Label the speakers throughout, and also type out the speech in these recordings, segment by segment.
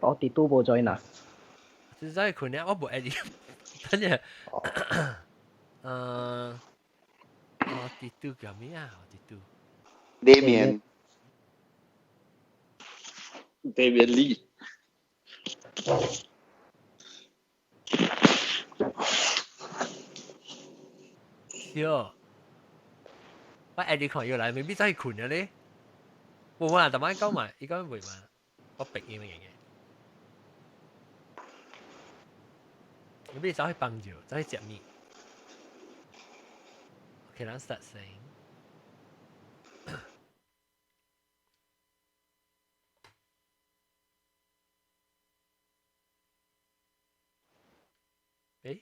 Speaker 1: 我哋都無 join 啊。
Speaker 2: 只在困咧，我無 add 等陣，我哋都叫咩啊？我哋都。
Speaker 3: Damien。
Speaker 4: Damien Lee。
Speaker 2: 喲，我 add 你看要來，未必真係困咗咧。冇啊，特晚講埋，應該會嘛？我逼伊乜嘢嘅？你必走去幫助，走去食物。OK，咱 start 先。誒？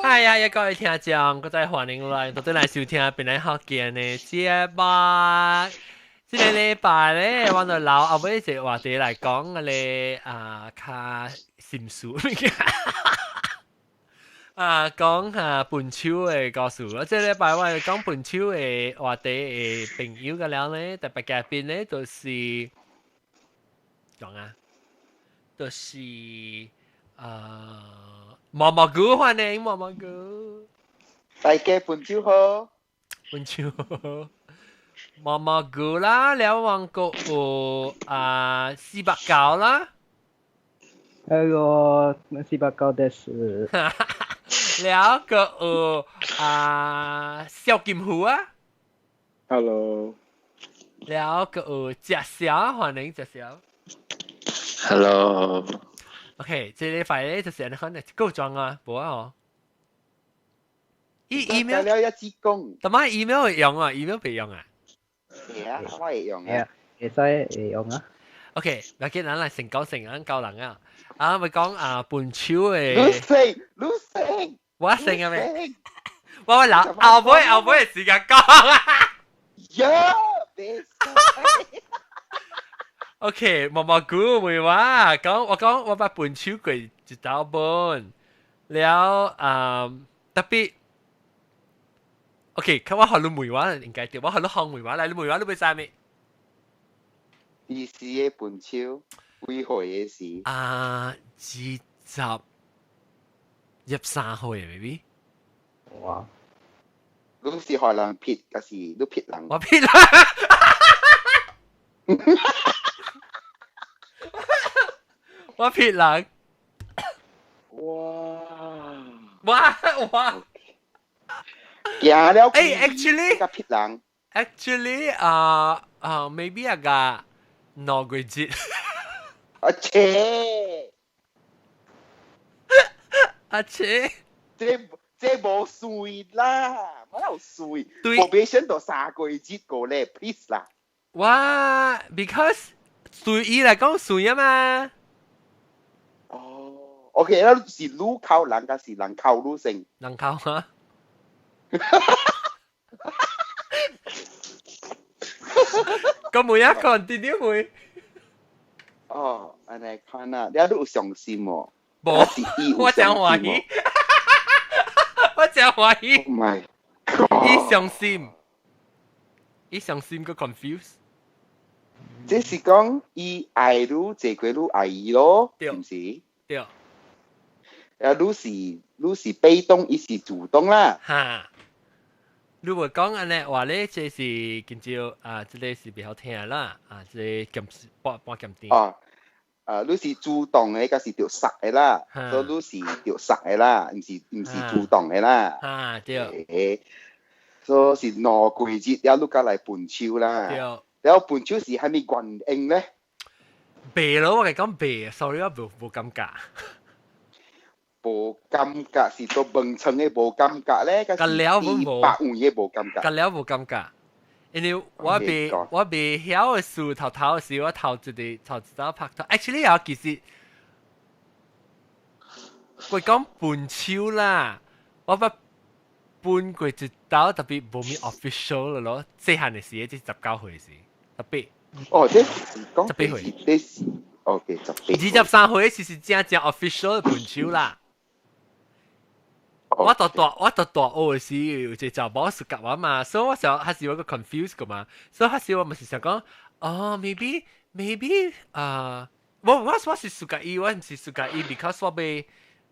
Speaker 2: 哎呀！各位聽眾，閣再歡迎來，倒轉來收聽本來福建的節目。這個禮拜咧，我就留後尾一個話題來講個啊，較心事物件。啊，講下分手的故事。我這禮拜我會講分手的話題的朋友個了咧，特別嘉賓咧，就是講啊，就是啊，毛毛菇歡迎毛毛菇。
Speaker 3: 大家分手好。
Speaker 2: 分手好。毛毛菇啦，了王國有啊489啦。
Speaker 1: Hello，489です。
Speaker 2: 了個有啊蕭金虎啊。
Speaker 4: Hello。
Speaker 2: 了個有食小，歡迎食小。
Speaker 4: Hello。
Speaker 2: OK，這禮拜咧就是按呢款的夠裝啊，無啊哦。email
Speaker 3: 了一支公。
Speaker 2: 但係 email 會用啊，email 袂用啊。
Speaker 3: 係啊，我會用啊。
Speaker 1: 會使會用啊。
Speaker 2: OK，嗱，今咱來成交成咱教人啊。啊，咪講啊，分手的。
Speaker 3: 你先，你先。
Speaker 2: 我先啊咩？我留後尾後尾時間講啊。
Speaker 3: 呀，別使。
Speaker 2: OK，毛毛菇問我講，我講我捌分手過一道本，了啊特別。OK，佢我予你問我應該對，我予你放問我來，你問我你欲知咩？
Speaker 3: 幾時的分手？幾歲的時？
Speaker 2: 啊，23歲，maybe。
Speaker 1: 哇！
Speaker 3: 你是予人撇，還是你撇人？
Speaker 2: 我撇人。我撇人。
Speaker 3: 哇！
Speaker 2: 哇哇！
Speaker 3: 行了。
Speaker 2: 誒，actually，
Speaker 3: 個撇人。
Speaker 2: Actually，啊啊，maybe 啊個2個月。
Speaker 3: 啊切！
Speaker 2: 啊切！
Speaker 3: 這無算啦，哪有算？
Speaker 2: 對，
Speaker 3: probation 都3個月過咧，please 啦。
Speaker 2: 哇，because 對伊來講算啊嘛。
Speaker 3: 哦，OK，那是你扣人，還是人扣你先？
Speaker 2: 人扣啊。咁每一個點點會？
Speaker 3: 哦，按呢看啊，你有傷心無？
Speaker 2: 無，我真歡喜，我真歡喜。
Speaker 3: Oh my
Speaker 2: god！伊傷心，伊傷心閣 confuse。
Speaker 3: 這是講伊愛你，坐過你愛伊咯，是毋是？
Speaker 2: 對。
Speaker 3: 啊，你是被動，伊是主動啦。
Speaker 2: 哈。你會講按呢話咧，這是今朝啊，這個是比較聽啦，啊，這個鹹半半鹹甜。
Speaker 3: 哦，啊，你是主動的，抑是著殺的啦，所以你是著殺的啦，毋是主動的啦。
Speaker 2: 啊，對。
Speaker 3: 所以是2個月了，你才來分手啦。
Speaker 2: 對。
Speaker 3: 了分手是啥物原因咧？
Speaker 2: 袂咯，我共講袂，sorry，我無感覺。
Speaker 3: 無感覺是到門床的無感覺咧，
Speaker 2: 甲了無
Speaker 3: 百樣的無感覺。
Speaker 2: 甲了無感覺，因為我未曉的時，頭頭的時，我頭一個頭一道拍拖。Actually 啊，其實我講分手啦，我捌分過一道，特別無咩 official 咯，細漢的時，這19歲時，特別。
Speaker 3: 哦，這是講
Speaker 2: 18歲，
Speaker 3: 這是 OK 18。
Speaker 2: 23歲時是真正 official 的分手啦。我到大學時有一個查某 suka 我嘛，所以我想還是有個 confuse 個嘛，所以還是我咪是想講，哦，maybe 啊，我是 suka 伊，我毋是 suka 伊，because 我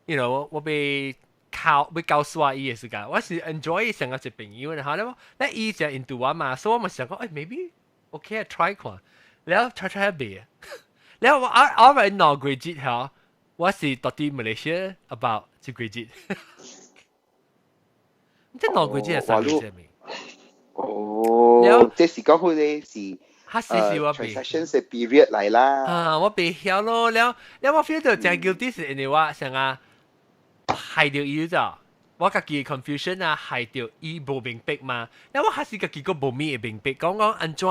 Speaker 2: 欲，我欲靠欲教書伊的時間，我是 enjoy 成個一朋友，然後咧，咧伊就 into 我嘛，所以我咪想講，誒，maybe OK try 看，了 try try 袂，了我咪2個月吼，我是到佇馬來西亞 about 一個月。這2個月係3個月未？
Speaker 3: 哦，這是講佢哋是，
Speaker 2: 哈是是我
Speaker 3: transition 嘅 period 嚟啦。
Speaker 2: 啊，我袂曉咯，了了我 feel 到真 guilty 是因為我想啊，害著伊咗，我家己 confusion 啊，害著伊無明白嘛。了我還是家己閣無咪會明白，講講按怎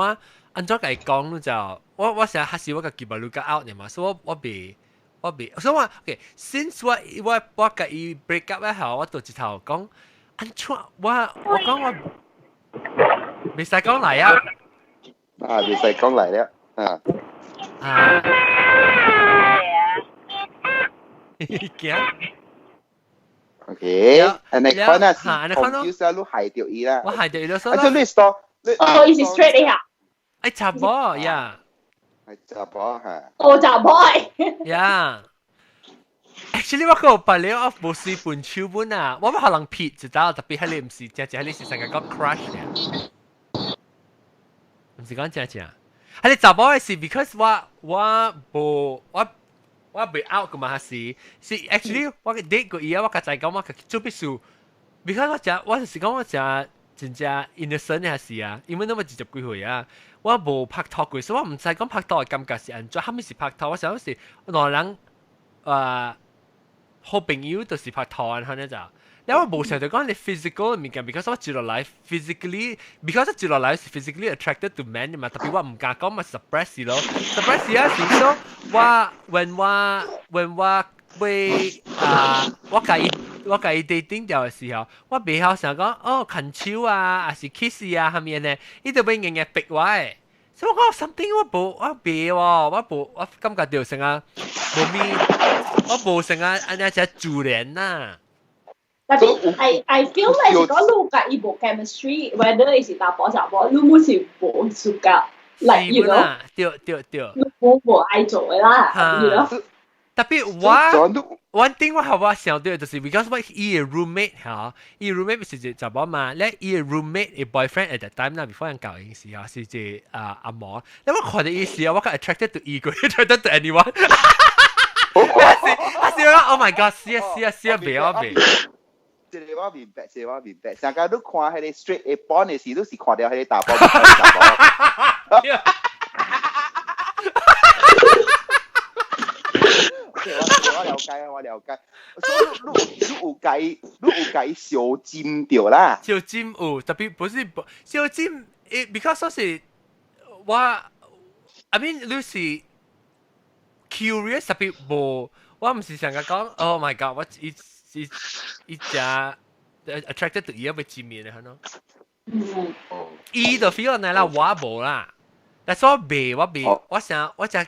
Speaker 2: 按怎共伊講就，我成還是我家己把路個 out 嘛，所以我袂，所以我 OK，since 我共伊 break up 後，我就一頭講。按怎我講我袂使講來啊！
Speaker 3: 啊，袂使講來了，啊
Speaker 2: 啊！驚
Speaker 3: ？OK，按呢款啊是 confuse 啊，你害著伊啦。
Speaker 2: 我害著伊了，所
Speaker 3: 以。啊，就你 stop。
Speaker 5: 哦，伊是 straight 的哈。
Speaker 2: 哎，查某呀。
Speaker 3: 係查某嚇。
Speaker 5: 哦，查某。
Speaker 2: 呀。Actually 我個別了，我無隨分手本啊，我欲予人撇一道，特別係你毋是正正，係你是成個講 crush 嘅，毋是講正正。係你查某的是 because 我無我我袂 out 個嘛，是 actually 我 date 過伊啊，我較知講我做必須，because 我誠我就是講我誠真正 innocent 的是啊，因為那麼20幾歲啊，我無拍拖過，所以我毋知講拍拖的感覺是按怎，啥物是拍拖，我想是兩人啊。好朋友就是拍拖按呢就，因為無想到講你 physical 物件，because 我接落來 physically，because 我接落來是 physically attracted to man 嘛，特別我毋敢講嘛 suppress 咯，suppress 啊是說我 when 我會啊，我共伊 dating 掉的時候，我袂曉想講哦牽手啊，還是 kiss 啊，啥物呢？伊就欲硬硬逼我的。所以我講 something 我無我袂喎，我無我感覺到成啊無咪，我無成啊按呢只自然呐。
Speaker 5: 特別 I feel like 是講你共伊無 chemistry，whether 伊是查埔查某，你毋是無 suka，like you know，
Speaker 2: 對對對，
Speaker 5: 你無愛做的啦，you know。
Speaker 2: 特別我 one thing 我予我想到就是 because 我伊的 roommate 嚇，伊 roommate 是一個查某嘛，咧伊的 roommate 的 boyfriend at that time 啦，before 人交應時啊，是一個啊阿毛，咧我看著伊時啊，我較 attracted to 伊過 attracted to anyone。還是我 oh my god，死啊死啊死啊，袂我袂。
Speaker 3: 這個我明白，這個我明白。上個你看彼個 straight 的 porn 的時，你是看著彼個查埔，查埔。我了解，我了解。所以你有共伊相針著啦。
Speaker 2: 相針有，特別不是相針，誒，because 說是我，I mean 你是 curious 特別無，我毋是想講，Oh my god，我伊伊伊誠 attracted to 伊欲見面的，係喏。伊就 feel 來啦，我無啦。但是我袂，我袂，我想我誠。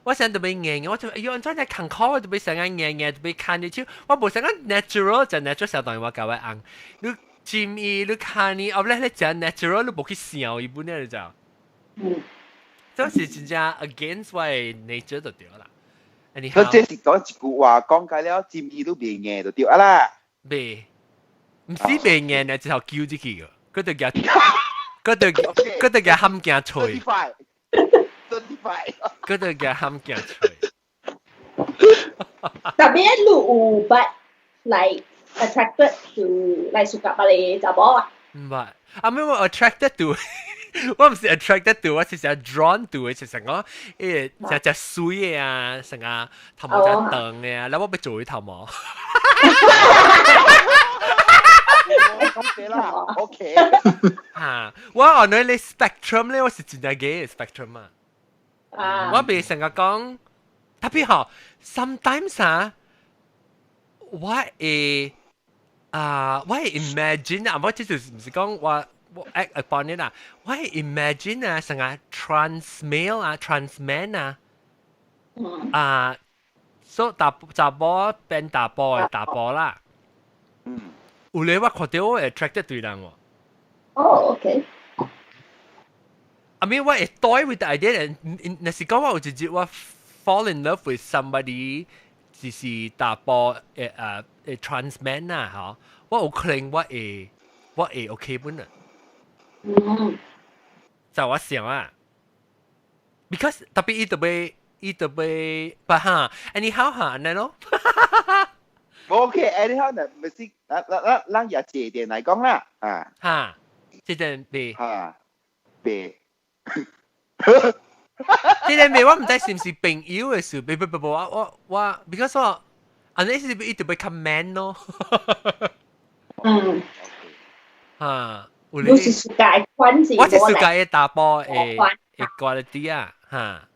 Speaker 2: 我想特別硬，我就哎喲，按怎來艱苦，我特別想硬硬，特別牽你手，我無想講 natural 就 natural 相當於我共我翁，你親伊，你牽伊，後來你誠 natural，你無去想伊本來就，這是真正 against 我的 nature 就對啦。
Speaker 3: 所以這是講一句話，講解了，親伊都袂硬就對啊啦。
Speaker 2: 袂，毋是袂硬呢，一頭揪入去個，佢就舉，佢就舉冚鏡吹。佢就舉冚鏡吹。
Speaker 5: 特別你有捌 like attracted to like suka 別個查某啊？
Speaker 2: 毋捌，啊咩我 attracted to，我毋是 attracted to，我是成 drawn to 的，是成講誒，誠誠媠的啊，成個頭毛誠長的啊，然後我欲做伊頭毛。
Speaker 3: 講啦，OK。
Speaker 2: 嚇，我按你 spectrum 咧，我是真正 gay spectrum 啊。我袂成個講，特別吼，sometimes 啊，我會啊，我會 imagine 啊，我這就是毋是講我 act upon it 啊，我會 imagine 啊，成個 trans male 啊，trans man 啊，啊，所以查查某變查埔的查埔啦。有咧我看到我 attracted 對人喎。
Speaker 5: 哦，OK。
Speaker 2: I mean 我會 toy with the idea，若是講我有一日我 fall in love with somebody，就是查埔誒 trans man 啊，嗬，我有可能我會 OK 本啊。就我想啊，because 特別伊特別不哈，anyhow 哈，按呢咯。
Speaker 3: OK，anyhow 呢，咪是，咱咱咱咱也這點來講啦，啊。
Speaker 2: 哈，這點別。
Speaker 3: 哈，別。
Speaker 2: 這點別，我毋知是毋是朋友的事，別別別，我我我，because 我，按呢是伊特別較 man 咯。哈。
Speaker 5: 你是 suka 款是？
Speaker 2: 我是 suka 的查埔的 quality 啊，哈。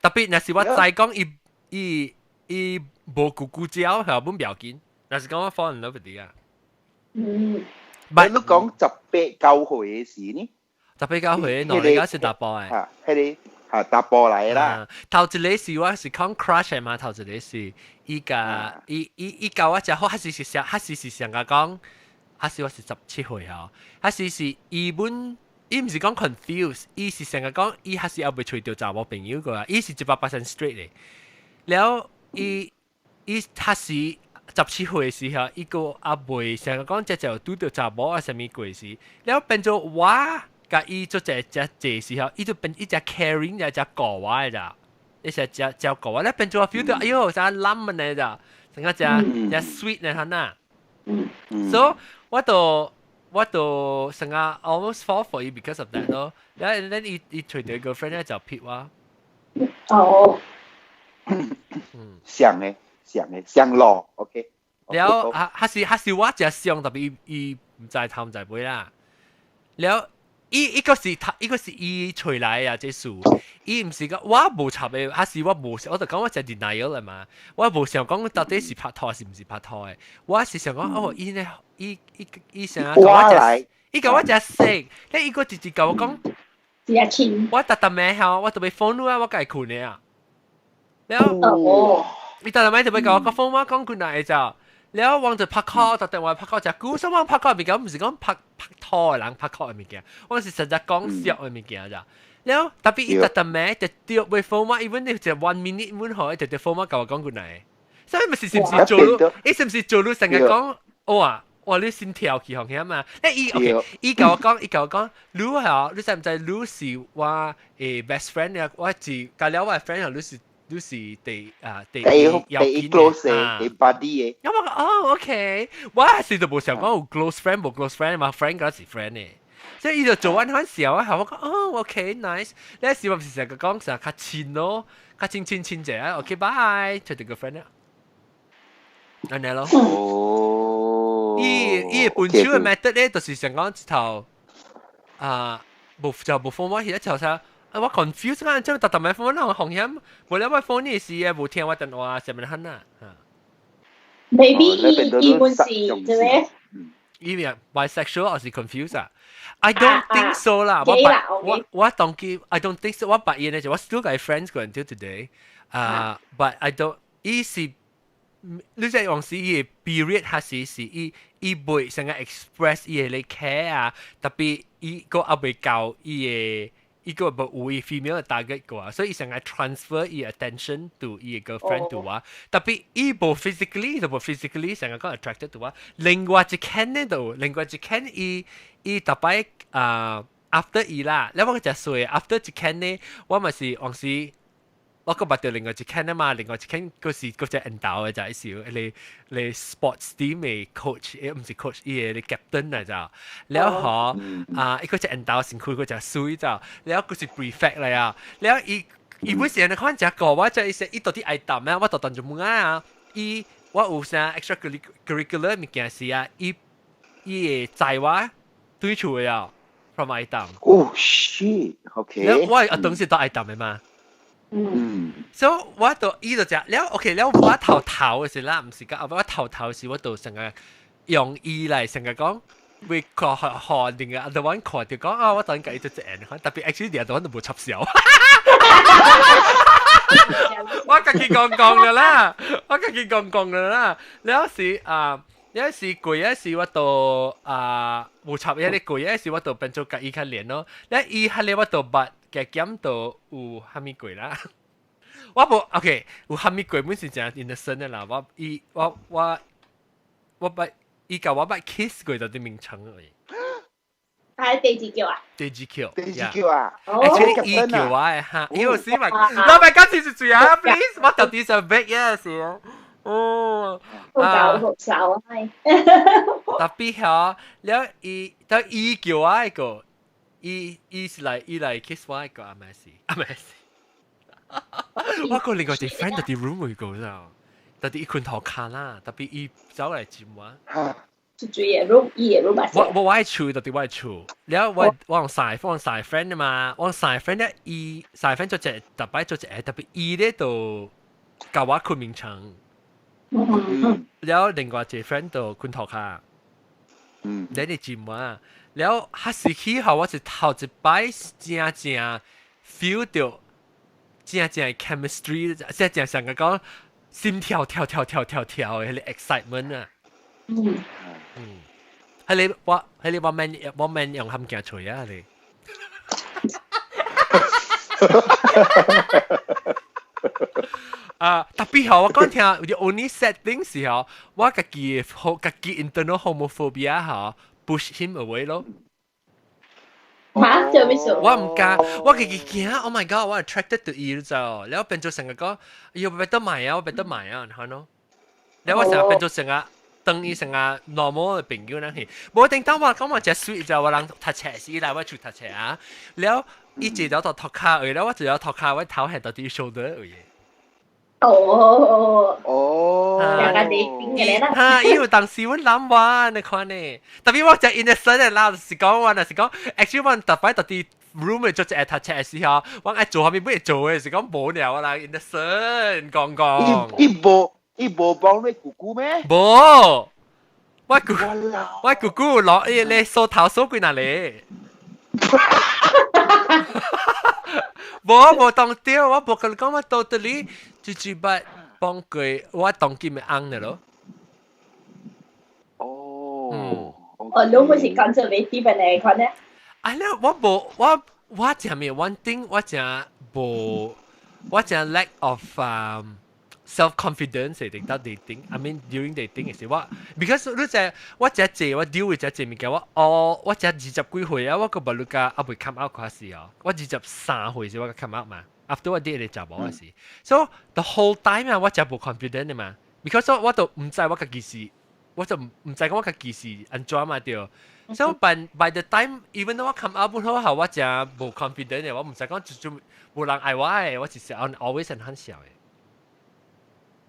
Speaker 2: 特別若是我知講伊伊伊無咕咕叫，係本不要緊。若是講我 fall in love with 啊。
Speaker 3: 你講18、9歲的時呢？
Speaker 2: 十八九歲，喏，你講是查埔的。
Speaker 3: 嚇，彼個嚇查埔來啦。
Speaker 2: 頭一個是我是講 crush 的嘛，頭一個是伊共伊伊伊教我食好，還是是上，還是是上共講。還是我是17歲吼，還是是伊本伊毋是講 confuse，伊是成日講伊還是猶未揣著查某朋友個啊，伊是100% straight 的。了伊伊他是十七歲的時候，伊閣猶未成日講這就拄著查某啊啥物過時，了變做我共伊做這這這時候，伊就變伊只 caring 一只顧我的咋，伊只只照顧我，了變做我 feel 到哎喲，啥冧呢咋，成個只只 sweet 呢，哈呐。So 我就成日 almost fall for you because of that 咯。然後then 伊伊揣著 girlfriend 咧就撇我。
Speaker 5: 哦。
Speaker 3: 像的，像的，像路，OK。
Speaker 2: 了啊，還是還是我只想特別伊伊毋知頭毋知尾啦。了，伊伊個是他，伊個是伊揣來啊，這事。伊毋是講我無插的，還是我無，我就講我只 denial 啦嘛。我無想講到底是拍拖還是毋是拍拖的。我是想講哦，伊呢，伊伊伊想啊，我只，伊共我只識，咧伊閣直直共我講，
Speaker 5: 只親。
Speaker 2: 我逐逐暝吼，我特別 phone 啊，我共伊睏的啊。了，伊逐逐暝特別共我講 phone 我講 good night 就。了，我就拍 call，特電話拍 call 食久，所以我拍 call 物件，毋是講拍拍拖的人拍 call 的物件，我是實在講笑的物件咋。了，特別伊逐逐暝就掉會 phone 我，even 你就 one minute 滿好，就就 phone 我共我講 good night。所以咪是是毋是做你？伊是毋是做你成日講哇哇你心跳起紅險嘛？咧伊 OK，伊共我講，伊共我講，你係你知毋知？你是我的 best friend 啊，我是加了我的 friend 啊，你是。你是第啊第
Speaker 3: 第一 close 的，第 buddy 的。
Speaker 2: 咁我講哦，OK，我係就無想講有 close friend 無 close friend 嘛，friend 嗰是 friend 的。所以伊就做完番笑啊，我講哦，OK，nice。你時我唔是成日講成日較親咯，較親親親者啊，OK，bye，出個 friend 啦。按呢咯。
Speaker 3: 哦。
Speaker 2: 伊伊分手的 method 咧，就是想講一頭啊，無就無 phone 我，一頭啥。啊！我 confuse 啊，這逐逐擺 phone 我風險，無了我 phone 你時啊，無聽我電話，啥物款啊
Speaker 5: ？Maybe 伊伊本是做咩？
Speaker 2: 伊咩 bisexual 還是 confused 啊？I don't think so 啦。我我我當記，I don't think so。我發現咧就我 still 共 friends 過 until today。啊，but I don't，伊是你知往時伊的 period 還是是伊伊袂成個 express 伊的 care 啊，特別伊閣猶未到伊的。伊閣無有伊 female 的 target 過，所以伊成個 transfer 伊 attention to 伊的 girlfriend to 我，特別伊無 physically 就無 physically 成個講 attracted to 我。另外一間呢度，另外一間伊伊逐擺啊 after 伊啦，了我食水 after 一間呢，我嘛是往時。我閣捌著另外一間啊嘛，另外一間閣是閣隻緣投的就係是你你 sports team 的 coach，毋是 coach，伊的 captain 來就，了後啊，伊閣隻緣投身軀閣誠媠就，了閣是 prefect 來啊，了伊伊本時人看誠顧我，就伊說伊到底愛淡啊，我就當就問啊，伊我有啥 extra curricular 物件時啊，伊伊會載我對厝的啊，from 愛淡。
Speaker 3: 哦，shit，OK。
Speaker 2: 我啊當時到愛淡的嘛。所以我就伊就食了，OK 了。我頭頭的時啦，毋是講，我頭頭時我就成個用伊來成個講，會看學學另外 other one 看就講啊，我等共伊做一緣，特別 actually the other one 都無插潲。我家己講講了啦，我家己講講了啦，了時啊，有時過一時我就啊無插一啲過一時我就變做佮伊較連咯。你伊彼个我就捌加減到有蝦米過啦。我無 OK，有蝦米過本是真 innocent 的啦。我伊我我我捌伊共我捌 kiss 過就佇眠床而已。
Speaker 5: 係第二叫啊？
Speaker 2: 第二叫。
Speaker 3: 第二叫啊？
Speaker 2: Actually 伊叫我的哈，因為死埋，老闆今次是最啊，please，我到底想逼嘅是啊。哦，
Speaker 5: 好搞好笑啊！係。
Speaker 2: Tapi 嚇，了伊，但伊叫我一個，伊伊是來伊來 kiss 我一個，阿咪是，阿咪是。我個另外一個 friend 佇 room 去個咋，但伊睏塗跤啦，tapi 伊走來接我。
Speaker 5: 是住夜 room，夜 room
Speaker 2: 我我我喺厝，到底我喺厝，了我我用晒放晒 friend 啊嘛，我晒 friend 咧，伊晒 friend 做隻特擺做隻，tapi 伊咧就共我睏眠床。了另外一個 friend 就睏塗跤，你哋接我，了彼時起後我是頭一擺正正 feel 到正正 chemistry，即係正上個講心跳跳跳跳跳跳的彼个 excitement 啊。嗯，係你我係你我免我免用冚鏡錘啊你。啊，tapi 吼，我講聽，the only sad thing 是吼，我家己好家己 internal homophobia 吼，push him away 咯。
Speaker 5: 嚇，做咩事？
Speaker 2: 我毋敢，我家己驚，Oh my god，我 attracted to 伊就，了後變做成個講，哎喲，別得買啊，我別得買啊，你看咯。了我成日變做成個當伊成個 normal 的朋友那去，無定當我講我真 sweet 就我人讀冊時來我厝讀冊啊，了伊一條到塗跤位，了我一條塗跤，我頭係到佇 shoulder 位。
Speaker 5: 哦
Speaker 3: 哦，
Speaker 5: 兩個地嘅啦。
Speaker 2: 哈，因為當時我諗話，你看呢，tapi 我真 innocent 的啦，是講我若是講，actually 我特擺到佇 room 裏做一個讀冊的時候，我愛做啥物欲做的，是講無聊啦，innocent 講講。
Speaker 3: 伊無幫你姑姑咩？
Speaker 2: 無，我姑姑攞伊咧梳頭梳幾若咧。無無當對，我無共你講，我 totally 就是捌幫過我當今的翁的咯。
Speaker 3: 哦，
Speaker 2: 嗯，
Speaker 5: 哦，你唔是 conservative 的款呢？
Speaker 2: 啊，你我無我我真係 one thing，我真無我真 lack of self confidence 嚟到 dating。I mean during dating 時我，because 你知我真濟我 deal with 真濟物件，我哦我才二十幾歲啊，我閣無你甲猶未 come out 嗰時哦，我23歲時我 come out 嘛。After 我 date 個查某嗰時，so the whole time 啊，我真無 confident 的嘛，because 我都毋知我家己是，我就毋知講我家己是按怎嘛對。So by the time even though 我 come out 本好後，我真無 confident 的，我毋知講就就無人愛我的，我就是 always 很小的。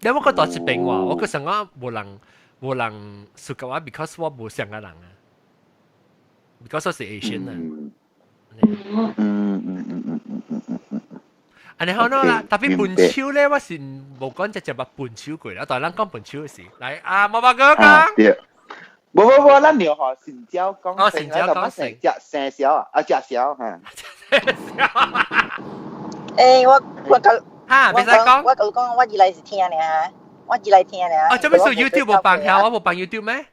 Speaker 2: 你我閣大一邊話，我閣想講無人無人 suka 我，because 我無像個人啊，because 我是 Asian 啊。按呢好啦，tapi 分手咧，我是無講直接捌分手過啦，但係咱講分手的事，來啊，毛毛哥講。
Speaker 3: 對。無無無，咱聊吼成交講，
Speaker 2: 哦，成交講
Speaker 3: 成食生潲啊，啊食潲嚇。
Speaker 6: 欸，我我講，
Speaker 2: 哈，袂使講。
Speaker 6: 我講，我二來是聽爾，我二來聽爾。
Speaker 2: 哦，做咩事 YouTube 無放遐？我無放 YouTube 咩？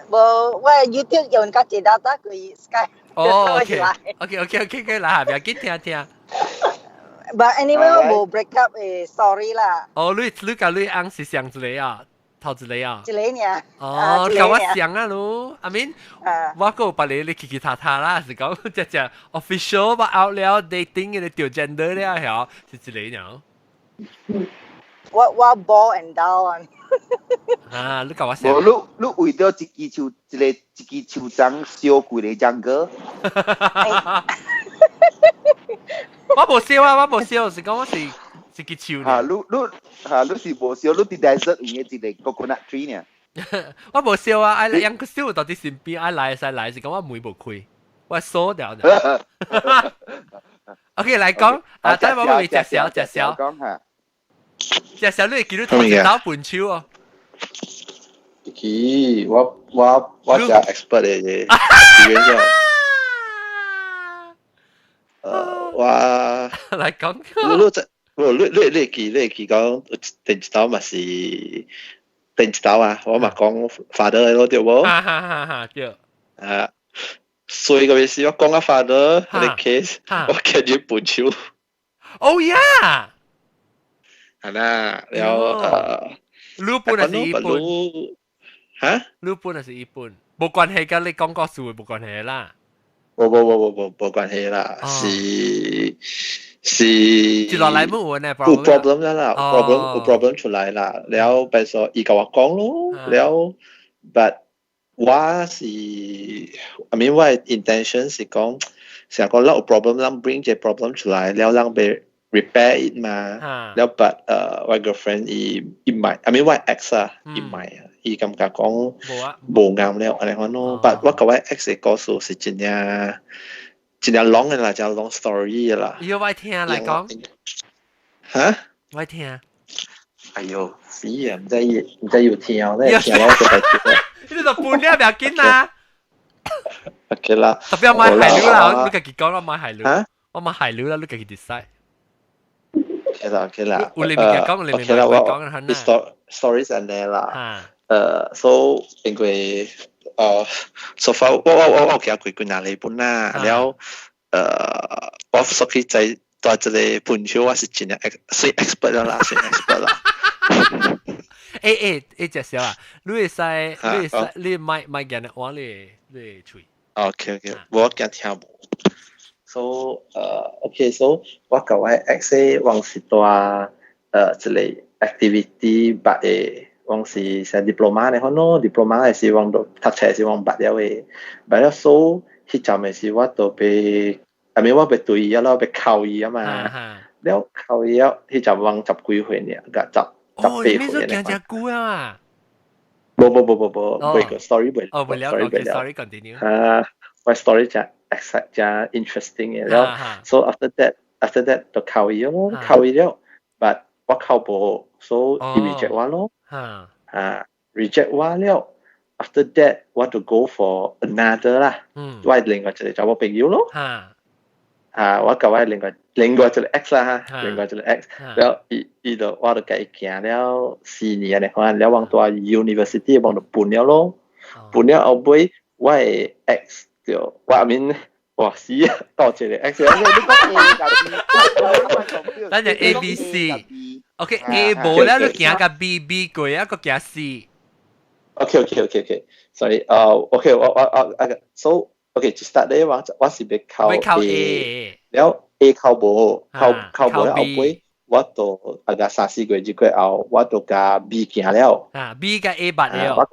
Speaker 6: 無，我 YouTube 用較濟到打開 Skype。
Speaker 2: 哦，OK，OK，OK，OK，來，不要緊，聽聽。
Speaker 6: But anyway，我無 break up 的 sorry 啦。
Speaker 2: 哦，你你佮你翁是上一个啊，頭一個啊。
Speaker 6: 一個爾。
Speaker 2: 哦，佮我相啊囉，I mean，我閣有別个你其其他他啦，是講只只 official 我 out 了 dating 的調 gender 了，曉是一個爾。
Speaker 6: 我 ball and down。
Speaker 2: 啊，你佮我相。
Speaker 3: 無，你你為著一支樹，一個一支樹樁燒規个 jungle。
Speaker 2: 我無燒啊，我無燒，是講我是一支樹。
Speaker 3: 嚇，你你嚇，你是無燒，你佇 desert 有的一個 coconut tree 呢？
Speaker 2: 我無燒啊，愛養個燒到佇身邊，愛來使來，是講我門無開，我鎖掉。OK，來講，啊，等我未食潲，食潲。
Speaker 3: 講下。
Speaker 2: 食潲，你會記得頭一刀分手哦。
Speaker 4: 咦，我我我食 expert 的啫，語言上。我
Speaker 2: 來講。
Speaker 4: 你你你你你記你記講，第一刀嘛是第一道啊，我嘛講 father 咯，對無？
Speaker 2: 哈哈哈哈對。
Speaker 4: 啊，所以個意思我講啊 father 嗰個 case，我見住分手。
Speaker 2: Oh yeah！
Speaker 4: 係啦，然後
Speaker 2: 你本係是一本？
Speaker 4: 嚇？
Speaker 2: 你本係是一本，冇關係㗎，你講個數冇關係啦。
Speaker 4: 冇冇冇冇冇冇關係啦，是是。
Speaker 2: 接落嚟冇呢
Speaker 4: 有 problem 啦啦，problem 有 problem 出來啦，然後變做伊共我講咯，然後 but 我是，I mean 我的 intention 是講，成個咱有 problem，咱 bring 這 problem 出來，然後咱欲 repair it 嘛，然後 but 我 girlfriend 伊伊毋愛，I mean 我 ex 啊，伊毋愛啊，伊感覺講無啱了，按呢款咯，but 我佮我 ex 的故事是真正真正 long 的啦，真 long story 的啦。
Speaker 2: 要我聽來講。
Speaker 4: 嚇？
Speaker 2: 我聽。
Speaker 4: 哎喲，死啊！毋知毋知要聽咧，聽我就係
Speaker 2: 你就半了不要緊啦。
Speaker 4: OK 啦。
Speaker 2: 特別我買海料啦，你家己講我買海料。我買海料啦，你家己 decide。
Speaker 4: OK 啦，OK 啦。
Speaker 2: 有你物件講，你物件講
Speaker 4: 緊啦。Stories 按呢啦。So 因為so far 我我行過幾若禮本啦，然後我屬於在在這個分手，我是真正算 expert 啦，算 expert 啦。
Speaker 2: 欸欸欸，隻小啊，你會使你會使你莫莫驚我你你喙。
Speaker 4: OK OK，我驚聽無。So OK，so 我佮我 ex 往時帶一個 activity 捌的，往時上 diploma 的款咯，diploma 的時往都讀冊時往捌了的，捌了 so 彼陣的時我都欲，I mean 我欲對伊啊咯，欲溝伊啊嘛，了溝伊了，彼陣往十幾歲爾，佮十十八歲。
Speaker 2: 哦，你做行遮久啊？
Speaker 4: 無無無無無，未個 story 未
Speaker 2: 哦，未了
Speaker 4: ，story 未了
Speaker 2: ，sorry continue。
Speaker 4: 啊，我 story 真 excite 真 interesting 嘅，了，so after that 就溝伊咯，溝伊了，but 我溝無，so 伊 reject 我咯，啊 reject 我了，after that 我就 go for another 啦，我另外一個查某朋友咯，啊，我佮我另外一個 ex 啦，另外一個 ex，了伊伊就我就共伊行了4年按呢款，了往蹛 university 往就分了咯，分了後尾我的 ex 就我 I mean 哇死啊，到一個 ex，
Speaker 2: 咱就 A B C，OK A 無了，你行共 B B 過啊，閣行 C。
Speaker 4: OK，sorry，OK，我我我啊，so OK，就 start 咧，我我是欲溝
Speaker 2: A，
Speaker 4: 了 A 溝無，溝溝無了後尾，我就啊個3、4個月過後，我就共 B 行了。
Speaker 2: 啊，B 佮 A 捌了。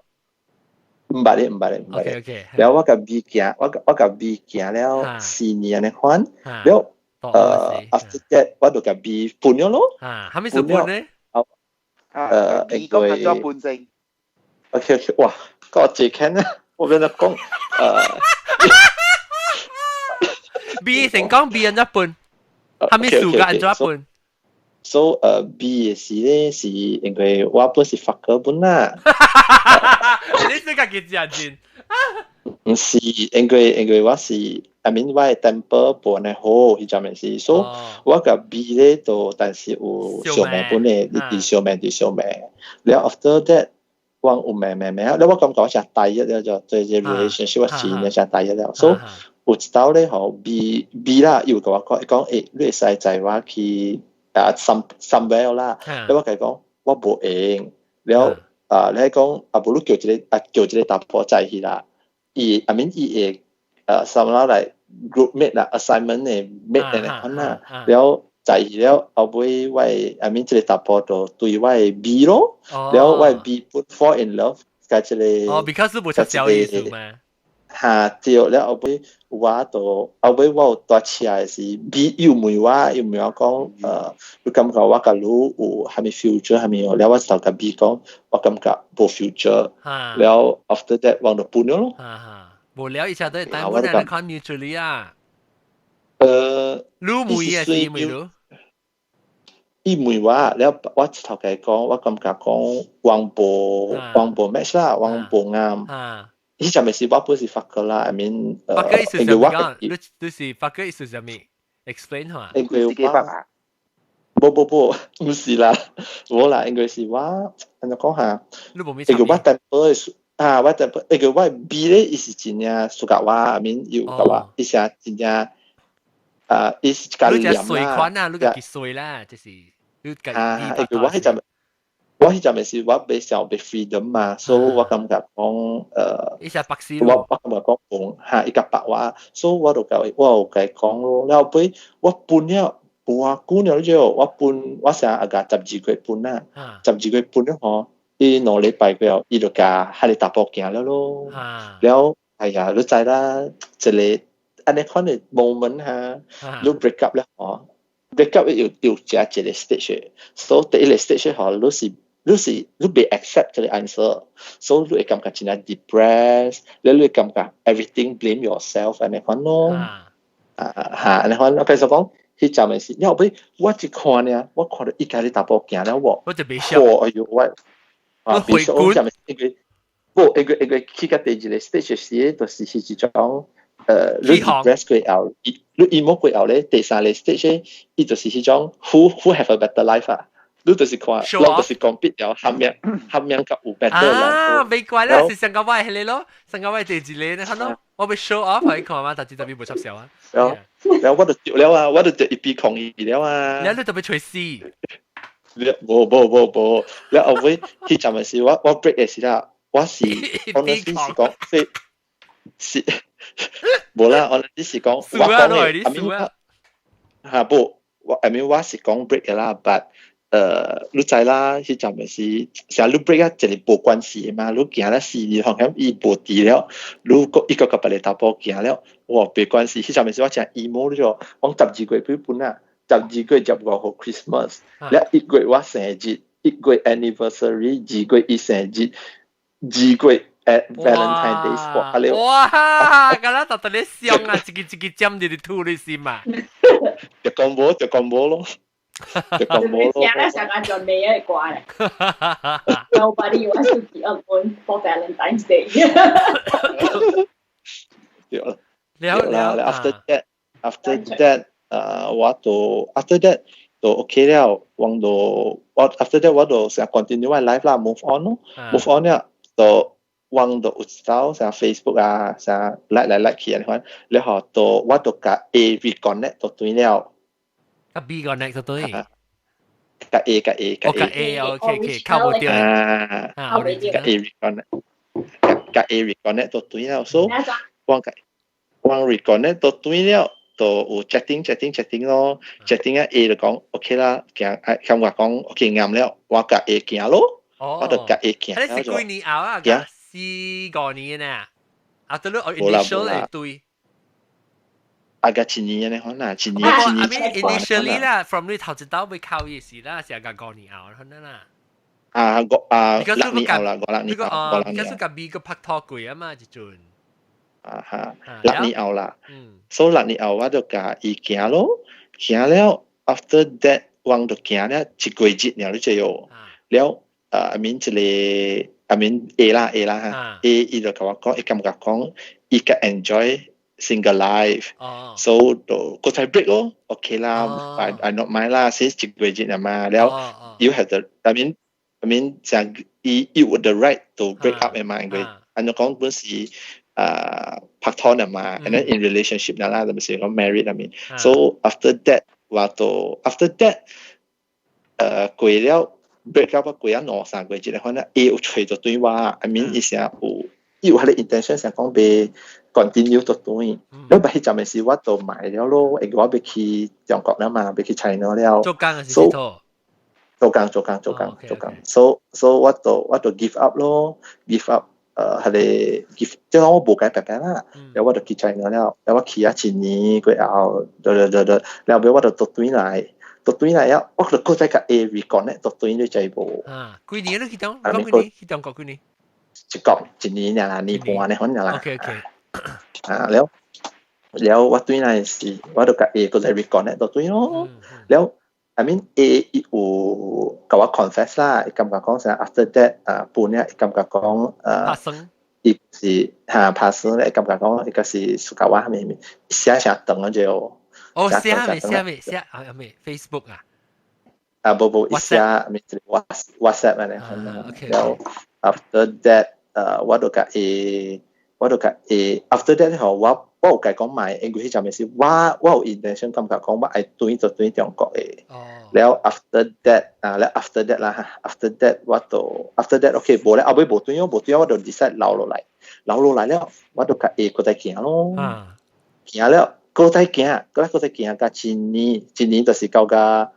Speaker 4: 毋捌咧，毋捌咧，毋捌咧。了我共 B 行，我我共 B 行了4年的款，了after that 我就共 B 分了咯。
Speaker 2: 啊，啥物時分咧？B
Speaker 3: 講按怎分先？
Speaker 4: OK，哇，個這看啊，我變得講
Speaker 2: B 成講 B 按怎分，啥物數個按怎分？
Speaker 4: So B 的時咧是因為我本是法國本啦。
Speaker 2: 你是家己食真？
Speaker 4: 毋是，因為我是，I mean 我的 temper 無按呢好，彼陣的時，所以我共 B 咧就但是有相罵本的，一直相罵，一直相罵。了 after that 我有罵罵罵，了我感覺我誠大一了就對這 relationship 我真正誠大一了，所以有一道咧吼 B B 啦，伊有共我講，伊講欸，你會使載我去啊 somewhere 啦，了我共伊講我無閒，了啊你講啊無你叫一個啊叫一個查埔載去啦，伊 I mean 伊會somehow like group mate 啦，assignment 的 mate 按呢款啦，了載去了後尾我的 I mean 這個查埔就對我的 B 咯，了我的 B put fall in love 共這個
Speaker 2: 哦，because 無出小意思嘛。
Speaker 4: 哈對，了後尾我就後尾我有搭車的時，B 又問我，又問我講，你感覺我共你有啥物 future 啥物？了我就共 B 講，我感覺無 future。了 after that 我就分了咯。
Speaker 2: 哈哈，無了一下都係單本人看 mutually 啊。你問伊還是伊問你？
Speaker 4: 伊問我，了我一頭共伊講，我感覺講我無我無 match 啦，我無啱。彼陣咪是我本是 fucker 啦，I mean
Speaker 2: ，fucker 意思係咩講？你你是 fucker 意思係咩？explain 下。
Speaker 4: 因為我無無無，毋是啦，無啦，應該是我按怎講下？
Speaker 2: 你無咩？
Speaker 4: 因為我 temper 是啊，我 temper，因為我 B 咧，伊是真正 suka 我，I mean 又佮我，伊是真正啊，伊是較
Speaker 2: 你
Speaker 4: 黏
Speaker 2: 歲款啊，你家己衰啦，就是你家
Speaker 4: 啊，因為我彼陣。我彼陣是我欲想欲 freedom 嘛，所以我感覺講
Speaker 2: 伊是白絲
Speaker 4: 我感覺講講嚇，伊共白我，所以我就共我有共伊講咯。了後尾我分了無偌久了之後，我分我成阿共12月分啊，12月分了吼，伊2禮拜過後，伊就共彼个查埔行了咯。了哎呀，你知啦，一个按呢款的 moment 哈，你 break up 了吼，break up 有有加一個 stage，所以第一個 stage 吼，你是你袂 accept 這個 answer，所以你會感覺真正 depressed，你會感覺 everything blame yourself 按呢款咯。啊嚇，按呢款，我譬如講，彼陣的時，了後尾我一看呢，我看著伊共彼查埔行了無？
Speaker 2: 我就袂曉。
Speaker 4: 哎喲，我啊，比如說我陣因為無因為去到第二個 stage 時，就是彼種你 depressed 過後，你 emo 過後咧，第三個 stage 伊就是彼種 who have a better life 啊。你就是看，攏就是 compete 了，下面下面較有 better life。
Speaker 2: 啊，袂怪啦，是上個位彼個咯，上個位第二個你看咯，我欲 show off 予伊看嘛，但是特別無插銷啊。
Speaker 4: 然後我就著了啊，我就著一比抗議了啊。
Speaker 2: 你你特別吹死。
Speaker 4: 無無無無，了後尾彼陣時我 break 的時啦，我是 honestly 是講，是無啦，honestly 是講我講的，嚇無，我 I mean 我是講 break 的啦，but 你知啦，彼陣時成日你 break 啊，一個無關係的嘛，你行了4年，好像伊無佇了，你閣伊閣共別个查埔行了，哇，袂關係，彼陣時我真 emo 了，我12月幾分啊，12月15號 Christmas，了1月我生日，1月 anniversary，2月伊生日，2月 Valentine Day，
Speaker 2: 哇！哇！敢若特特咧傷啊，一個一個針入去吐你心啊！
Speaker 4: 就講無就講無咯。就講無咯。
Speaker 5: 現在上個就沒一掛咧。Nobody wants to be alone for Valentine's Day。
Speaker 4: 對啦。
Speaker 2: 了
Speaker 4: 了，after that，after that，我就 after that 就 OK 了，我就我 after that 我就成 continue 我 life 啦，move on 咯，move on 了，就我就有走成 Facebook 啊，成 like 來 like 去按呢款，然後就我就共 A reconnect 就對了。
Speaker 2: 共 B connect 就對。
Speaker 4: 共 A 共 A
Speaker 2: 共 A OK OK 靠無著。
Speaker 4: 啊，共 A reconnect，共 A reconnect 就對了，所以我共我 reconnect 就對了。就有 chatting chatting chatting 咯，chatting 啊 A 就講 OK 啦，行啊，感覺講 OK 啱了，我共 A 行咯，我就共 A 行。
Speaker 2: 你是幾年後啊？四五年呢？啊，對咯，initial 會對。
Speaker 4: 啊個一年呢，可能一年一年。
Speaker 2: I mean initially 啦，from 你頭一道欲靠伊時啦，是個五年後可能啦。
Speaker 4: 啊，五啊6年後啦，5、6年後，5、6年。
Speaker 2: 你個共 B 個拍拖過啊嘛，這陣。
Speaker 4: 啊哈，六年後啦，所以六年後我就共伊行咯，行了，after that 我就行了一個月了，你知喲。了，啊，I mean 這個，I mean A 啦 A 啦哈，A 伊就共我講，伊感覺講，伊較 enjoy single life，so 就閣再 break 咯，OK 啦，I not mind 啦，since 一個月了嘛，了，you have the I mean 講伊有 the right to break up 的嘛，因為按怎講本是。拍拖啦嘛，and then in relationship 啦，就係講 married I mean。So after that 話到 after that 過了 break up 過咗兩三個月，可能 A 有揣著對我，I mean 伊成有伊有彼个 intention 想講欲 continue 做對，了但彼陣的時我就賣了咯，因為我欲去中國啦嘛，欲去 China 了。
Speaker 2: 做工還是做？
Speaker 4: 做工做工做工做工，so 我就 give up 咯，give up。彼個 give，即係我無共伊白白啦，了我就去 China 了，了我去啊一年過後，對對對對，了後尾我就倒轉來，倒轉來了，我就閣再共 A reconnect 倒轉你知無？
Speaker 2: 啊，幾年你去中？講幾年？去中國幾年？
Speaker 4: 一個一年爾啦，年半呢款爾啦。
Speaker 2: OK OK。
Speaker 4: 啊，了了我轉來時，我就共 A 閣再 reconnect 倒轉咯，了。I mean A 伊有共我 confess 啦，伊感覺講啥 after that 啊，半年伊感覺講
Speaker 2: 拍算
Speaker 4: 伊是嚇拍算咧，感覺講伊個是 suka 我啥物啥物，寫誠長啊就。
Speaker 2: 哦，寫咩寫咩寫啊咩 Facebook 啊？
Speaker 4: 啊，無無，伊寫咪一個 WhatsApp 按呢款啦。了 after that，我就共伊，after that 吼，我有共伊講嘛，因為彼陣時我有 intention 感覺講我愛轉就轉中國的。了 after that 啊，了 after that 啦，after that 我就 after that OK 無咧，後尾無轉哦，無轉我就 decide 留落來，留落來了，我就共伊閣再行咯。行了，閣再行，閣再行甲一年，一年就是到甲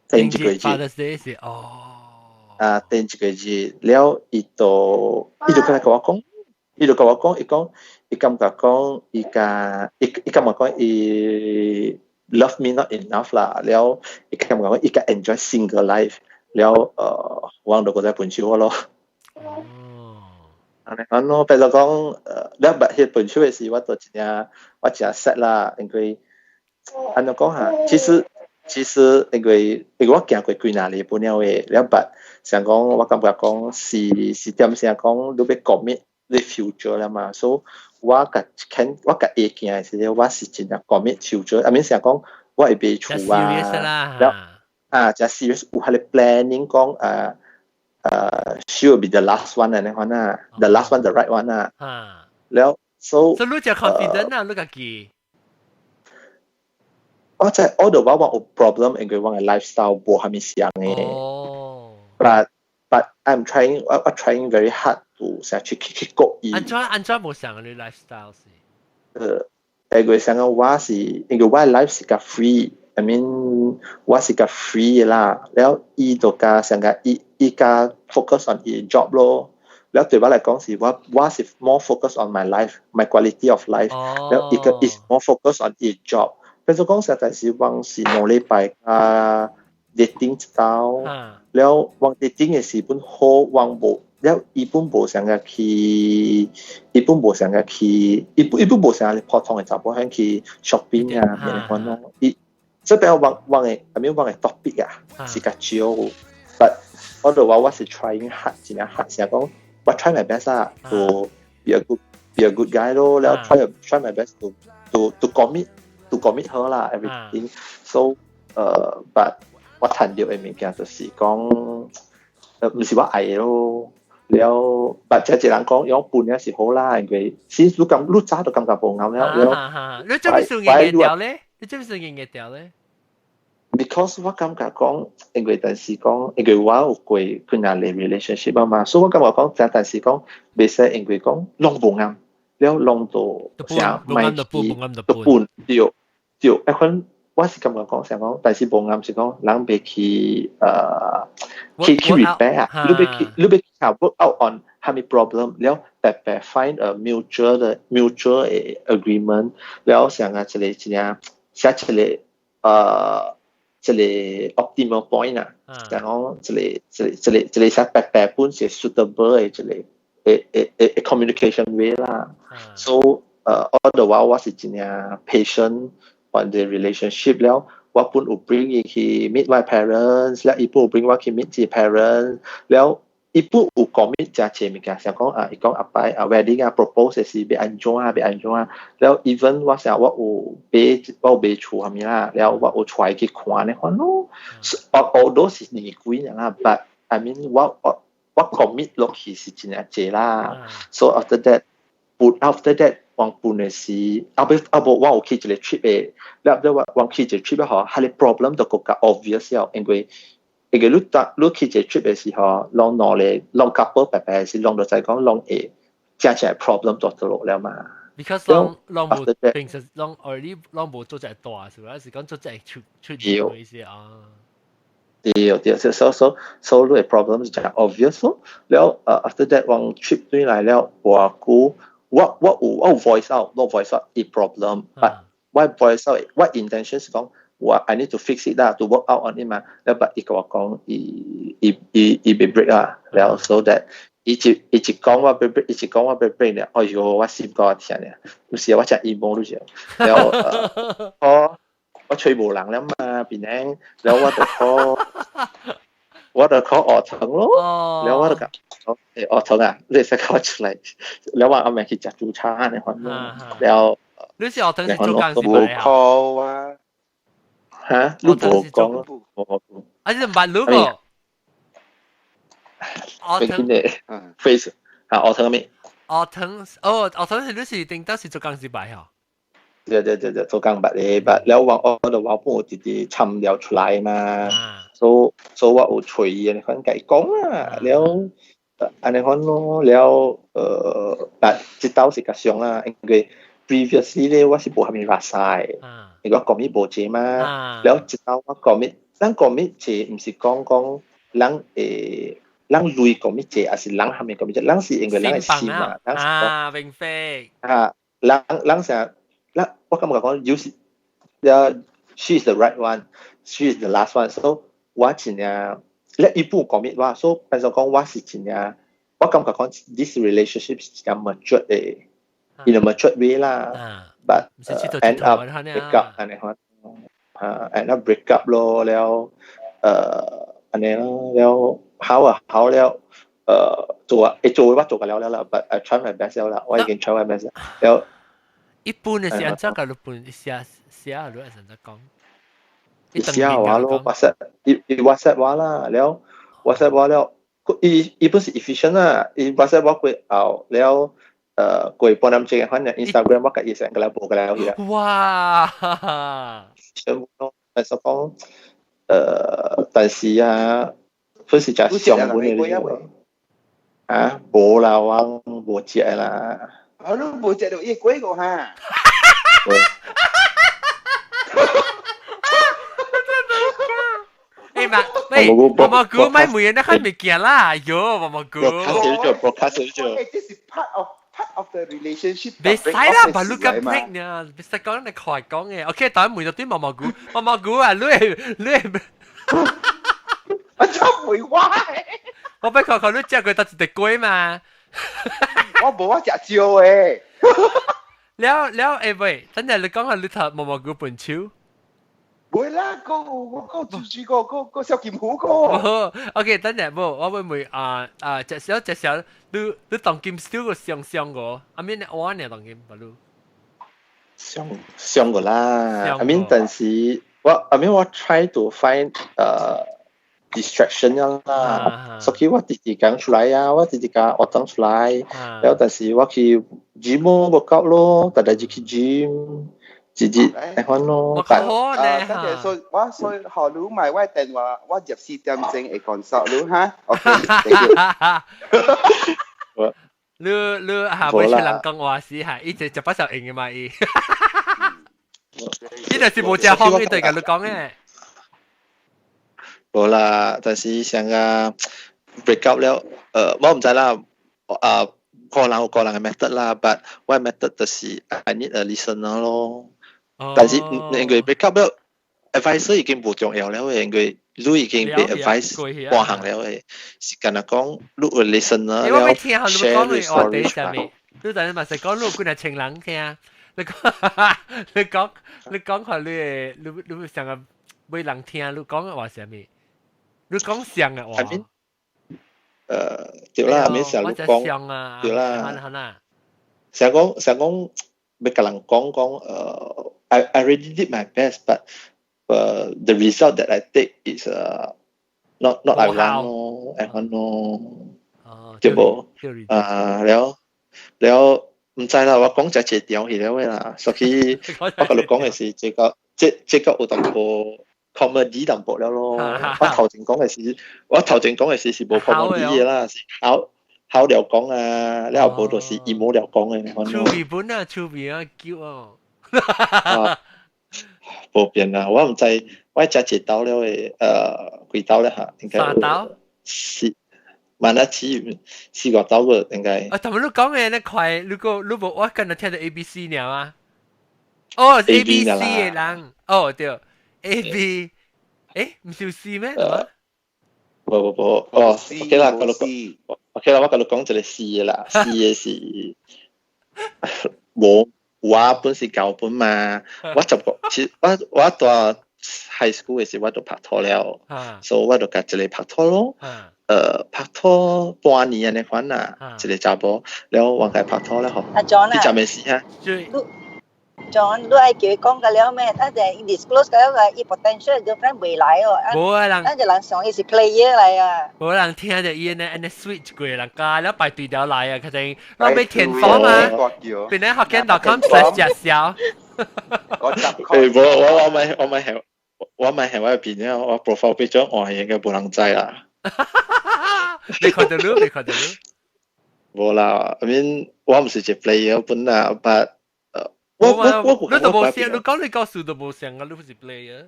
Speaker 4: 頂一個月。
Speaker 2: Father's Day 是哦。
Speaker 4: 啊，頂一個月了，伊就過來共我講，伊就共我講，伊講，伊感覺講，伊共伊感覺講，伊 love me not enough 啦，了，伊感覺講，伊較 enjoy single life，了，我就閣再分手咯。按呢款咯，比如講，了捌彼分手的時，我都真正我真 sad 啦，因為按怎講哈，其實因為我行過幾若年本了的，了捌想講我感覺講是點聲講你欲 commit 你 future 了嘛，所以我共肯我共伊行的時陣，我是真正 commit future，I mean 想講我會買厝啊，了啊，真 serious 有彼個 planning 講she will be the last one 按呢款啊，the last one the right one 啊，了 so
Speaker 2: 所以你真 confident 啊，你家己。
Speaker 4: 我在 all the while 我有 problem，因為我的 lifestyle 無蝦米像的。But I'm trying 我 trying very hard to 想去過伊。
Speaker 2: 按怎按怎無像你 lifestyle 是？
Speaker 4: 因為想講我是因為我的 life 是較 free，I mean 我是較 free 的啦。了伊就較想講伊較 focus on 伊 job 咯。了對我來講是我是 more focus on my life，my quality of life。了伊個 is more focus on 伊 job。變做講實在是我是2禮拜啊 dating 一道，了我 dating 的時本好，我無了伊本無想個去，伊本無想個去，伊本無想個普通的查某漢去 shopping 啊，按呢款咯。伊這邊我的，I mean 我的 topic 啊，是較少，but 我就話我是 trying hard，真正 hard，成講我 try my best 啊，to be a good guy 咯，了 try my best to commit 好啦，everything。So，but 我談著的物件就是講，毋是我愛的咯。了，but 這一人講，用半也是好啦，因為先你感你早就感覺無𠕪了。
Speaker 2: 了，你做咩算硬掉咧？你做咩算硬掉咧？
Speaker 4: Because 我感覺講，因為但是講，因為我有過幾若年 relationship 啊嘛，所以我感覺講，但是講，袂使因為講攏無𠕪，了攏都想莫去都搬對對，彼款我是感覺講，想講，但是無𠕪是講，人袂去去 repair 啊，你欲去 work out on 蝦米 problem，了白白 find a mutual 的 mutual 的 agreement，了想啊，一個一個寫一個 optimal point 啊，然後一個寫白白本是 suitable 的一個的 communication way 啦。So all the while 我是真正 patient on the relationship 了，我本有 bring 伊去 meet my parents，了伊本有 bring 我去 meet 伊 parents，了伊本有 commit 誠濟物件，想講啊，伊講後擺啊 wedding 啊 propose 是欲按怎啊，欲按怎啊，了 even 我想我有買厝啥物啦，了我有帶伊去看呢款咯，although 是年幾年啦，but I mean 我 commit 落去是真正濟啦，so after that 不 after that 我本的是後尾後尾我有去一個 trip 的，了後我去一個 trip 吼，彼個 problem 就閣較 obvious 了，因為你當你去一個 trip 的時候，攏兩個攏 couple 白白是攏就知講攏會真正 problem 就落了嘛。
Speaker 2: Because 攏攏無平時攏 already 攏無做這大是吧？是講做這出出嘅意思啊。
Speaker 4: 對對，so 你的 problem 是真 obvious 咯。了after that 我 trip 轉來了，無久我有 voice out，我 voice out 伊 problem，but 我 voice out 我 intention 是講我 I need to fix it 啦，to work out on it 嘛。了 but 伊共我講伊欲 break 啦，了 so that 伊一講我欲 break，伊一講我欲 break 了，哎喲，我心肝疼咧，有時我真 emo 你知，了我揣無人了嘛，變成了我就 call 學堂咯，了我就講，學堂啊，你會使共我出來，了我暗暝去食煮餐按呢款咯，了
Speaker 2: 你是學堂是做工是
Speaker 3: 無 call 啊？
Speaker 4: 嚇，你無講，無無。
Speaker 2: 啊，你毋捌你個？
Speaker 4: 學堂 face 啊，學堂咩？
Speaker 2: 學堂哦，學堂是你是頂當是做工時擺嗬？
Speaker 4: 對對對對，做工捌的捌，了我我就我本有直直參了出來嘛，所以我有揣伊按呢款共伊講啦，了按呢款咯，了但這道是較傷啦，因為 previously 咧我是無蝦米 rasa 的，因為我 commit 無濟嘛，了這道我 commit，咱 commit 濟毋是講講人會人類 commit 濟，還是人蝦米 commit 濟，人是因為人的心嘛，
Speaker 2: 啊，明白。
Speaker 4: 啊，人人成。咱我感覺講，有時啊，she is the right one，she is the last one，so 我真正咧伊本 commit 我，所以變做講我是真正，我感覺講 this relationship 是真 mature 的，in a mature way 啦，but end up break up 按呢款，啊 end up break up 咯，了按呢咯，了好啊好了，做啊，會做我做過了了啦，but I try my best 了啦，我已經 try my best 了。
Speaker 2: 一般的是按怎共你分寫寫你會怎講？
Speaker 4: 寫我咯，WhatsApp 伊伊 WhatsApp 我啦，了 WhatsApp 我了，伊伊本是 efficient 啦，伊 WhatsApp 我過後了，過半點鐘反正 Instagram 我共伊 send 過來無過來去啦。
Speaker 2: 哇！
Speaker 4: 全部咯，但是講，但是啊，本是食上本的啊，無啦，我無食啦。
Speaker 3: 啊，你無食到伊過個哈？
Speaker 2: 欸嘛，喂，毛毛菇買每日那塊物件啦，喲，毛毛菇。
Speaker 4: broadcast 咗，broadcast 咗。
Speaker 3: 這是 part of the relationship。
Speaker 2: 袂使啦，把你個 break 呢，袂使講你快講嘅。OK，當然每日對毛毛菇，毛毛菇啊，你你，
Speaker 3: 我真會話。
Speaker 2: 我欲看看你食過佗一個粿嘛。
Speaker 3: 我無我食少的。
Speaker 2: 了了，欸喂，等陣你講下你頭毛毛菇分手。
Speaker 3: 袂啦，個我個主主個個個小金虎個。
Speaker 2: OK，等陣無，我會問啊啊，隻小隻小，你你當今少個上上個，阿面我呢當今，不如。
Speaker 4: 上上個啦，I mean 但是我 I mean 我 try to find distraction 啦，所以我直直講出來啊，我直直講我講出來，然後但是我去 gym workout 咯，逐日就去 gym。直接來款咯。
Speaker 2: 但好呢
Speaker 3: 嚇。所以我所以予你買我電話，我24點鐘會 consult 你哈。OK，thank
Speaker 2: you。你你下尾出人講話時嚇，伊就就把手用嘅嘛伊。伊就是無食風，伊對共你講嘅。
Speaker 4: 無啦，但是像個 break up 了，我毋知啦，啊，個人有個人嘅 method 啦，but 我 method 就是 I need a listener 咯。但是因為 break up 了，advisor 已經無重要了，因為你已經被 advice 半項了嘅，是干焦講你有 listener
Speaker 2: 了 share 你 story 出來。你等陣嘛是講你有幾若千人聽，你講你講你講看你你你上個沒人聽，你講嘅話啥物？你講上嘅話。
Speaker 4: 對啦，免成日講，對啦。成講成講，欲共人講講，I already did my best, but the result that I take is not I want 咯，I want 咯，對無？啊，了了，毋知啦，我講這一條去了啦，所以我共你講的是這個，這這個有淡薄 comedy 淡薄了咯。我頭前講的是，我頭前講的是是無 comedy 的啦，是好好了講啊，了後無就是 emo 了講的。
Speaker 2: 趣味本啊，趣味啊，叫哦。
Speaker 4: 無變啦，我毋知我食一刀了的，幾刀了哈？應該
Speaker 2: 三刀。
Speaker 4: 四，萬一四四個刀個應該。
Speaker 2: 啊，但係你講的那塊，如果如果我剛才聽到 A B C 爾嗎？哦，A B C 的人，哦對，A B，誒，毋是有 C 咩？
Speaker 4: 無無無，哦，OK 啦，共你講，OK 啦，我共你講一個 C 的啦，C 的是無。我本是舊本嘛，我十個，其實我我蹛 high school 的時我就拍拖了，所以我就共一個拍拖咯。拍拖半年按呢款啦，一個查某，了我共拍拖了吼。
Speaker 6: 阿 John 啊，
Speaker 4: 你食咩事啊？
Speaker 6: 你 John，你愛叫伊講個了咩？等陣伊 disclose 個了個，伊 potential girlfriend 未來哦。
Speaker 2: 無啊人，
Speaker 6: 等陣人想伊是 player 來啊。
Speaker 2: 無人聽著伊按呢按呢 switch 過人家了排隊條來啊，確定我欲填 form 啊，變咧福建 .com/食潲。
Speaker 4: 誒，無我我咪我咪係我咪係我入邊啊，我 profile picture 我係應該無人知啦。
Speaker 2: 你看到你，你看到你。
Speaker 4: 無啦，I mean 我毋是一個 player 本啊，but 我我我
Speaker 2: 你都無想，你講你告訴都無想啊，你不是 player。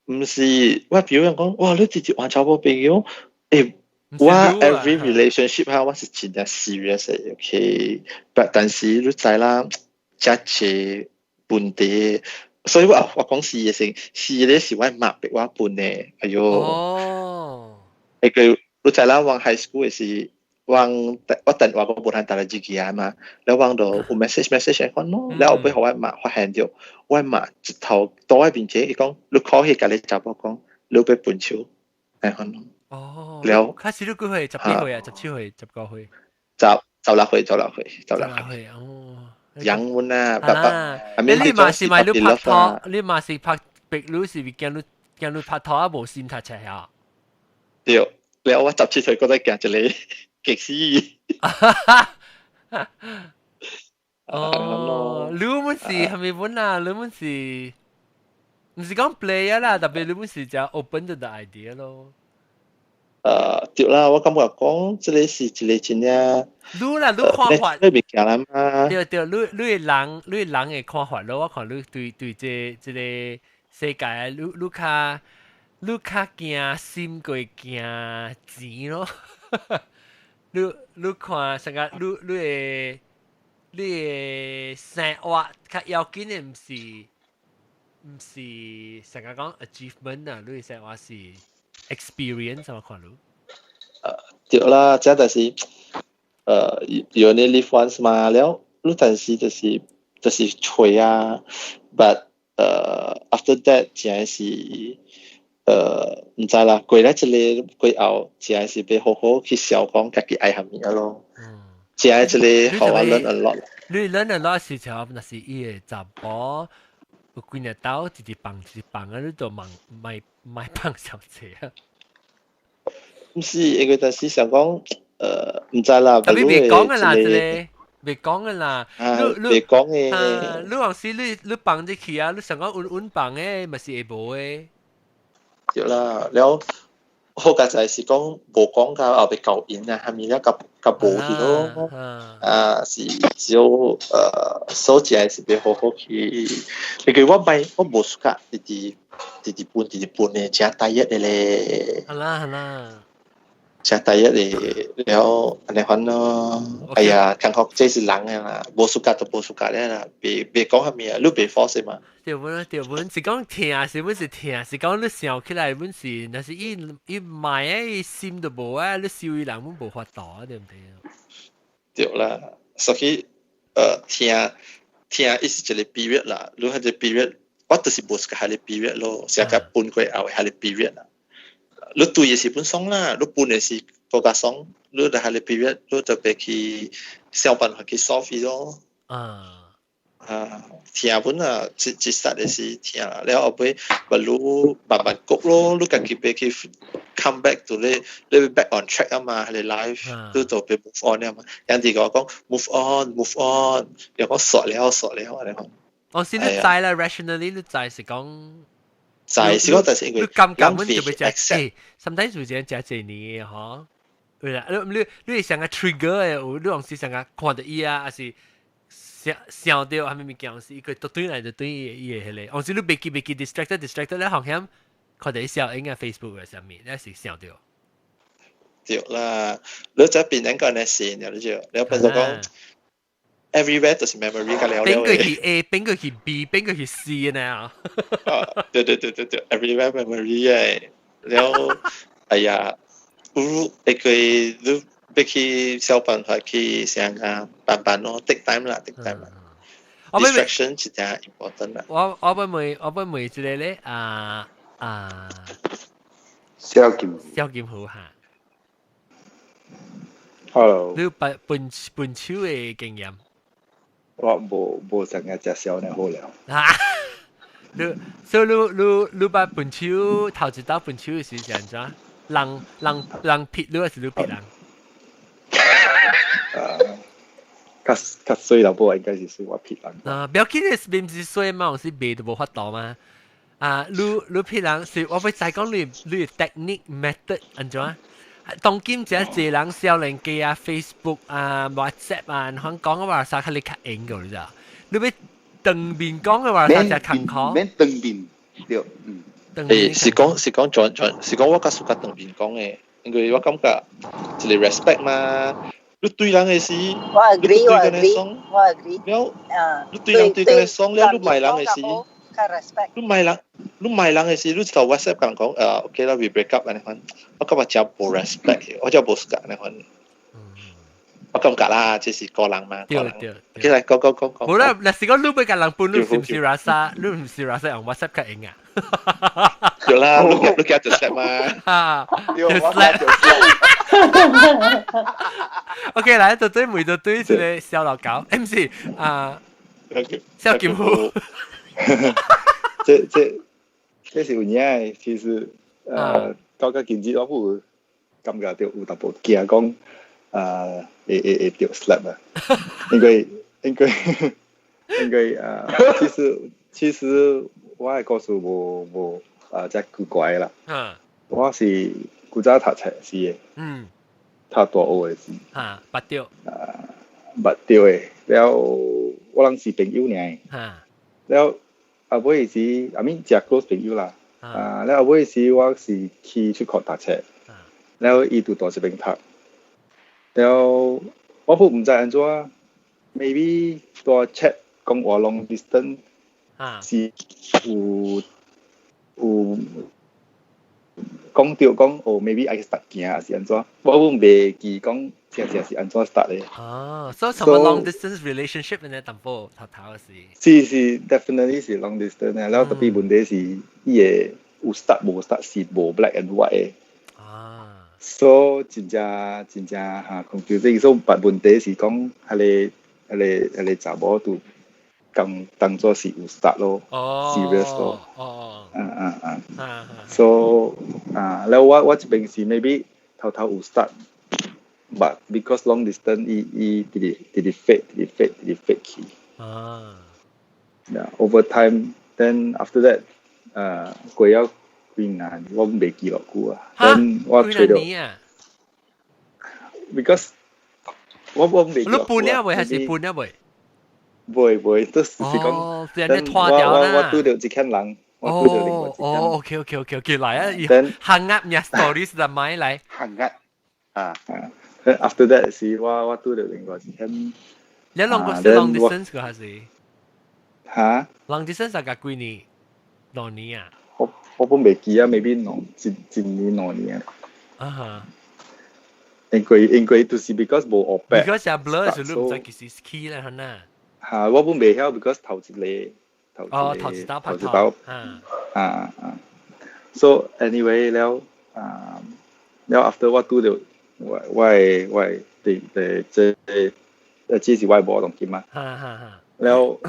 Speaker 4: 毋是，我比如講，哇，你直接玩查某朋友，誒，我 every relationship 哈，我是真正 serious 的，OK，but 但是你知啦，遮濟問題，所以我我講是的先，是咧是我媽逼我分的，哎喲，
Speaker 2: 哦，
Speaker 4: 會個你知啦，我 high school 的時。我我等我個無通搭來自己啊嘛，了我就有 message message 講咯，了後尾予我媽發現著，我媽一頭倒我面前，伊講你可以共你查某講，你欲分手，按呢款咯。
Speaker 2: 哦，
Speaker 4: 了
Speaker 2: 開始你幾歲？10幾歲啊？17歲？19歲？16
Speaker 4: 歲，16歲，16歲。
Speaker 2: 歲哦。
Speaker 4: 養阮啊，爸爸。
Speaker 2: 你嘛是咪你拍拖？你嘛是拍逼你是驚你驚你拍拖啊？無心讀冊啊？
Speaker 4: 對，了我17歲，閣再行一個。激死！
Speaker 2: 哦，你們是係咪本啊？你們是毋是講 player 啦？特別你們是就 open to the idea 咯。
Speaker 4: 對啦，我感覺講，這個是一個真正。
Speaker 2: 你啦，你看法。
Speaker 4: 你物件啦嘛。
Speaker 2: 對對，你你的人，你的人的看法咯。我看你對對這這個世界，你你較你較驚心過驚錢咯。你你看，成個你你的你的生活較要緊的，毋是毋是成個講 achievement 啊？你的生活是 experience 我看你。
Speaker 4: 對啦，這就是you only live once 嘛，了你但是就是就是揣啊，but after that 真係是。毋知啦，過來這個過後，真係是欲好好去想講家己愛啥物咯。真係這個予我 learn a lot。
Speaker 2: 你 learn a lot 時候，若是伊個查某有幾日兜一直放一直放啊，你就忙莫莫放上濟啊。
Speaker 4: 毋是，因為但是想講，毋知啦。
Speaker 2: 特別袂講啊啦，這個袂講啊啦。
Speaker 4: 你袂講的。
Speaker 2: 你有時你你放入去啊，你想講穩穩放的，嘛是會無的。
Speaker 4: 對啦，了好佳哉是講無講到後壁交因啊，蝦米了較較無去咯。啊，是只有所以是欲好好去。因為我莫我無 suka 直直直直分直直分的，誠 tired 的咧。
Speaker 2: 好啦好啦。
Speaker 4: 誠 tired 的了，按呢款咯。哎呀，感覺這是人的啦，無 suka 就無 suka 了啦，袂袂講蝦米啊，你袂 force 嘛。
Speaker 2: 對本對本是講疼，是本是疼，是講你想起來本是，若是伊伊賣的伊心都無啊，你收伊人本無法度啊，對毋對？
Speaker 4: 對啦，所以疼疼伊是一個 period 啦，你彼個 period，我就是無 suka 彼個 period 咯，成個分過後彼個 period 啦。你對的是本爽啦，你分的是閣較爽，你就彼個 period，你就欲去想辦法去 solve 伊咯。
Speaker 2: 啊。
Speaker 4: 啊，疼本啊，一一剎的是疼，了後尾，嘛你慢慢過咯，你家己欲去 come back to 你，你 back on track 啊嘛，彼個 life，你就欲 move on 啊嘛。人哋共我講 move on，move on，又講煞了煞了，按呢講。
Speaker 2: 我先你知啦，rationally 你知是講。
Speaker 4: 知是講，但是因為
Speaker 2: 你感覺阮就欲食，欸，sometimes 有一個食濟年的吼，對啦，你你你會想個 trigger 的，有你有時想個看著伊啊，還是想想著啥物物件，是伊個都對來就對伊伊的彼個，有時你袂記袂記 distracted distracted 咧，好像看著伊小影啊 Facebook 的啥物，你是想著。
Speaker 4: 對啦，你這邊兩個人線，你就你變做講。everywhere 都是 memory 個了了。
Speaker 2: 邊個是 A，邊個是 B，邊個是 C 呢？
Speaker 4: 啊，對對對對對，everywhere memory 嘅，了，哎呀，有會個你欲去想辦法去想啊，慢慢咯，take time 啦，take time 啦。distraction 是真 important 啦。
Speaker 2: 我我欲問，我欲問一個咧，啊啊，
Speaker 3: 小金，
Speaker 2: 小金虎哈。
Speaker 3: Hello。
Speaker 2: 你分分分手的經驗？
Speaker 3: 我無無成日食燒呢好了。
Speaker 2: 啊！你所以你捌分手頭一道分手是按怎？人劈你還是你劈人？
Speaker 3: 啊，較較衰啦，不過應該是算我劈人。
Speaker 2: 啊，不要緊，你毋是衰嘛，是賣都無法度嘛。啊，你劈人是我欲知講你 technique method 按怎？當今這濟人少年機啊，Facebook 啊、WhatsApp 啊，你講嘅話啥較你較用個，你知道？你欲當面講嘅話，啥才艱苦？
Speaker 3: 免當面對，嗯。
Speaker 4: 誒，是講轉轉，是講我較 suka 當面講嘅，因為我感覺一個 respect 嘛。你對人嘅時，
Speaker 6: 我 agree，我 agree，我 agree。
Speaker 4: 了，你對人對佢爽了，你賣人嘅時，你賣人，你賣人嘅時，你就 WhatsApp 共人講，OK 啦，we break up 按呢款，我感覺真無 respect，我真無 suka 按呢款。我感覺啦，這是個人嘛。
Speaker 2: 對對。
Speaker 4: OK 來講講講講。
Speaker 2: 無啦，若是講你欲共人分，你是毋是 rasa？你毋是 rasa 用 WhatsApp 較用啊？
Speaker 4: 對啦，你記就 slap 嘛。
Speaker 2: 啊，
Speaker 3: 就 slap 就 slap。
Speaker 2: OK，來，就對每就對這個小老狗，毋是啊，小金虎。
Speaker 3: 這是有影的，其實到今日我有感覺到有淡薄驚講，會著 slap 啊，因為其實我的故事無遮古怪啦。我是古早讀冊時的，讀大學的時。
Speaker 2: 哈，捌著。
Speaker 3: 啊，捌著的，了我人是朋友爾。了後尾時，I mean 誠 close 朋友啦。啊，了後尾時我是去出國讀冊，了伊就佇這邊讀。了我閣毋知按怎，maybe 佇 chat 講話 long distance 是有講著講哦，maybe 愛 start 行還是按怎，我閣袂記講正正是按怎 start 的。
Speaker 2: 哦，所以什麼 long distance relationship 呢？淡薄頭頭是。
Speaker 3: 是是，definitely 是 long distance 的，了 tapi 問題是伊會有 start 無 start 是無 black and white 的。所以真正真正哈 confusing，所以但問題是講，彼個查某就當做是有 start 咯，serious 咯。So 啊，了我這邊是 maybe 頭頭有 start，but because long distance 伊伊直直直直 fade 直直 fade 直直 fade 去。Yeah, over time, then after that，過了幾年，我袂記落久啊。Then 我揣著。Because 我袂記。
Speaker 2: 你搬了未？還是搬了未？
Speaker 3: 袂袂，都是講。
Speaker 2: 哦，我
Speaker 3: 拄著一群人。我拄著另外一
Speaker 2: 哦，OK，來啊！hang up 你 story 是買來。
Speaker 3: hang up 啊啊！After that 是我拄著另外一群。
Speaker 2: 你兩個是 long distance 個還是？
Speaker 3: 嚇
Speaker 2: ？long distance 大概幾年？2年啊？
Speaker 3: 我本袂記啊，maybe 兩一年兩年啊。
Speaker 2: 啊哈。
Speaker 3: 因為就是 because 無學白。
Speaker 2: because 係 blur 時你毋知幾時起咧，係呐？
Speaker 3: 嚇，我本袂曉，because 頭一個頭
Speaker 2: 哦，頭一道拍
Speaker 3: 頭一道。啊啊。So anyway 了啊，了 after 我拄著我的對對這這是我無當今嘛。了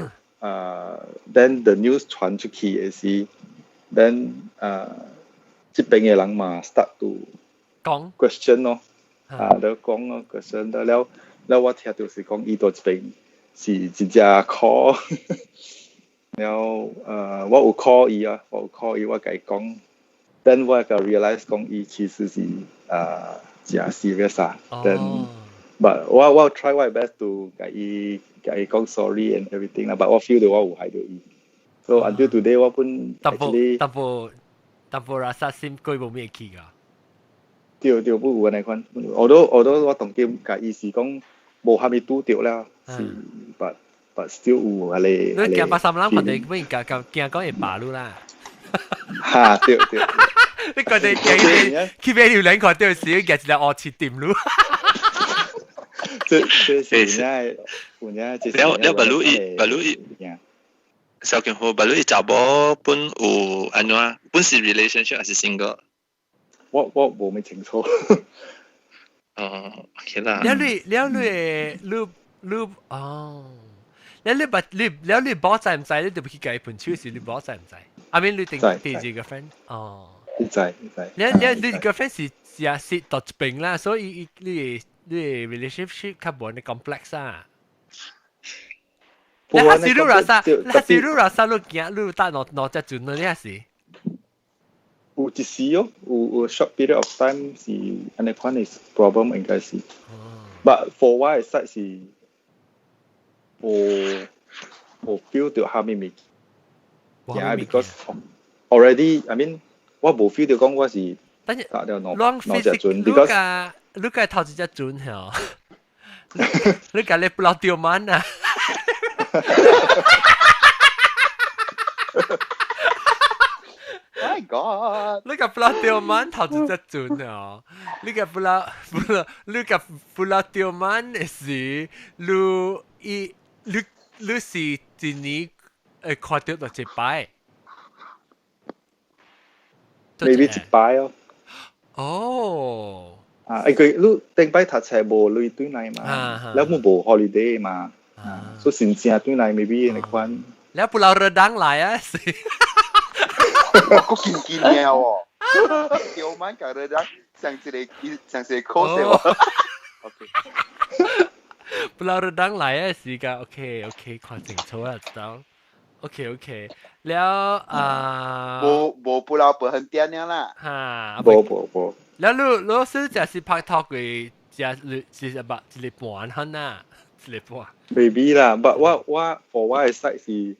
Speaker 3: then the news 傳出去的時，then 這邊的人嘛 start to
Speaker 2: 講
Speaker 3: question 咯，啊，了講咯 question 了了我聽著是講伊佇這邊是真正 call，了我有 call 伊啊，我有 call 伊，我共伊講，then 我個 realize 講伊其實是誠 serious 啊，then but 我 try 我 best to 共伊講 sorry and everything 啦，but 我 feel 到我有害著伊，so until today 我本
Speaker 2: 淡薄淡薄淡薄 rasa 心過無咩去噶。
Speaker 3: 對對，不有按呢款，我都我當今共伊是講無蝦米拄著啦，是 but still 有彼個。
Speaker 2: 你驚別三人看著會驚驚驚講會罷你啦。
Speaker 3: 哈，對對。
Speaker 2: 你覺得驚去買榴蓮看著時，舉一個烏刺點你。
Speaker 3: 這是有影有影，這
Speaker 4: 了了，白魯伊白魯伊，小金虎白魯伊查某本有按怎？本是 relationship 還是 single？
Speaker 3: 我無咩清楚。
Speaker 4: 哦，OK 啦。
Speaker 2: 了你了你你你哦，你你你了你某知毋知？你就去共伊分手時，你某知毋知？I mean 你定第二個 friend 哦。
Speaker 3: 你知你知。
Speaker 2: 你你個 friend 是是啊是獨一邊啦，所以你 relationship 較無呢 complex 啊。你還是你拉薩，你還是你拉薩，你驚你搭兩兩隻船，你還是？
Speaker 3: 有一時哦，有 short period of time 是按呢款的 problem 應該是。But for 我的 side 是無 feel 到蝦米物件，because already I mean 我無 feel 到講我是
Speaker 2: 搭
Speaker 3: 了兩兩隻船，because
Speaker 2: 你共頭一隻船吼，你共你不老掉滿啊！
Speaker 7: My God！
Speaker 2: 你共不老掉滿頭一隻船哦，你共不老不老，你共不老掉滿的時，你伊你你是一年會看著就一擺
Speaker 3: ，maybe 一擺哦。
Speaker 2: 哦。
Speaker 3: 啊，因為你頂擺讀冊無鐳轉來嘛，了無無 holiday 嘛，所以真正轉來 maybe 那款。
Speaker 2: 了不老熱當來啊是。
Speaker 7: 我閣見見了哦，叫滿共熱當上一個上一個考試喎。
Speaker 2: OK。不老熱當來啊是個 OK OK 看清楚啊知道。OK OK 了啊。
Speaker 7: 無無不老不很點了啦。
Speaker 2: 哈。
Speaker 3: 無無無。
Speaker 2: 了你老師就是拍拖過，食是一百一個半很啊，一個半。
Speaker 3: Maybe 啦，but 我 for 我的 side 是，
Speaker 2: 一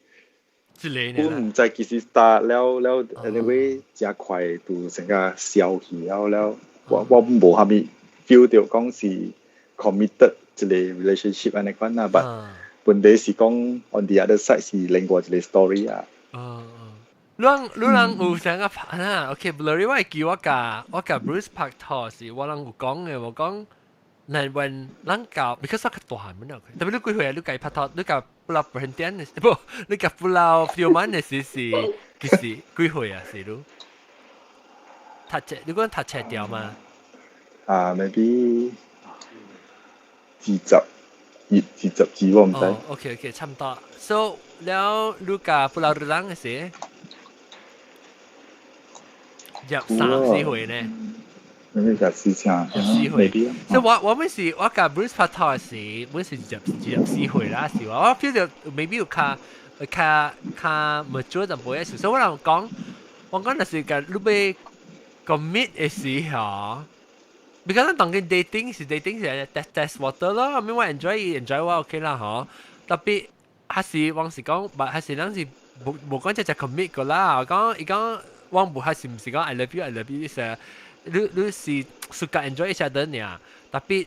Speaker 2: 個
Speaker 3: 我毋知幾時 start 了了，anyway 誠快就成個消去了了，我無蝦米 feel 到講是 committed 一個 relationship 按呢款啦，but 問題是講 on the other side 是另外一個 story 啊。
Speaker 2: 哦。你你人有啥個拍啊？OK，blurry 我會記我共 Bruce 拍拖時，我人有講嘅，我講，嗱when 咱教，because 我較大漢嘛，特別你幾歲啊？你共伊拍拖，你共不老本點的，不，你共不老 feel 滿的時是幾時幾歲啊？是你讀冊，你講讀冊掉嗎？
Speaker 3: 啊，maybe 22、22我毋知。
Speaker 2: OK OK，差唔多。So 了，你共不老人的時？入三四歲呢？
Speaker 3: 你廿四歲，
Speaker 2: 24歲。所以我每時我共 Bruce 拍拖時，每時入24歲啦，是話我 feel 到 maybe 有較較較 mature 淡薄仔，所以我人講，我講若是共你欲 commit 的時候，because 咱當緊 dating 是 dating 是 test test water 咯，I mean 我 enjoy enjoy 我 OK 啦嗬，特別還是往時講，還是咱是無無講只只 commit 個啦，講伊講。我無還是毋是講 I love you I love you 是，你你是暑假 enjoy 一下等爾，特別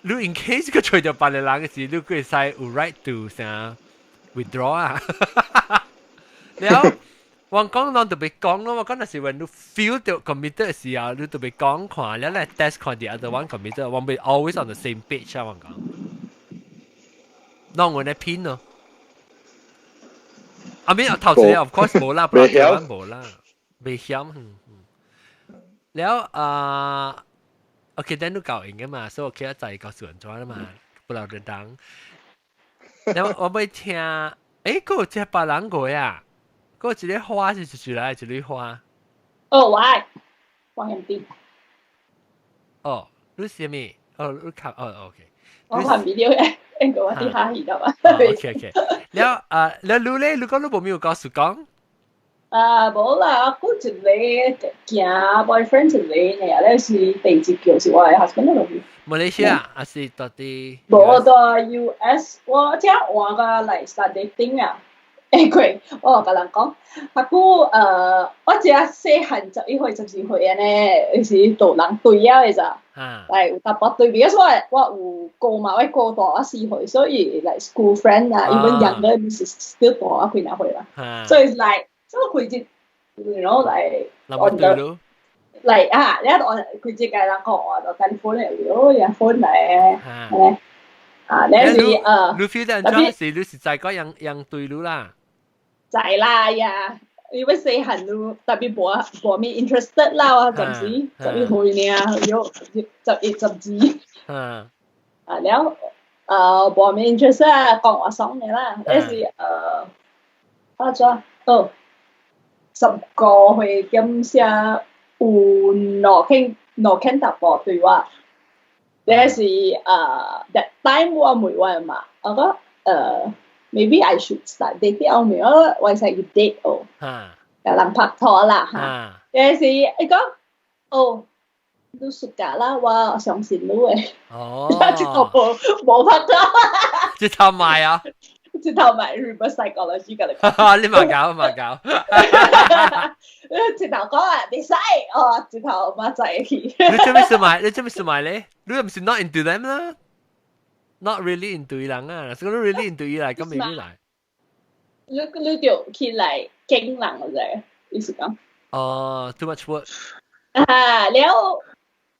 Speaker 2: 你 in case 個揣著別個人嘅時，你會使有 right to 啥 withdraw 啊。了，我講攏特別講咯，我講若是 when 你 feel 到 committed 嘅時候，你特別講看，了來 test 看 the other one committed，我會 always on the same page 啊，我講。啷我來拼咯。I mean 頭先 of course 無啦，不然無啦。未曉，嗯嗯。了啊，OK，等你教用嘅嘛，所以我記得在告訴人怎啦嘛，不老人當。了我欲聽，欸，閣有一個別人過啊，閣有一個花是誰來？一蕊花。
Speaker 5: 哦，我黃炎斌。
Speaker 2: 哦，你是啥物？哦，你看，哦，OK。
Speaker 5: 我看 video 嘅，應該我啲下戲得嘛。
Speaker 2: OK OK。了啊，了你咧，你講你無沒有告訴講？
Speaker 5: 啊，無啦，我一個行 boyfriend 一個爾，咧是第一叫是我的 husband 咯。
Speaker 2: 馬來西亞還是到底？
Speaker 5: 無到 US，我才換個來 start dating 啊。因為我有共人講，較久我才細漢11歲、14歲按呢，是大人對了的咋。來有淡薄對比，所以我有哥嘛，我哥大我4歲，所以 like school friend 啊，even younger 是 still 大我幾若歲啦。所以 like 所以開始，you know like
Speaker 2: on the
Speaker 5: like 啊，你我開始共人講話就 telephone 嚟，哦，用 phone 嚟，啊，你是
Speaker 2: 你 feel 到怎是你是在講樣樣對路啦？
Speaker 5: 知啦呀，因為細漢都特別無無咩 interested 啦，我暫時11歲爾，有11、12。啊，了無咩 interest 啊，講話爽嘅啦，那是啊怎哦，10個歲點寫有兩間淡薄對我，那是that time 我問我嘛，我講maybe I should start dating 後面我我使去 date 哦，有人拍拖啦嚇，那是伊講哦。你暑假啦，我相信你嘅。
Speaker 2: 哦，
Speaker 5: 直頭無無拍拖。
Speaker 2: 直頭賣啊！
Speaker 5: 直頭賣 reverse psychology 㗎你。
Speaker 2: 你嘛搞嘛搞。
Speaker 5: 直頭講啊，你使哦，直頭馬仔去。
Speaker 2: 你做咩事買？你做咩事買咧？你又唔是 not into them 啦？Not really into 伊人啊，是講 really into 伊來，咁未來。
Speaker 5: 你就起來經人嘅啫，意思講。
Speaker 2: 哦，too much work。
Speaker 5: 啊，了。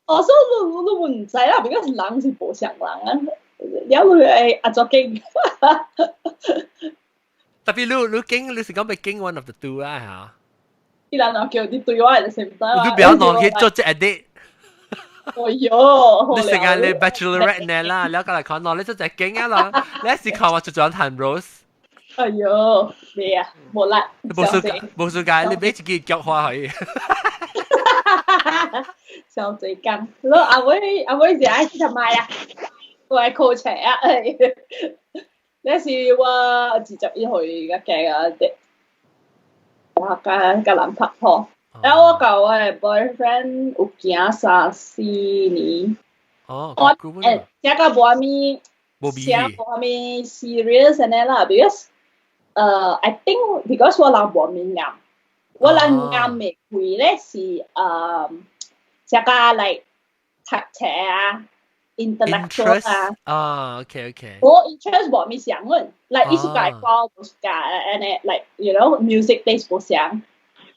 Speaker 5: 我說你你唔知啦，比較人是無相人啊，了你會阿做經。
Speaker 2: 特別你經，你是講欲經 one of the two 啦嚇。
Speaker 5: 伊人若叫你對我，就是唔知啦。
Speaker 2: 你不要弄去做這 edit。
Speaker 5: 哎喲！
Speaker 2: 你成日你 bachelorette 呢啦，你過來看我，你做隻經啊啦，你是看我做咗彈 rose。
Speaker 5: 哎喲，咩啊？無啦。
Speaker 2: 無數無數屆，你俾自己腳花去。
Speaker 5: 上濟工，咯阿妹阿妹是愛去讀賣啊，我愛考冊啊，那是我21歲個計啊，我佮佮人拍拖，然後我佮我的 boyfriend 有行三四年。
Speaker 2: 哦，
Speaker 5: 我這個無啥物，這無啥物 serious 按呢啦，because I think because 我人無敏感，我人啱袂開咧是這個 like 讀冊啊，intellectual 啊。
Speaker 2: 啊，OK OK。
Speaker 5: 我 interest 無物相阮，like 藝術界我無 suka 按呢，like music taste 無相。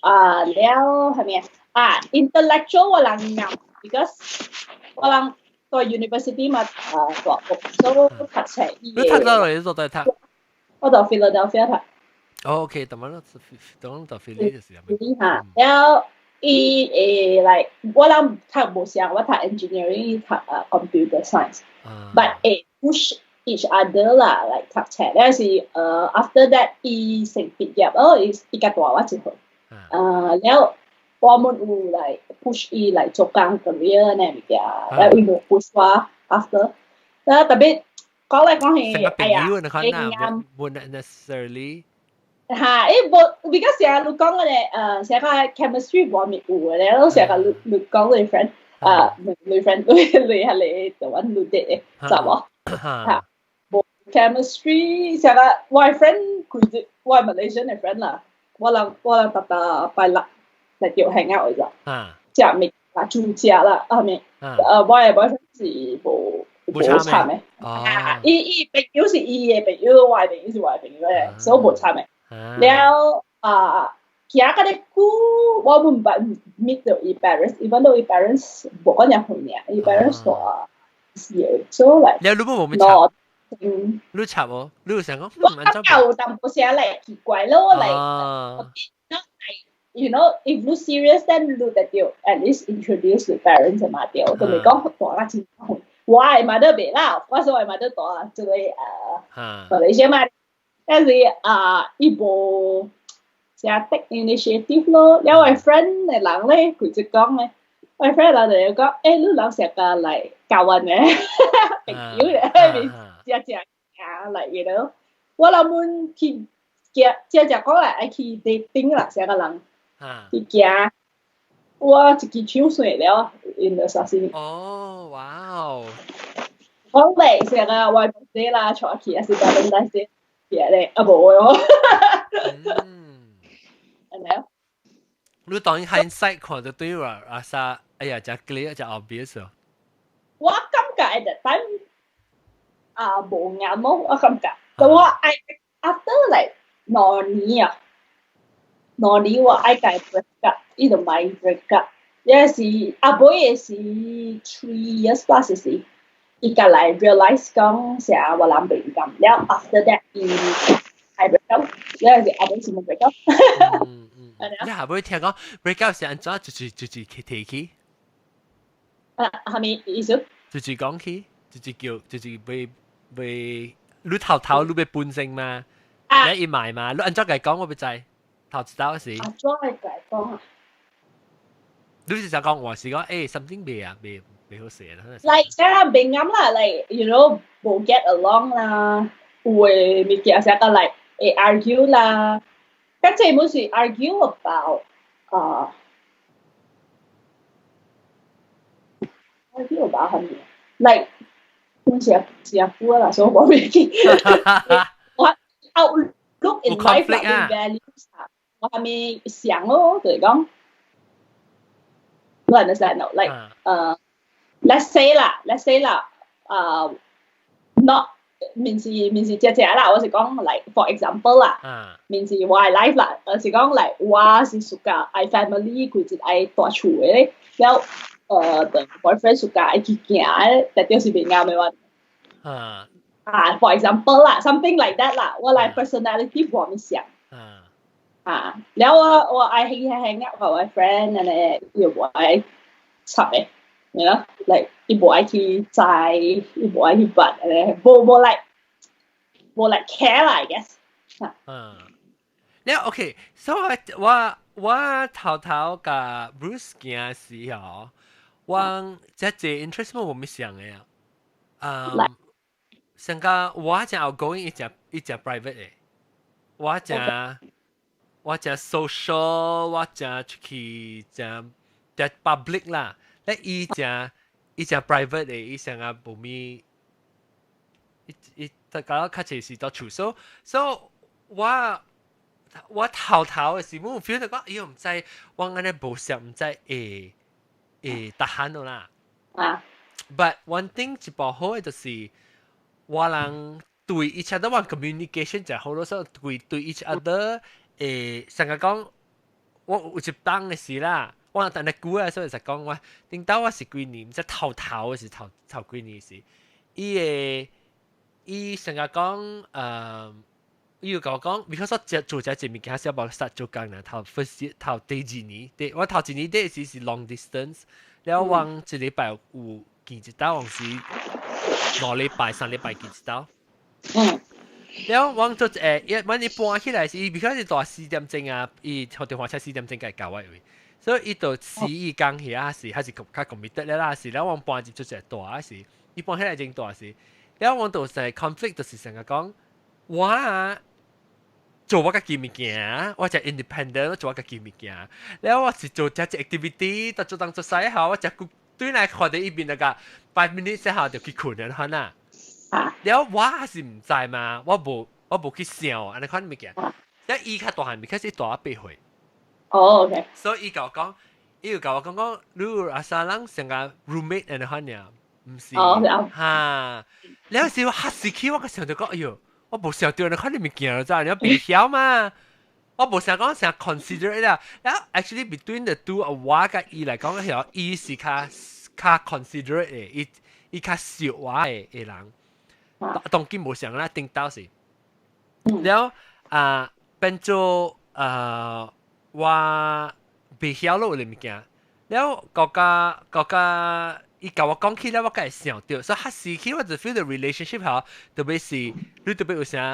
Speaker 5: 啊，了係咪啊？intellectual 我人啱，because 我人在 university 嘛啊大學，所以讀冊。
Speaker 2: 你讀到嚟做在讀？
Speaker 5: 我到 Philadelphia 讀。
Speaker 2: 哦，OK，當然當到 Philly 就是
Speaker 5: 咁。嚇，了伊會 like 我人讀無相，我讀 engineering，讀啊 computer science，but 會 push each other 啦，like 讀冊。但是after that 伊先畢業，哦，伊伊較大我一歲。了我們有 like push 伊來做工 career 呢物件，了伊無 push 我 after。了特別講來講去，哎呀，
Speaker 2: 會啱，無 necessarily。
Speaker 5: 嚇！伊無，because 成日你講嘅咧，成個 chemistry 無咪有嘅咧，我成日你你講你 friend，啊，你 friend 你你係你就揾你啲嘅，知無？嚇！無 chemistry 成個我 friend 佢隻我 Malaysian 嘅 friend 啦，我人逐逐拜六嚟叫 hang out 嘅咋，食物啊煮食啦，啊咪，我嘅 boyfriend 是無無參嘅，啊，伊伊朋友是伊嘅朋友，我嘅朋友是我嘅朋友嘅，所以無參嘅。了啊，行個咧久，我毋捌 meet 到伊 parents，even though 伊 parents 無講遮歲爾，伊 parents 大是的，所以來。
Speaker 2: 了你無冇插？嗯，你插無？你有想講？
Speaker 5: 我感覺有淡薄仔來奇怪咯，來，if you serious then 你就要 at least introduce the parents 嘛對，就袂講大甲真歲。我的 mother 袂啦，我說我的 mother 大這個馬來西亞嘛。但是啊，伊無成 take initiative 咯。因為 friend 嘅人咧，佢就講咧，我 friend 人就講，你人成個來教阮嘅朋友咧，食食啊來，我諗阮去行，正正講來愛去 dating 啦，成個人去行，我一支手碎了，in the 沙士。
Speaker 2: 哦，哇哦！
Speaker 5: 講嚟成個我姐啦，坐去還是 Valentine's Day。咧，啊無哦。係咪啊？
Speaker 2: 你當然 hindsight 看就對啦，阿沙，哎呀，真 clear 真 obvious 哦。
Speaker 5: 我感覺 at that time 啊無啱咯，我感覺。但我愛 after like 2年啊，兩年我愛共 break up，伊就買 break up。也是阿妹也是 3 years plus 時，伊家來 realize 講成我人袂咁，了 after that 伊愛 break up，了是阿妹是冇 break up。
Speaker 2: 嗯嗯，你下尾聽講 break up 是按怎？就是去提起？
Speaker 5: 啊，係咪意思？
Speaker 2: 就是講起，就是叫，就是被袂你頭頭你欲本身嘛，你伊買嘛，你按怎共講我欲知，頭一道時。
Speaker 5: 按怎會共講啊？
Speaker 2: 你是想講我是講something 袂啊，袂袂好勢啦。
Speaker 5: Like 雖然袂啱啦，like 無 get along 啦，有的物件成個 like 會 argue 啦，較濟毋是 argue about 啊，argue about 啥物？Like 阮是是阿久啦，所以我袂記。我 outlook in life 啦，values 啊，我啥物想咯，就是講，你 understand no? Like let's say 啦，not 毋是毋是這這啦，我是講 like for example 啦，毋是我的 life 啦，而是講 like 我是 suka 愛 family 規日愛蹛厝的咧，了the boyfriend suka 愛去行的，特別是袂啱的話。啊，for example 啦，something like that 啦，我來 personality 無物像。啊，了我我愛去 hang out 我 friend 按呢，伊無愛插的。Like 伊無愛去載，伊無愛去捌，按呢無無 like 無 like care 啦，I guess。
Speaker 2: 嗯，了 OK，所以我我頭頭共 Bruce 行時候，我這這 interest 我無物想的啊，嗯，上個我誠 outgoing，伊誠伊誠 private 的，我誠我誠 social，我誠出去誠誠 public 啦。咧伊誠伊誠 private 的，伊上啊無咪，伊伊大家較濟是蹛厝，so 我我頭頭的時，我 feel 到講，哎喲，毋知我按呢無熟，毋知會會達罕啦。
Speaker 5: 啊。
Speaker 2: But one thing 一部好的就是我人對 each other 我 communication 就好咯，所以對對 each other 會成日講，我有一當的時啦。我但係久啊，所以就講我頂到我是幾年，即頭頭是頭頭幾年時，伊會伊成日講伊有共我講，because 我做做這物件是無實做工啦，頭 first year 頭第二年，第我頭一年第時是 long distance，了我一禮拜有見一道，有時2禮拜3禮拜見一道。了我做一阮一搬起來是，伊 because 是大4點鐘啊，伊坐電話車4點鐘才會到我位。所以伊就時伊工遐是，還是較 committed 了啦，是了我搬入做一個大時，伊搬起來真大時，了我就是 conflict 就是成日講，我啊做我家己物件，我就 independent，我做我家己物件，了我是做這隻 activity，但做當做細下，我只顧對來看到伊邊那個 5 minutes 後就去睏了，可能。了我還是毋知嘛，我無我無去想按呢款物件，了伊較大漢，開始大我8歲。
Speaker 5: 哦，OK。
Speaker 2: 所以伊共我講，伊有共我講講，你阿沙人成個 roommate 按呢款爾，毋是。哈，了時我嚇死去，我個想就講，哎喲，我無想到按呢款物件了，知你袂曉嘛？我無想講成 consider 啦。了 actually between the two，我佮伊來講，係伊是較較 considerate 的，伊伊較惜我的的人。當今無相啦，頂到是。了啊，變做啊，我袂曉咯有物件。了國家國家伊共我講起來，我才會想到，所以較時起我就 feel the relationship 吼，特別是你特別有啥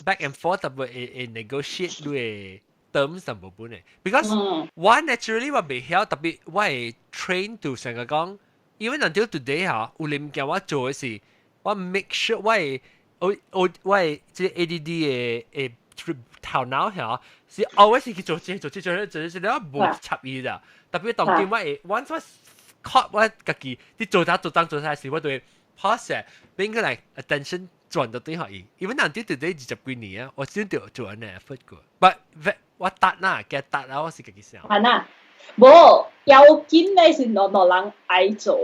Speaker 2: back and forth 特別會會 negotiate 你的 terms 淡薄本的。Because 我 naturally 我袂曉，特別我會 train to 成個講，even until today 吼，有物件我做的是，我 make sure 我會我我我會這個 ADD 的的頭腦吼，是 always 去做這做這做這做這，我無插伊啦。特別當今我會 once 我 caught 我家己，你做啥做當做啥時，我就會 pause，變過來 attention 轉到對予伊。even until today 20幾年啊，我先著做按呢 effort 過。But 我達啦，嘅達啦，我是家己想。
Speaker 5: 係啦，無要緊的是兩兩人愛做，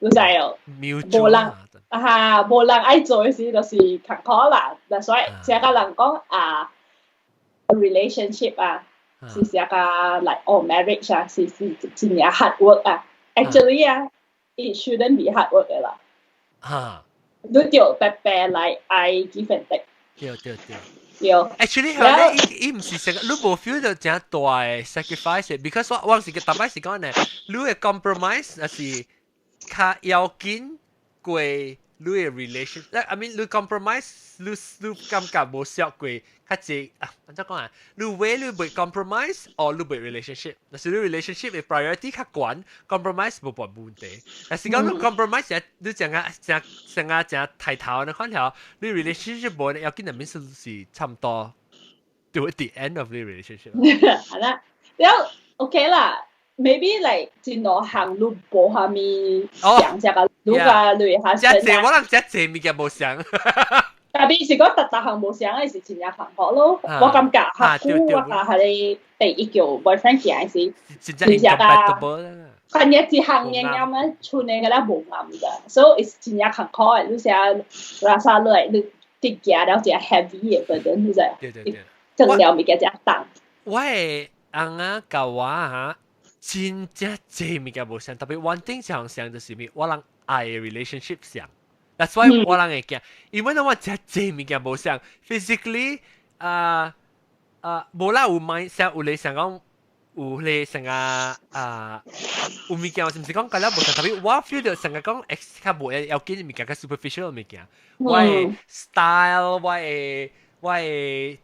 Speaker 5: 你知哦？無人啊，無人愛做的時就是艱苦啦。所以這個人講啊，relationship 啊，是這個 like oh marriage 啊，是是真正 hard work 啊。Actually 啊，it shouldn't be hard work 的啦。你就白白來愛 give and take。
Speaker 2: 對對對。
Speaker 5: 對。
Speaker 2: Actually 係咧，伊伊毋是成個，你無 feel 到誠大的 sacrifice，because 我我是個逐擺是講呢，你的 compromise 抑是較要緊過你嘅 relation，I mean 你 compromise，你感覺無惜過，較濟啊，按怎講啊？你為你袂 compromise，或你袂 relationship，若是你 relationship 嘅 priority 較懸，compromise 無半問題。但是講你 compromise，你成個成成個成抬頭，你看條你 relationship 無要緊，入面是差唔多，to the end of the relationship。
Speaker 5: 係啦，然後 OK 啦。Maybe like 真兩項你無蝦米相這個，你個你下
Speaker 2: 這濟我人這濟物件無相。
Speaker 5: 特別是講逐逐項無相的是真正幸福咯。我感覺較久我甲彼個第一叫 boyfriend 行時，
Speaker 2: 真正 incompatible 啦。
Speaker 5: 反正一項嘢啱啊，剩的個咧無啱㗎，所以是真正艱苦的。你寫拉薩落來，你直行了真 heavy 的 burden，你知？
Speaker 2: 對對對。
Speaker 5: 整了物件真重。
Speaker 2: 我的翁仔佮我哈。真正濟物件無相，特別 one thing 上相就是咩？我人愛 relationship 相，That's why 我人會驚，因為我真濟物件無相，physically 啊啊無啦有mind 想有咧想講有咧成個啊有物件，是毋是講甲了無相？特別我 feel 到成個講 ex 較無要緊物件較 superficial 物件，我的 style，我的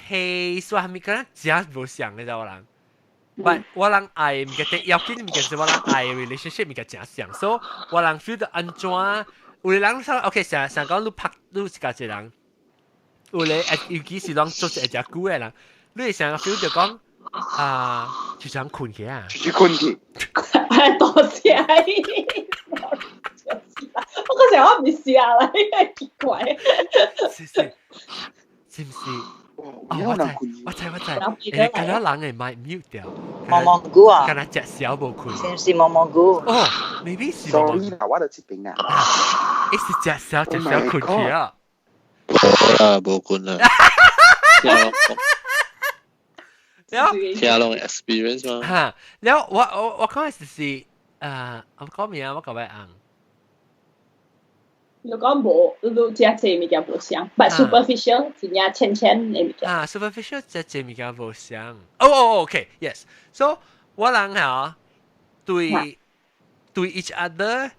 Speaker 2: taste，我係咪敢若真無相你知無人？我人愛物件，要緊物件是我人愛 relationship 物件真像，所以我人 feel 到按怎，有的人說 OK，成成講你拍你是家一個人，有的尤其是攏做一隻久的人，你會成 feel 到講啊，就想睏去啊，
Speaker 7: 就睏去，
Speaker 5: 多謝。我嗰時我唔是啊啦，奇怪。
Speaker 2: 是是，是唔是？哦，我知，我知，我知。誒，敢若人會麥 mute 掉。
Speaker 6: 毛毛菇啊！
Speaker 2: 敢若食小無睏。
Speaker 6: 是唔是毛毛菇？
Speaker 2: 哦，maybe 是。
Speaker 7: Sorry 啦，我就這邊啊。
Speaker 2: 伊是食小食小睏去啊。
Speaker 4: 無啦，無睏啦。
Speaker 2: 了，
Speaker 4: 聽攏 experience 嘛。
Speaker 2: 哈，了我講的是啊，我講咩啊？我講咩啊？
Speaker 5: 你講無，你食這物件無相，but superficial 真正淺淺的物件。
Speaker 2: 啊，superficial 食這物件無相。哦哦，OK，yes。So 我人嚇對 each other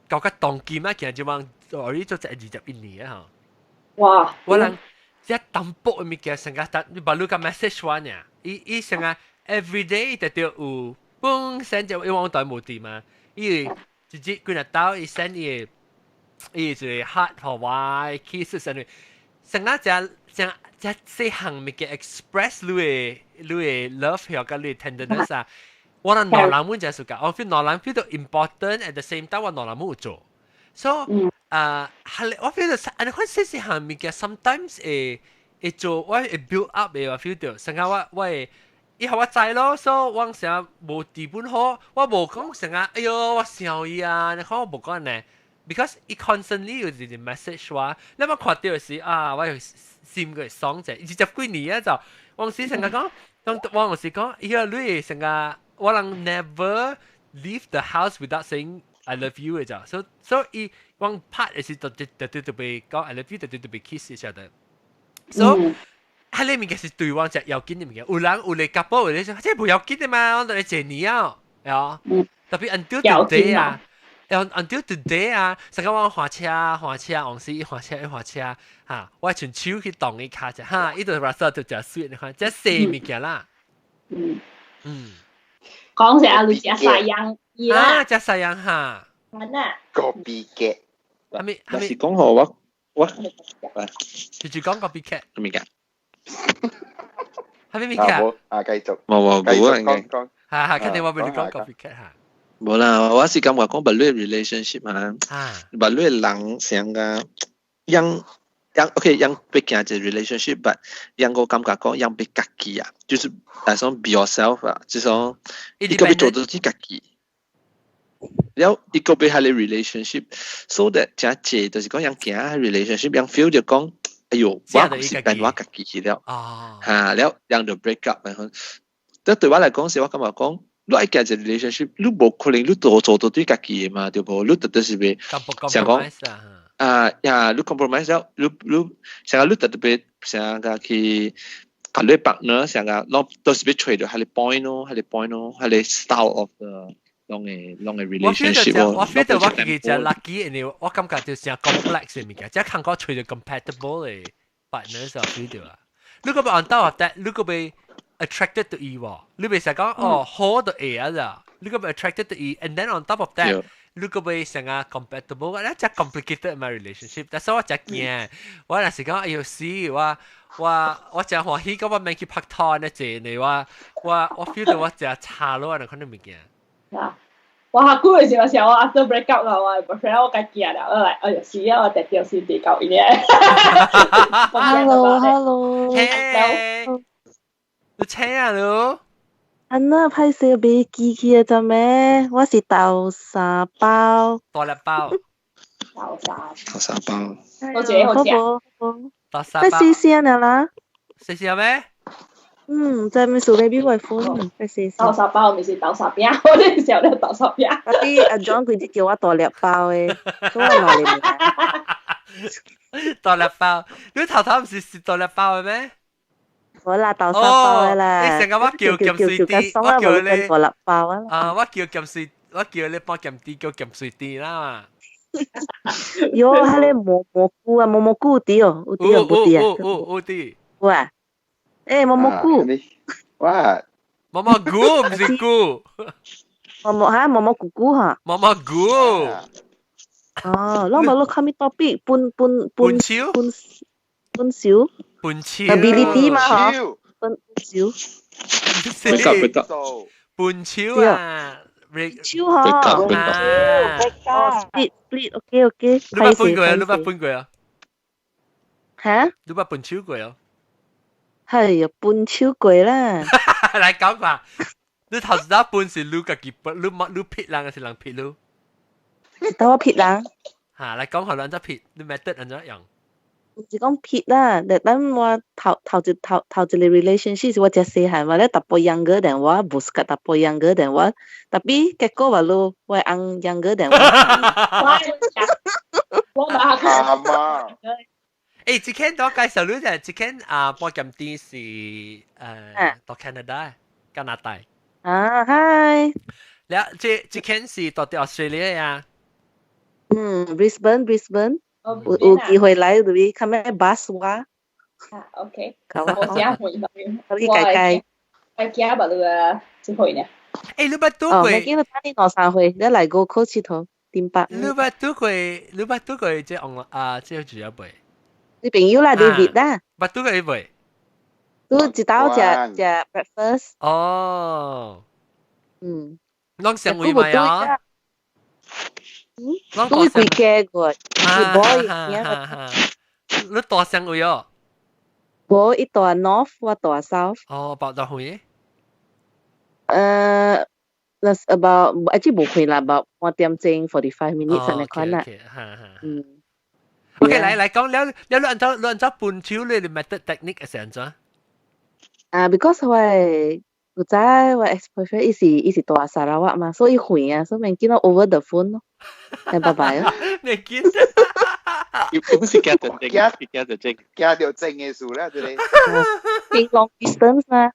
Speaker 2: 搞個當今啊，其實就講我呢做21年啊。
Speaker 5: 哇！
Speaker 2: 我人這淡薄的物件，成個你把你個 message 我呢？伊伊成個 every day 就著有，嘣 send 就因為我台無佇嘛，伊直接幾日到伊 send 伊。伊就是 heart 和我 kiss 上面，成個只只只細項物件 express 你的 love 和佮你的 tenderness 啊，我人兩人滿就係我 feel 兩人 feel 到 important at the same time 我兩人冇做，so 啊，係我 feel 到，啊你看細細項物件 sometimes 會會做我會 build up 的，我 feel 到，成個我會。以後我知咯，所以我成日無治本好，我無講成日，哎喲，我想伊啊，你看我無講呢。because 伊 constantly 有一個 message 話，你捌看到時啊，我心個會爽者，20幾年啊就，我時成日講，當我有時講，伊個你成日我人 never leave the house without saying I love you 嘅就，所以我拍嘅時就就就就特別講 I love you，就就特別 kiss each other。So 係你物件是對我隻要緊嘅物件，有人有嚟夾波，有嚟說，這無要緊的嘛，我等你一年啊，係特別 until today 啊。until today 啊，成個我駛車駛車，往時伊駛車伊駛車，哈，我伸手去動伊跤者，哈，伊就 rasa 就誠水，你看，這細物件啦。
Speaker 5: 講成阿你食西洋
Speaker 2: 啊，食西洋哈。
Speaker 5: 係啊。
Speaker 7: Copycat。
Speaker 2: 係咪
Speaker 4: 係咪是講好我我？
Speaker 2: 就是講 copycat。
Speaker 4: 咩物
Speaker 2: 係咩物件？
Speaker 7: 啊，繼續。
Speaker 4: 冇冇冇啊，
Speaker 7: 講講。
Speaker 2: 哈哈，肯定我俾你講 copycat 哈。
Speaker 4: 無啦，我是感覺講別類 relationship 啊，別類人像個樣樣 OK 樣欲行一個 relationship，but 樣個感覺講樣欲家己啊，就是來說 be yourself 啊，就是講伊個欲做到自家己，了伊個欲喺個 relationship，so that 真濟就是講樣行 relationship，樣 feel 就講，哎喲，我毋是變我家己去了，哈，了樣就 break up，然後，這對我來講是我感覺講。你愛行一個 relationship，你無可能你做做到對家己的嘛，對無？你特別是欲想講啊呀，你 compromise 了，你想講你特別想講去佮你 partner 想講，攏都是欲揣著彼個 point 咯，彼個 point 咯，彼個 style of the 攏會攏會
Speaker 2: 我 feel 到
Speaker 4: relationship
Speaker 2: 這，我 feel 到我自己真 lucky，因為我感覺就成 complex 嘅物件，這看過揣著 compatible 嘅 partner 就 feel 到啊。你個 on top of that，你個被 attracted to 伊喎，你袂使講哦好就會啊咋，你個被 attracted to 伊，and then on top of that，你個被成個 compatible，咧真 complicated 嘛 relationship，但是我真驚，我若是講哎喲死，我真歡喜，講我免去拍拖呢這呢，我 feel 到我真差咯，那款物件。
Speaker 5: 啊！我下久嘅時候，時候我 after break up 啦，我 boyfriend 我家驚啦，我來哎喲死啊！我特掉先地夠伊咧。
Speaker 8: Hello hello，
Speaker 2: 嘿，你請啊你？
Speaker 8: 安那歹勢袂記起啊，怎咩？我是豆沙包。
Speaker 2: 大粒包。
Speaker 5: 豆沙。
Speaker 4: 豆沙包。
Speaker 5: 好食好食。
Speaker 2: 豆沙包。
Speaker 8: 快細聲了啦。
Speaker 2: 細聲咩？
Speaker 8: 嗯，在咪數 baby 外款，快細聲。
Speaker 5: 豆沙包毋是豆沙餅，我哋時候咧豆沙餅。
Speaker 8: 啊啲阿 John 佢啲叫我大粒包嘅，所以我攞嚟。
Speaker 2: 大粒包，你頭頭唔是食大粒包嘅咩？
Speaker 8: 好啦，豆沙包嘅啦。
Speaker 2: 你成日我叫鹹水啲，我叫你
Speaker 8: 大粒包啊。
Speaker 2: 啊，我叫鹹水，我叫你幫鹹啲叫鹹水啲啦嘛。
Speaker 8: 喲，迄個蘑蘑菇啊，蘑蘑菇有啲哦，有啲哦，無啲啊。
Speaker 2: 有有有啲。
Speaker 8: 有啊。欸，蘑蘑菇。
Speaker 7: 哇！
Speaker 2: 蘑蘑菇唔是菇。
Speaker 8: 蘑蘑哈，蘑蘑菇菇哈。
Speaker 2: 蘑蘑菇。
Speaker 8: 哦，攏無你看咪 topic 分分
Speaker 2: 分手，
Speaker 8: 分分手，
Speaker 2: 分手。
Speaker 8: ability 嘛嗬，分手。
Speaker 2: 分手啊！
Speaker 8: 手嗬。啊。split split，OK OK。
Speaker 2: 你捌分過啊？你捌分過啊？
Speaker 8: 嚇？
Speaker 2: 你捌分手過啊？
Speaker 8: 係啊，分手過啦。
Speaker 2: 來講下，你頭先分是你家己分，你乜你撇人還是人撇你？
Speaker 8: 等我撇人。
Speaker 2: 嚇，來講下兩隻撇，你 method 按怎樣？
Speaker 8: 毋是講撇啦，但我頭頭一頭頭一個 relationship 是我遮細漢嘛，咧淡薄 younger than 我，無是較淡薄 younger than 我，tapi 結果話咯，我翁 younger than 我。
Speaker 5: 我嘛
Speaker 7: 啱啊！
Speaker 2: 誒，這間我介紹你就這間啊，波金啲是到 Canada 加拿大。
Speaker 8: 啊，hi。
Speaker 2: 了，這間是到啲 Australia 呀。
Speaker 8: 嗯，Brisbane，Brisbane。有有機會來就去看咩 bus 我。
Speaker 5: 啊，OK。我先回
Speaker 8: 我去改改。
Speaker 5: 我驚吧，你啊，這回呢？
Speaker 2: 誒，你捌拄過？
Speaker 8: 哦，我見到等你兩三歲，你來過考佚佗，點八。
Speaker 2: 你捌拄過？你捌拄過這紅啊？這住一輩。
Speaker 8: 你朋友啦，David 啦。
Speaker 2: 捌拄過一輩。
Speaker 8: 拄一道食食 breakfast。
Speaker 2: 哦。
Speaker 8: 嗯。
Speaker 2: 攏上位咪啊？
Speaker 8: 嗯，都會幾個個，是 boy
Speaker 2: 你大上位哦？
Speaker 8: 我一大 north，我大 south。
Speaker 2: 哦，包到遠？that's
Speaker 8: about actually 無遠啦，about 半點鐘 45 minutes 按呢款啦。嗯。
Speaker 2: OK，來來講了了，你按照你按照分手你的 method technique 係按怎？
Speaker 8: 啊，because 我有早我 ex boyfriend 伊是蹛砂拉越嘛，所以遠啊，所以免見到 over the phone 咯。拜拜啊！
Speaker 2: 你見？
Speaker 4: 伊不是驚著症，驚著症，
Speaker 7: 驚著症嘅事啦，這個。
Speaker 8: long distance 嘛。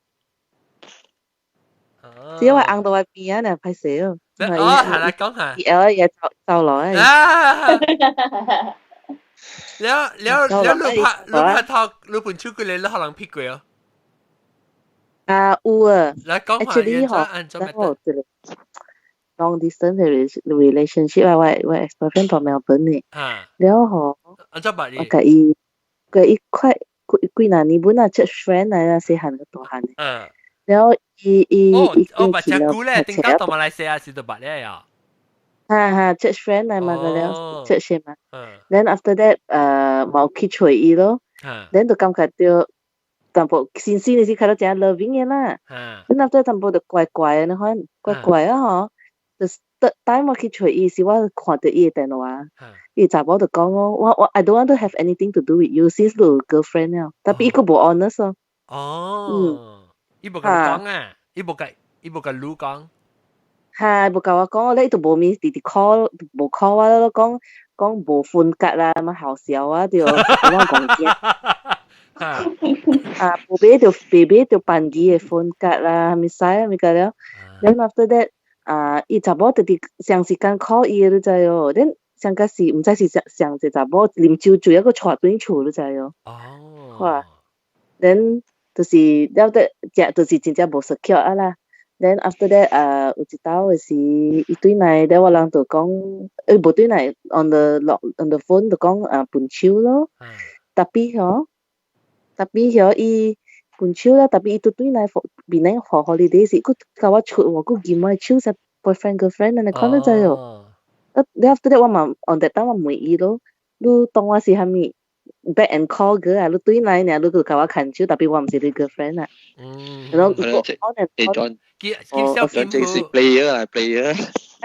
Speaker 8: 只因為翁到我邊啊，你歹勢哦。
Speaker 2: 哦，係啦，講下。
Speaker 8: 而家嘢走走來。
Speaker 2: 啊！了了了，你拍你拍拖，你分手過嚟，你可能撇過哦。
Speaker 8: 啊，有啊。
Speaker 2: 來講下，
Speaker 8: actually 嗬，我一個 long distance relationship 啊，我 ex boyfriend 蹛 Melbourne 嘅。了後，我共伊，共伊快幾幾若年本啊，church friend 來啊，細漢個大漢嘅。了後伊伊伊
Speaker 2: 哦，捌真久咧，頂到到馬來西亞時就捌咧呀。
Speaker 8: 哈哈，church friend 來嘛個了，church 嘛。Then after that，冇去揣伊咯。Then 就感覺到淡薄新鮮的時看到真 loving 嘅啦。Then after 淡薄就怪怪的，你看怪怪啊嗬。就是 third time 我去揣伊時，我看到伊的電話，伊查某就講我 I don't want to have anything to do with you since 你有 girlfriend 了，tapi 伊閣無 honest 咯。
Speaker 2: 哦，伊無共你講啊，伊無共你講。
Speaker 8: 哈，無共我講，你都無面直直 call，無 call 我咯，講講無分割啦，嘛好笑啊，對，我講驚。啊，無買就白買就辦伊的分割啦，咪使啊，咪個了。Then after that，啊，伊查某直直長時間 call 伊，你知哦？then 上個是毋知是上上一查某啉酒醉，一個帶轉厝，你知哦？
Speaker 2: 哦。
Speaker 8: 哇！then 就是了得食，就是真正無 secure 啊啦。Then after that 啊，有一道的是伊對來，了我人就講，無對來 on the phone 就講啊分手咯。Tapi 嗬，tapi 嗬伊分手啦，tapi 伊都對來檳城 for holiday 時，閣共我出喎，閣見我的手勢 boyfriend girlfriend 按呢款你知哦？啊，了 after that 我嘛 on that time 我問伊咯，你當我是啥物 back and call 個啊？你對來爾，你閣共我牽手，tapi 我毋是你 girlfriend 啊。然後 on and on。
Speaker 2: 叫叫小
Speaker 4: 金虎，player 啊 player。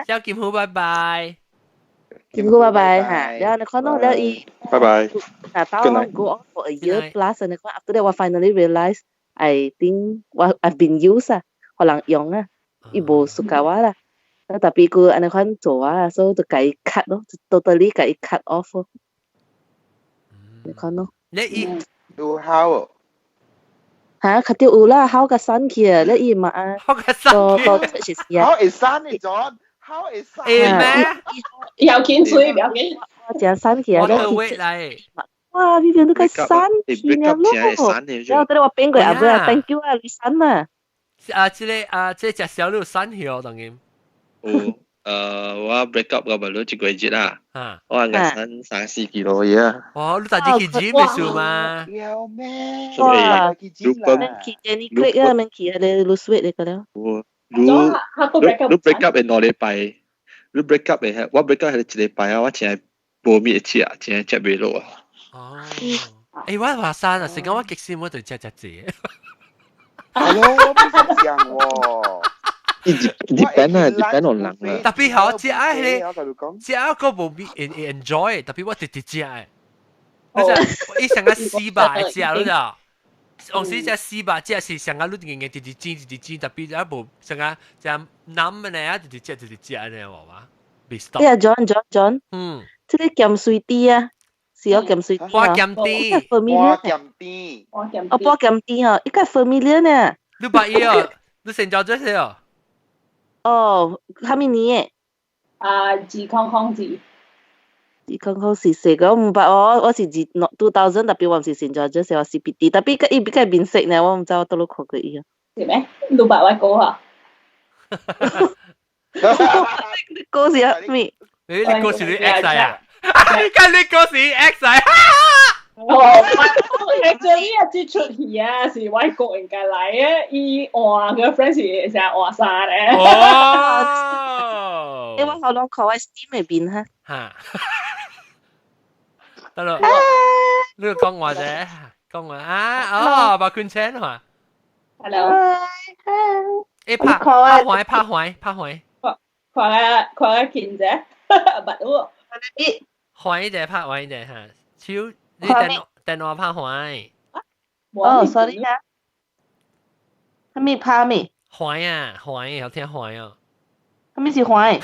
Speaker 2: 小金虎，拜拜。
Speaker 8: 金虎拜拜嚇，然後你看到了伊，
Speaker 3: 拜拜。
Speaker 8: 啊，到我 go on for a year plus，你看 after that 我 finally realize I think 我 I've been used 啊，予人用啊，伊無 suka 我啦。啊，tapi 佢按呢款做啊，所以就共伊 cut 咯，totally 共伊 cut off 咯。你看咯。
Speaker 2: 你伊
Speaker 7: 有好哦。
Speaker 8: 嚇，較著有啦，好甲散去啊，你伊嘛啊，
Speaker 2: 好甲散
Speaker 8: 去，都是是
Speaker 7: 啊。好會散的 John，好會散。
Speaker 2: 會咩？
Speaker 5: 要緊水，不要緊。
Speaker 8: 我真散去啊！
Speaker 2: 我都會來。
Speaker 8: 哇！呢邊都該散去了咯。然後等我變過阿妹啊，thank you 啊，你散啊。
Speaker 2: 啊，這個啊，這隻小鹿散去哦，當然。
Speaker 4: 有，我 break up 個咪攞一個月啦。我應該散三四 kilo 嘢啊。
Speaker 2: 哦，你大只去 gym 嘅數嘛？
Speaker 7: 有咩？
Speaker 8: 哇！免去 Jenny Craig 啊，免去迄個 lose weight 個了。
Speaker 4: 有。你你 break up 嘅2禮拜，你 break up 嘅我 break up 係一禮拜啊，我真係無物食，真係食袂落啊。
Speaker 2: 哦。欸，我話散啊，成講我極先我就食食濟。
Speaker 7: 係咯，我唔識講喎。
Speaker 4: Depend 啊，depend on 人啊。
Speaker 2: Tapi 好食啊，迄個食啊個無比 enjoy，tapi 我直直食的。你知，伊上個死肉會食，你知？有時食死肉食是上個你硬硬直直煎直直煎，tapi 啊無上個食腍的呢，啊直直食直直食呢，有嘛？袂 stop。
Speaker 8: 哎呀，John John John，這個鹹水豬啊，是哦鹹水豬
Speaker 2: 啊。鹹甜。
Speaker 7: 我鹹甜。
Speaker 8: 哦，波鹹甜哦，伊個 familiar 呢。
Speaker 2: 你捌伊哦？你成交這些哦？
Speaker 8: 哦，啥物年？
Speaker 5: 啊，2002。
Speaker 8: 2004四個，我毋捌我，我是二 2000，tapi 我毋是聖喬治，是我 CPT，tapi 佮伊比較面色呢，我毋知我佗落看過伊啊。
Speaker 5: 是咩？你捌我歌啊？
Speaker 8: 你歌是啥物？
Speaker 2: 你歌是你 ex 啊？你看你歌是 ex 啊？
Speaker 5: 哦，actually 啊，這出戲啊是外國應該來的，伊換個 friend 是成換衫咧。
Speaker 2: 哦，
Speaker 8: 欸，我好攏看我 Steam 的面哈。
Speaker 2: 哈，得咯，你講話啫，講話啊，哦，白坤青嘛。
Speaker 5: Hello。
Speaker 2: 欸，拍拍環拍環拍環。
Speaker 5: 看下看下見啫，捌有。
Speaker 2: 環一隻拍環一隻哈，手。你電話拍壞。
Speaker 8: 哦，sorry 啊。啥物拍物？
Speaker 2: 壞啊，壞，好聽壞哦。
Speaker 8: 啥物是壞？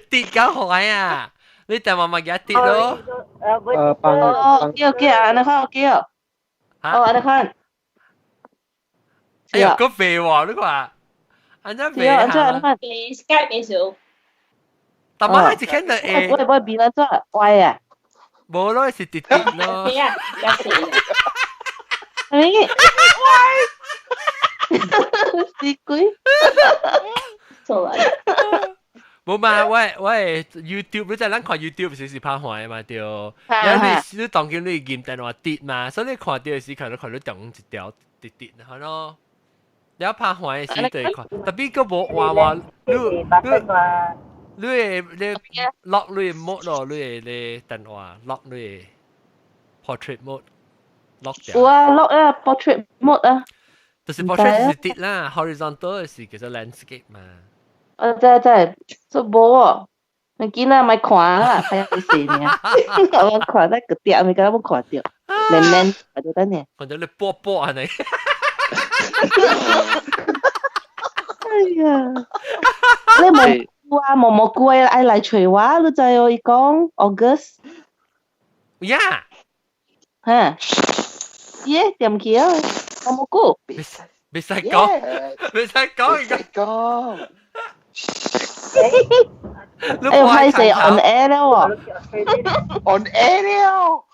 Speaker 2: 跌緊壞啊！你電話咪一跌咯。
Speaker 8: 哦，叫叫啊，你看我叫。哦，你看。
Speaker 2: 哎呀，個肥喎，你看。按怎肥
Speaker 8: 啊？按怎？你看。
Speaker 5: Skype 嘅時候。
Speaker 2: 但我係一見到會。
Speaker 8: 我我變咗做歪啊！
Speaker 2: 無咯，是直直咯。
Speaker 5: 咩啊？
Speaker 8: 哎，喂，死鬼！
Speaker 5: 錯啦。
Speaker 2: 無嘛，我 YouTube 你知咱看 YouTube 時是拍壞嘛對。因為你當今你撳電話跌嘛，所以你看到時看到看到中一條跌跌，係咯。你拍壞時對看，tapi 閣無話話你你。你會你 lock 你 mode 咯，你會你電話 lock 你 portrait mode lock 掉。
Speaker 8: 有啊，lock 啊，portrait mode 啊。
Speaker 2: 就是 portrait 是跌啦，horizontal 是叫做 landscape 嘛。
Speaker 8: 啊，知知，做無哦。你見啊，咪看啦，睇下你死呢。我看得個跌，咪敢冇看到，連連看到等呢。
Speaker 2: 看到你波波係咪？
Speaker 8: 哎呀，你冇。啊，毛毛菇愛來揣我，你知哦？伊講 August。
Speaker 2: 呀。
Speaker 8: 哈。耶，點去啊？毛毛菇。
Speaker 2: 袂使講，袂使講，
Speaker 7: 袂使講。
Speaker 2: 你
Speaker 8: 哎，歹勢 on air 了喎
Speaker 7: ，on air 了。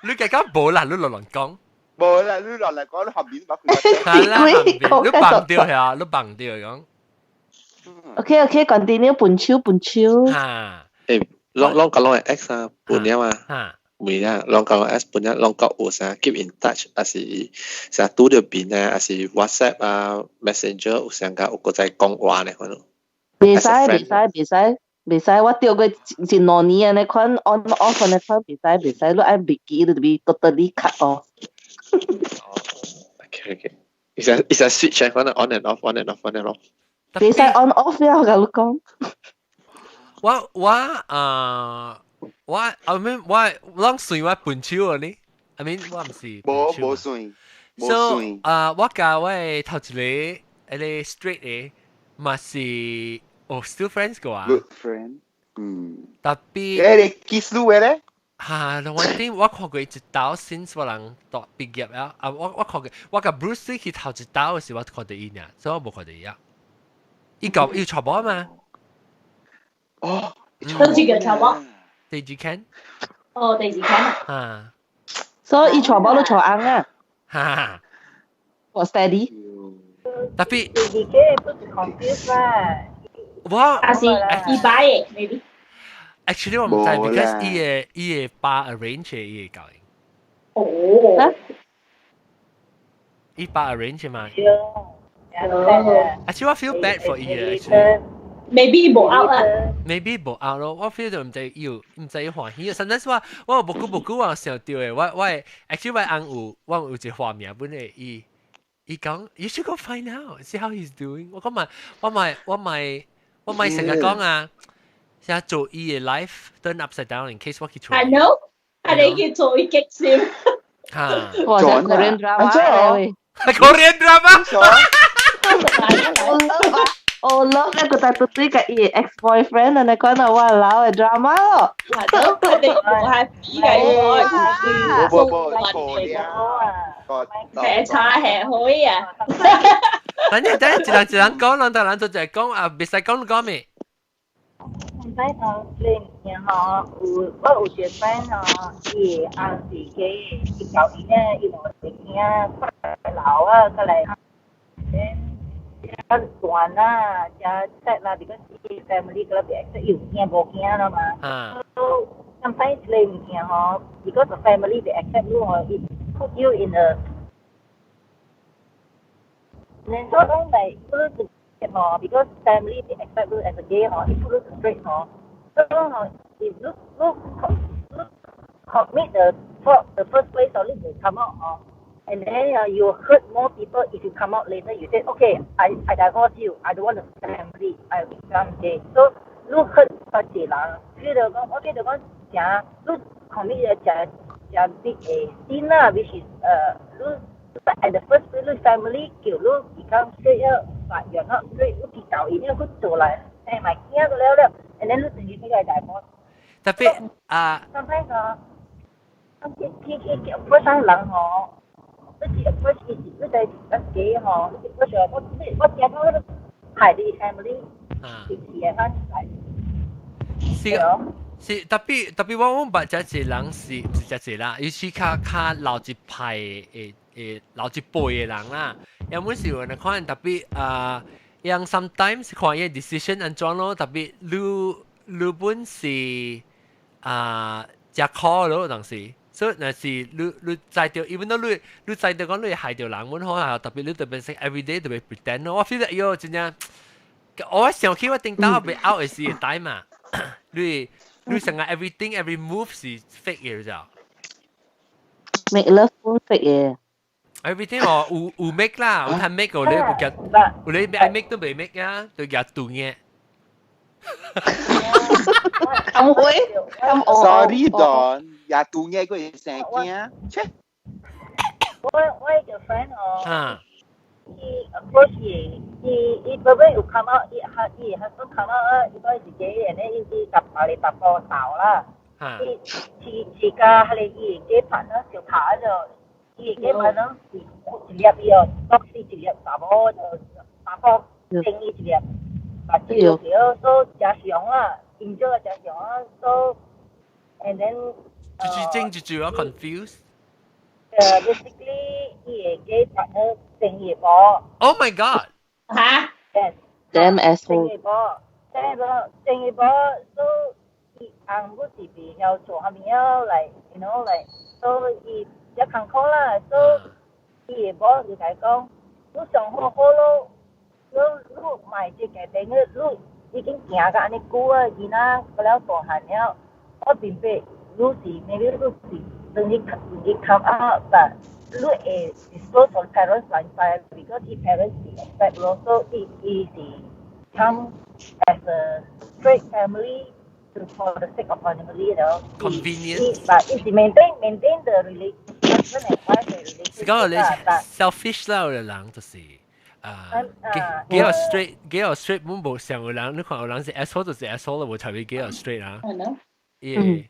Speaker 2: 你計講無啦，你落亂講。
Speaker 7: 無啦，你落嚟講，你後面把佢。
Speaker 2: 係啦，你綁掉係啊，你綁掉講。
Speaker 8: OK OK，continue 盤手盤手。
Speaker 2: 嚇！
Speaker 4: 誒，攏攏講攏係 ex 啊，半年嘛。
Speaker 2: 嚇！
Speaker 4: 每啊，攏講 ex 半年，攏講有啥 keep in touch，還是成日拄著面啊，還是 WhatsApp 啊，Messenger 有啥個有個在講話呢？可能。
Speaker 8: 袂使袂使袂使袂使，我釣過一兩年按呢款 on off 按呢款袂使袂使，你愛袂記你就被 totally cut off。
Speaker 4: OK OK，it's a switch 可能 on and off on and off on and off。
Speaker 8: 袂使 on off 了，我共你講。
Speaker 2: 我我啊，我 I mean 我攏算我笨手啊呢？I mean 我毋是。
Speaker 7: 無無算。
Speaker 2: So 啊，我共我的頭一個彼個 straight 的嘛是哦 still friends 個啊。
Speaker 7: Good friend。嗯。
Speaker 2: 特別。
Speaker 7: 誒，你 kiss 你嘅咧？
Speaker 2: 嚇！我頂我看過一道 since 我人大畢業啊，啊我我看過我共 Bruce 去頭一道的時，我看到伊爾，所以我無看到伊啊。伊講伊娶某嘛？
Speaker 7: 哦。
Speaker 5: 倒一個娶某？
Speaker 2: 第二間。
Speaker 5: 哦，第二間啊。
Speaker 2: 啊。
Speaker 8: 所以伊娶某都娶翁啊。
Speaker 2: 哈哈。
Speaker 8: 我 steady。
Speaker 2: 特別。
Speaker 6: 第二個不是 confuse 啦。
Speaker 2: 我。
Speaker 5: 還是伊擺的，maybe。
Speaker 2: Actually 我毋知，because 伊的伊的爸 arrange 伊的教育。
Speaker 5: 哦。
Speaker 2: 伊爸 arrange 嘛？
Speaker 6: 哦。
Speaker 2: Actually 我 feel bad for 伊 actually。
Speaker 5: Maybe 無 out 啊。
Speaker 2: Maybe 無 out 咯，我 feel 到毋知伊有毋知伊歡喜。Sometimes 我我無久無久我想到的，我我 actually 我翁有我有一個畫面本來伊伊講，you should go find out see how he's doing。我講嘛，我咪我咪我咪成日講啊。現在做伊的 life turn upside down in case 我去做。
Speaker 5: I know，係你去做伊激笑。
Speaker 2: 嚇！
Speaker 8: 哇！這 Korean drama 喂。
Speaker 2: Korean drama。
Speaker 8: 我 love 那個大嘟嘟個伊 ex boyfriend 啊，你講到我老的 drama 咯。
Speaker 5: 係佢哋冇係比嘅，
Speaker 7: 無無無錯了。
Speaker 5: 係差係可以啊。
Speaker 2: 等陣等陣，一人一人講，兩個人就就講啊，袂使講你講咩？
Speaker 6: 唔使講，你物件吼，有我有一個 friend 吼，伊的翁是去伊舊伊呢，伊兩個囝過來老啊，過來，then 較大啦，較 sad 啦，because 伊 family 個別伊有囝無囝啦嘛。So sometimes 你物件吼，because the family they accept you 吼，it put you in a then so long like 你吼，because family they accept you as a gay 吼，it put you straight 吼，so 吼，if you you you commit the fault the first place or you come out 吼，and then you hurt more people if you come out later you say okay I divorce you I don't want a family I become gay so 你 hurt 較濟人，譬如講我記得講誠你 commit 咗誠誠 big 的 sin 啦，which is 你 at the first place 你 family 叫你 become straight 啊，but you're not straight，你去搞伊了去做來，生埋囝個了了，and then 你等於比較 divorce。
Speaker 2: 特別啊。
Speaker 6: Sometimes 啊，去去去 approach 人吼，你去 approach 伊是你在一個吼，你 approach 我我驚講你害你 family，是是會翻來。
Speaker 2: 是是特別特別我我捌這一人是毋是這一啦？伊是較較老一派的的老一輩的人啦。因為是有人看特別啊，樣 sometimes 看伊 decision 按怎咯，特別你你本是啊食苦咯，當時。所以若是你你知著，even though 你你知著講你害著人，阮好啊，特別你特別是 every day 特別 pretend 咯。我 feel 喲真正，我想起我頂當被 out 的時會嘛，你你成日 everything every move 是 fake 嘅就。
Speaker 8: Make love 本 fake 嘅。
Speaker 2: Everything 哦，有有 make 啦，有睇 make 個你唔夾，有你愛 make 都未 make 啊，就夾斷嘅。
Speaker 8: 咁會咁
Speaker 7: Sorry Don，也斷嘅佢係生驚，切。
Speaker 6: 我我一個 friend 哦，伊 approach 伊，伊伊爸爸有 come out，伊哈伊 husband come out 啊，伊講是 gay 嘅，伊伊甲別個查埔鬥啦，伊是是甲彼個伊的 gay partner 相拍咗，伊的 gay partner 是一粒伊哦，box 一粒查某就查埔整伊一粒，把記落去咯，所以誠常啦，因做誠常啊，so and then
Speaker 2: 就正就就我 confused。
Speaker 6: Basically 伊個 gay partner 正業波。
Speaker 2: Oh my God！
Speaker 5: 嚇
Speaker 6: ？Yes。
Speaker 8: Damn
Speaker 6: 正
Speaker 8: asshole！
Speaker 6: 業波，正業波，正業波，so 伊翁母是袂曉做啥物啊，like like so 伊比較艱苦啦，so 伊個某就共伊講，你上好好咯，你買這個朋友，你已經行到按呢久啊，囡仔過了大漢了，我明白你是 maybe 你是當你你 come out，but 你會 disclose for parents 來知，because 伊 parents 是 expect 咯，so 伊伊是 come as a straight family to for the sake of family 咯。
Speaker 2: Convenient。
Speaker 6: But 伊是 maintain the relation husband and wife 的
Speaker 2: 是講你
Speaker 6: relationship 啦，but
Speaker 2: selfish 啦，有人就是啊，gay or straight，gay or straight 本無上有人，你看有人是 asshole 就是 asshole 啦，無特別 gay or straight 啊。
Speaker 5: 係咯。
Speaker 2: 伊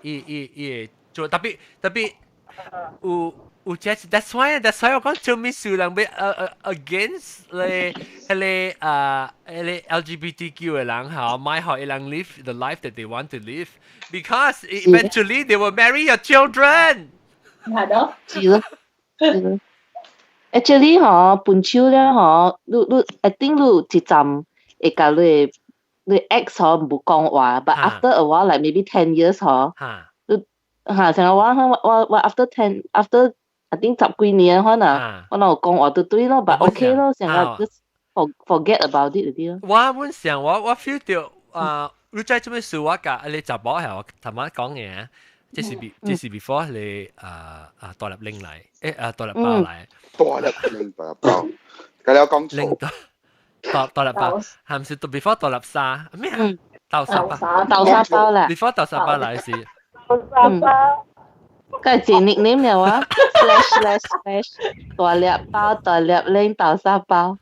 Speaker 2: 伊伊伊做特別特別有有這是 that's why 我講做咩事人欲against 咧彼个啊彼个 LGBTQ 的人吼，莫予伊人 live the life that they want to live because eventually they will marry your children。
Speaker 5: 係咯。
Speaker 8: 是咯，是咯。Actually 嗬，分手了嗬，你你 I think 你一陣會共你你 ex 嗬無講話，but after a while like maybe 10 years 嗬，你嚇成日我我我 after ten after I think 十幾年可能我若有講話就對咯，but OK 咯，成日 just forget about it 嗰啲咯。
Speaker 2: 我本想我我 feel 到啊，你知做咩事我共你查某係我頭先講嘅，這是 be 這是 before 你啊啊大粒拎來，誒啊大粒包來，
Speaker 7: 大粒拎大粒包，佢有講錯。
Speaker 2: 大大粒包，係唔是 before 大粒沙咩啊？豆沙包，
Speaker 8: 豆沙包啦
Speaker 2: ，before 豆沙包來是。
Speaker 6: 豆沙包。
Speaker 8: 梗係自 nickname 了啊，slash slash slash 大粒包大粒拎豆沙包。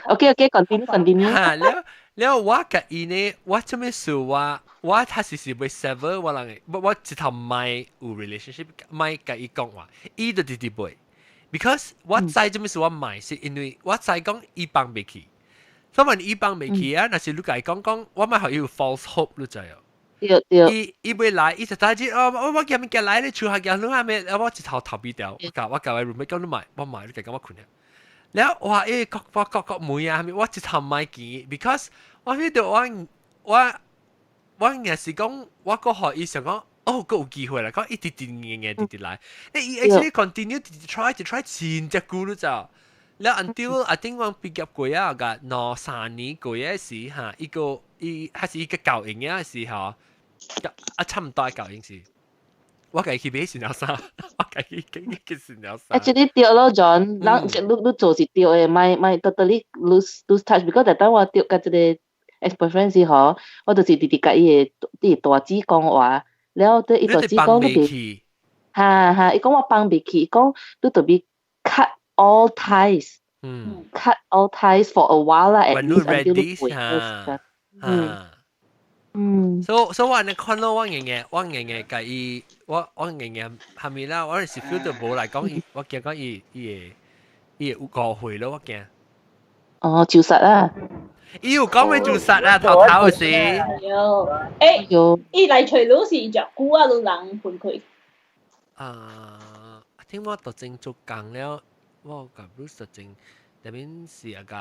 Speaker 8: OK OK，continue continue。
Speaker 2: 嚇，了了我共伊呢，我做咩事我我他是是會 sever 我人我我直頭唔愛有 relationship，唔愛共伊講話，伊就直直袂，because 我知做咩事我唔愛，是因為我知講伊放袂去，所以伊放袂去啊，若是你共伊講講，我莫予伊有 false hope，你知哦。
Speaker 8: 對對。
Speaker 2: 伊伊欲來，伊就大日哦，我我今日來你厝下行，你還沒，我一頭逃避掉，我共我共我 roommate 講你莫，我莫，你共講我困了。了哇！伊各我各各問啊，我一頭莫記，because 我 feel 到我我我若是講我閣予伊想講，哦，閣有機會啦，講一直直硬硬直直來，伊 actually continue to try to try 真隻久你知。了 until I think 我畢業過啊，個兩三年過嘅時嚇，伊個伊還是伊個教營嘅時候，啊差唔多教營時。我共伊去買新娘衫，我共伊去去新娘衫。
Speaker 8: Actually 對咯，John，人你你做是對的，莫莫 totally lose touch，because 逐擺我著共這個 ex boyfriend 時吼，我就是直直共伊的伊大姊講話，了對伊大姊講你別，哈哈，伊講我放袂去，伊講你著欲 cut all ties，cut all ties for a while 啦，at least until 你
Speaker 2: 會，嗯。嗯，所所以我按呢看咯，我硬硬我硬硬共伊，我我硬硬下面啦，我是 feel 到無來講伊，我驚講伊伊會伊會有誤會咯，我驚。
Speaker 8: 哦，自殺啦！
Speaker 2: 伊有講欲自殺啊，頭頭時。
Speaker 5: 有，欸，伊來揣你是偌久啊？你人分開。
Speaker 2: 啊，聽我讀正做工了，我共 Bruce 讀正，特別是啊個。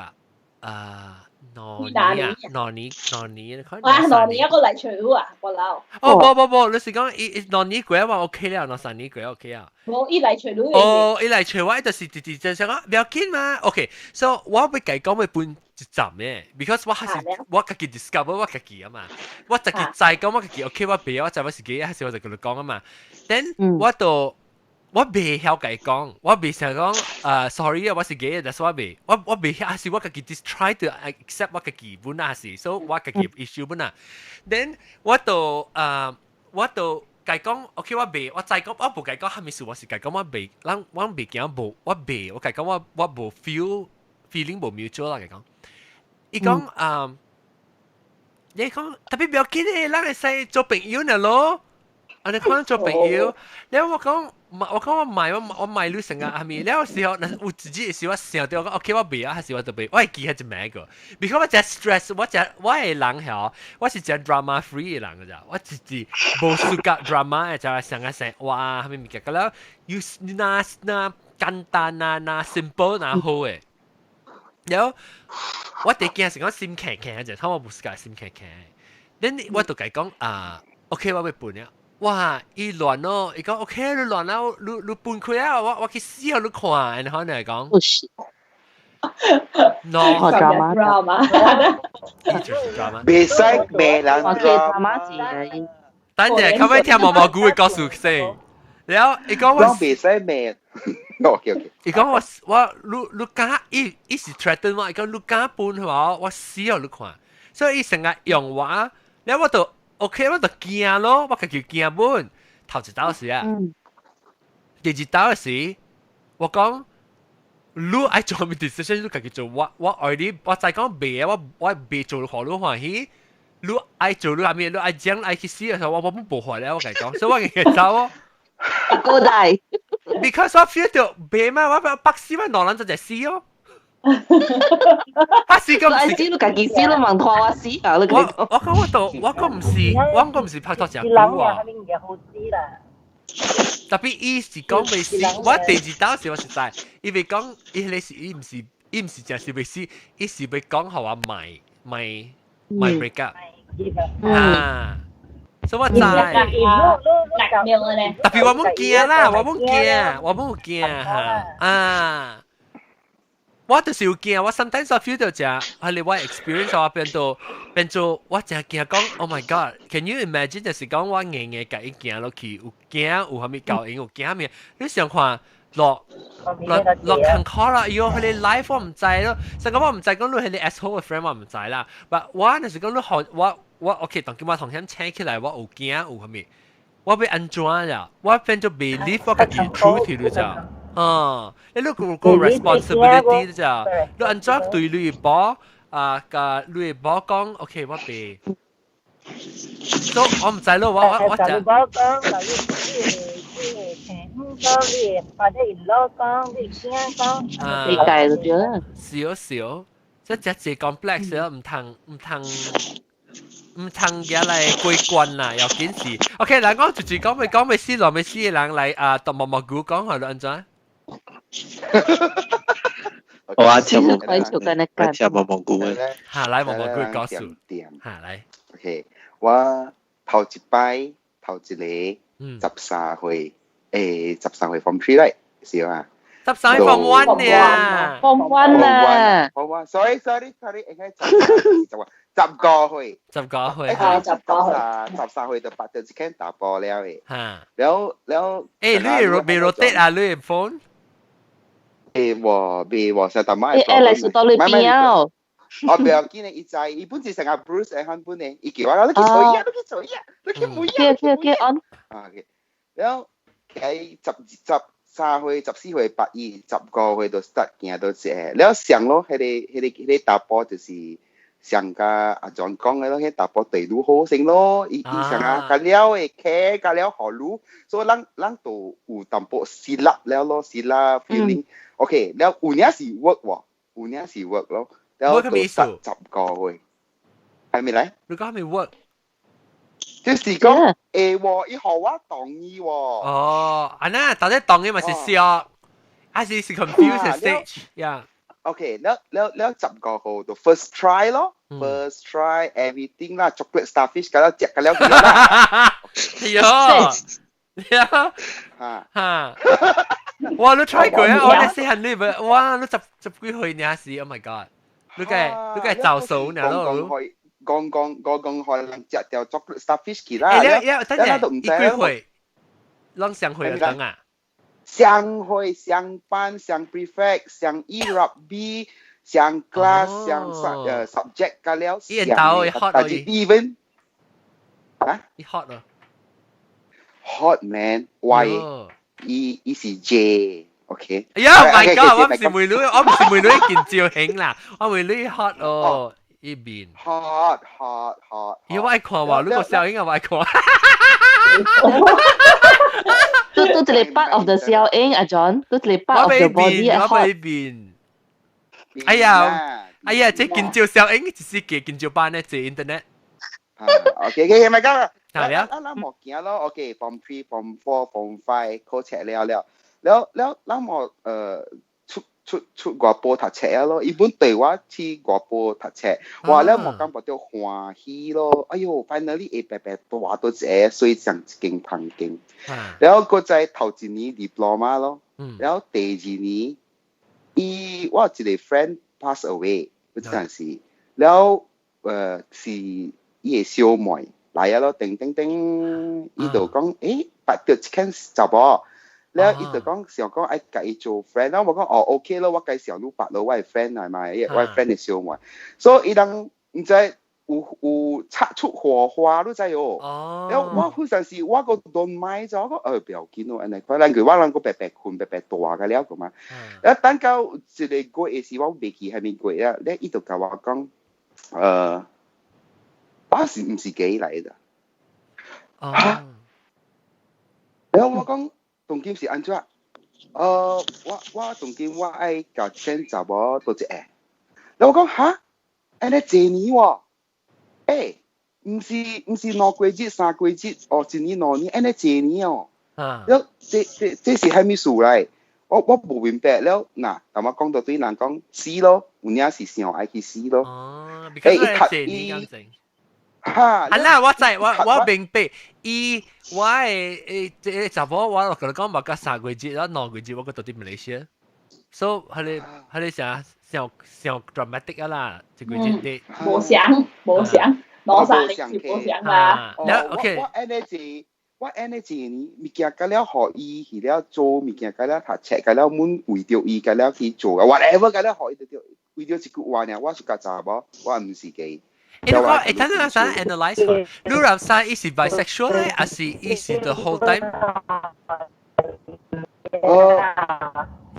Speaker 2: 啊，兩年啊，兩年兩年，
Speaker 5: 哇，兩年一個來揣你啊，我老。
Speaker 2: 哦，無無無，你是講伊伊兩年過我 OK 了，兩三年過 OK 啊。
Speaker 5: 無，伊來揣你。
Speaker 2: 哦，伊來揣我，就是直直就想講不要緊嘛。OK，so 我欲共伊講欲分一站嘅，because 我還是我家己 discover 我家己啊嘛，我自己知講我家己 OK，我袂我知我是 gay，還是我就共你講啊嘛。Then 我就。我袂曉共伊講，我袂想講，sorry 啊，我是 gay，但是我袂，我我袂曉，是我家己 just try to accept 我家己本啊是，所以我家己 issue 本啊。Then 我就我就共伊講，OK，我袂，我知講，我無共伊講，啥物事，我是共伊講我袂，咱我袂驚無，我袂，我共伊講我我無 feel feeling 無 mutual 啦，共伊講。伊講啊，你講特別不要緊嘅，咱會使做朋友呢咯。啊你看做朋友，了我講我講我買我買你成個阿咪，了時候那有自己時我想到我講 OK 我袂啊，還是我就袂，我會記得一名個，because 我真 stress，我真我係人曉，我是真 drama free 嘅人㗎咋，我自己無 suka drama 嘅就係想啊想，哇，係咪物件？咁了，you 那那簡單啊，那 simple 那好嘅。了我第驚是講心強強啫，他我無 suka 心強強。then 我就共伊講啊，OK 我欲分了。哇！伊亂咯，伊講 OK，你亂啦，你你分開啊，我我去死予你看，然後你講。No，
Speaker 8: drama
Speaker 5: drama，
Speaker 2: 伊就是 drama。
Speaker 7: 袂使罵人
Speaker 8: drama 字嘅。
Speaker 2: 等陣，可唔可以聽毛毛菇嘅故事先？然後伊講我
Speaker 7: 袂使罵。OK OK。
Speaker 2: 伊講我我你你敢伊伊是 threaten 我，伊講你敢分係嘛？我死予你看。所以伊成日用我，然後我就 OK，我就驚咯，我家己驚本。頭一道時啊，第二道時，我講你愛做咩 decision，你家己做。我我愛你，我再講袂啊，我我袂做予你歡喜。你愛做你啥物，你愛講愛去死嘅時候，我我無法咧，我共伊講，所以我會走哦。
Speaker 8: 高大
Speaker 2: ，because 我 feel 到袂嘛，我北死我兩人就就死哦。他死咁
Speaker 8: 死，你家己死，你問拖我死啊！你
Speaker 2: 我我講我都我講毋是，我講毋是拍拖誠久啊。特別伊是講袂死，我第二道時我實在，伊袂講，伊彼個是伊毋是，伊毋是誠是欲死，伊是欲講予我莫莫莫 break up 啊。所以我知。特別我無驚啦，我無驚，我無驚哈啊。我就是有驚，我 sometimes 我 feel 到這，係我 experience 我變到變做我誠驚講，Oh my God，can you imagine 就是講我硬硬共伊行落去，有驚有啥物教應，有驚咩？你想看落落落坎坷啦，喲，彼个 life 我毋知咯，所以講我毋知講你彼个 asshole 嘅 friend 我毋知啦，but 我就是講你學我我 OK，當今我同險請起來，我有驚有啥物，我欲按怎呀？我變做 believe 我家己 truth 了咋？啊，你你個個 responsibility 咋？你按怎對你某啊？共你某講，OK，我袂。所以我毋知咯，我我我就。
Speaker 6: 你某講，你你你情婦講，你或者因老講，你囝講。
Speaker 8: 理解就對啦。
Speaker 2: 少少，即係這 complex 咯，毋通毋通毋通嘢來過關啦，要緊是。OK，來講就是講欲講欲死落欲死嘅人來啊，讀毛毛菇講下你按怎？
Speaker 4: 我聽毛我聽毛毛菇嘅。
Speaker 2: 嚇，來毛毛菇告訴。嚇，來。
Speaker 7: OK，我頭一擺頭一個13歲，13歲 form three 嚟，是啊。
Speaker 2: 13歲 form one 呀。
Speaker 8: form one 啊。
Speaker 7: form one，sorry sorry sorry，應該10個歲。
Speaker 2: 10個歲。
Speaker 5: 係10個歲。
Speaker 7: 13歲就捌著一間查埔了嘅。
Speaker 2: 嚇。
Speaker 7: 了了。
Speaker 2: 你未 rotate 啊？你 phone？
Speaker 7: 無未無，成日買。
Speaker 8: 來是到你邊啊？
Speaker 7: 我不要緊咧，伊知，伊本是成個 Bruce 會看本咧，伊叫我你去做嘢，你去做嘢，你去每
Speaker 8: 嘢。去去去按。
Speaker 7: 啊，了，佢13歲、14歲捌伊，15歲就 start 行到一個，了上咯，彼個彼個彼個查埔就是上共阿 John 講嘅咯，彼查埔對你好先咯，伊伊上啊，較了會客，較了予你，所以咱咱都有淡薄 silap 了咯，silap feeling。OK，了有影是 work 喎，有影是 work 咯。了到10個歲，係咪嚟？
Speaker 2: 你講係咪 work？
Speaker 7: 就是講會喎，伊予我同意喎。
Speaker 2: 哦，啊那，到底同意嘛是笑，還是是 confused stage？Yeah。
Speaker 7: OK，了了了15號就 first try 咯，first try everything 啦，chocolate starfish 較了食較了啦。
Speaker 2: 哎呦，呀，
Speaker 7: 嚇
Speaker 2: 嚇，哇！你 try 過啊？我哋細漢你咪，哇！你十十幾歲爾時，Oh my god！你個走數呢咯？
Speaker 7: 講講講講開人食掉 chocolate starfish 去啦。
Speaker 2: 欸，等陣，伊幾歲？攏相歲就等啊？
Speaker 7: 相歲、相班、相 prefect、相 E rugby、相 class、相 subject 較了。
Speaker 2: 伊兜會 hot
Speaker 7: 但是 even
Speaker 2: 啊？伊 hot 咯
Speaker 7: ？hot man，why？伊伊是 J。OK。
Speaker 2: 哎呀，My God！我毋是問你，我毋是問你見照興啦，我問你 hot 哦。伊面。
Speaker 7: Hot hot hot。
Speaker 2: 伊我愛看喎，如果小英啊我愛看。
Speaker 8: 都都一個 part of the 小英阿 John，都一個 part of the body
Speaker 2: 我未變。哎呀，哎呀，這近照小英一時記近照班呢，坐 internet。
Speaker 7: OK OK，咪講啦。
Speaker 2: 係啊。
Speaker 7: 咱咱無行咯，OK，form three、form four、form five 考冊了了，了了，咱無出出出外埔讀冊啊咯，伊本對我去外埔讀冊，哇！了無感覺到歡喜咯，哎喲，finally 會白白大到一個水上一間房間，然後閣再頭一年 diploma 咯，然後第二年，伊我有一個 friend pass away，嗰陣時，然後是伊的小妹來啊咯，叮叮叮，伊就講，捌著一間查某。了伊就講想講愛共伊做 friend，然後我講哦 OK 咯，我介紹你捌咯，我的 friend 係咪？我的 friend 的小妹，所以伊人毋知有有擦出火花，你知哦。
Speaker 2: 哦。
Speaker 7: 了我嗰陣時我個 don't mind 咗，我講不要緊咯，按呢款，咱佢我人個白白困白白大個了個嘛。了等到一個月的時，我袂記蝦米月啊，了伊就共我講，我是毋是 gay 來的？
Speaker 2: 嚇！
Speaker 7: 了我講。當今是按怎？我我當今我愛共這查某做一下。然後我講哈，按呢濟年喎，毋是毋是2個月3個月，哦，一年2年，按呢濟年哦。了，這這這是蝦米事來？我我無明白了。嗱，同我講到對人講死咯，有影是想愛去死咯。
Speaker 2: 哦，伊濟年咁正。
Speaker 7: 哈！
Speaker 2: 係啦，我知，我我明白。伊我的這個查某，我共你講嘛，佮3個月啦，2個月我閣到佇馬來西亞，所以彼個彼個啥上上 dramatic 啊啦，這個月的。
Speaker 5: 無相無相，2、3年是無相啦。
Speaker 2: 哦，OK。
Speaker 7: 我按呢一，我按呢一年物件，佮了予伊去了做物件，佮了讀冊，佮了阮為著伊，佮了去做啊，whatever 佮了予伊就為著一句話爾，我是共查某，我毋是 gay。
Speaker 2: 你講，等陣等 analyse 過，你話啥？伊是 bisexual 咧，還是伊是 the whole time？
Speaker 7: 哦，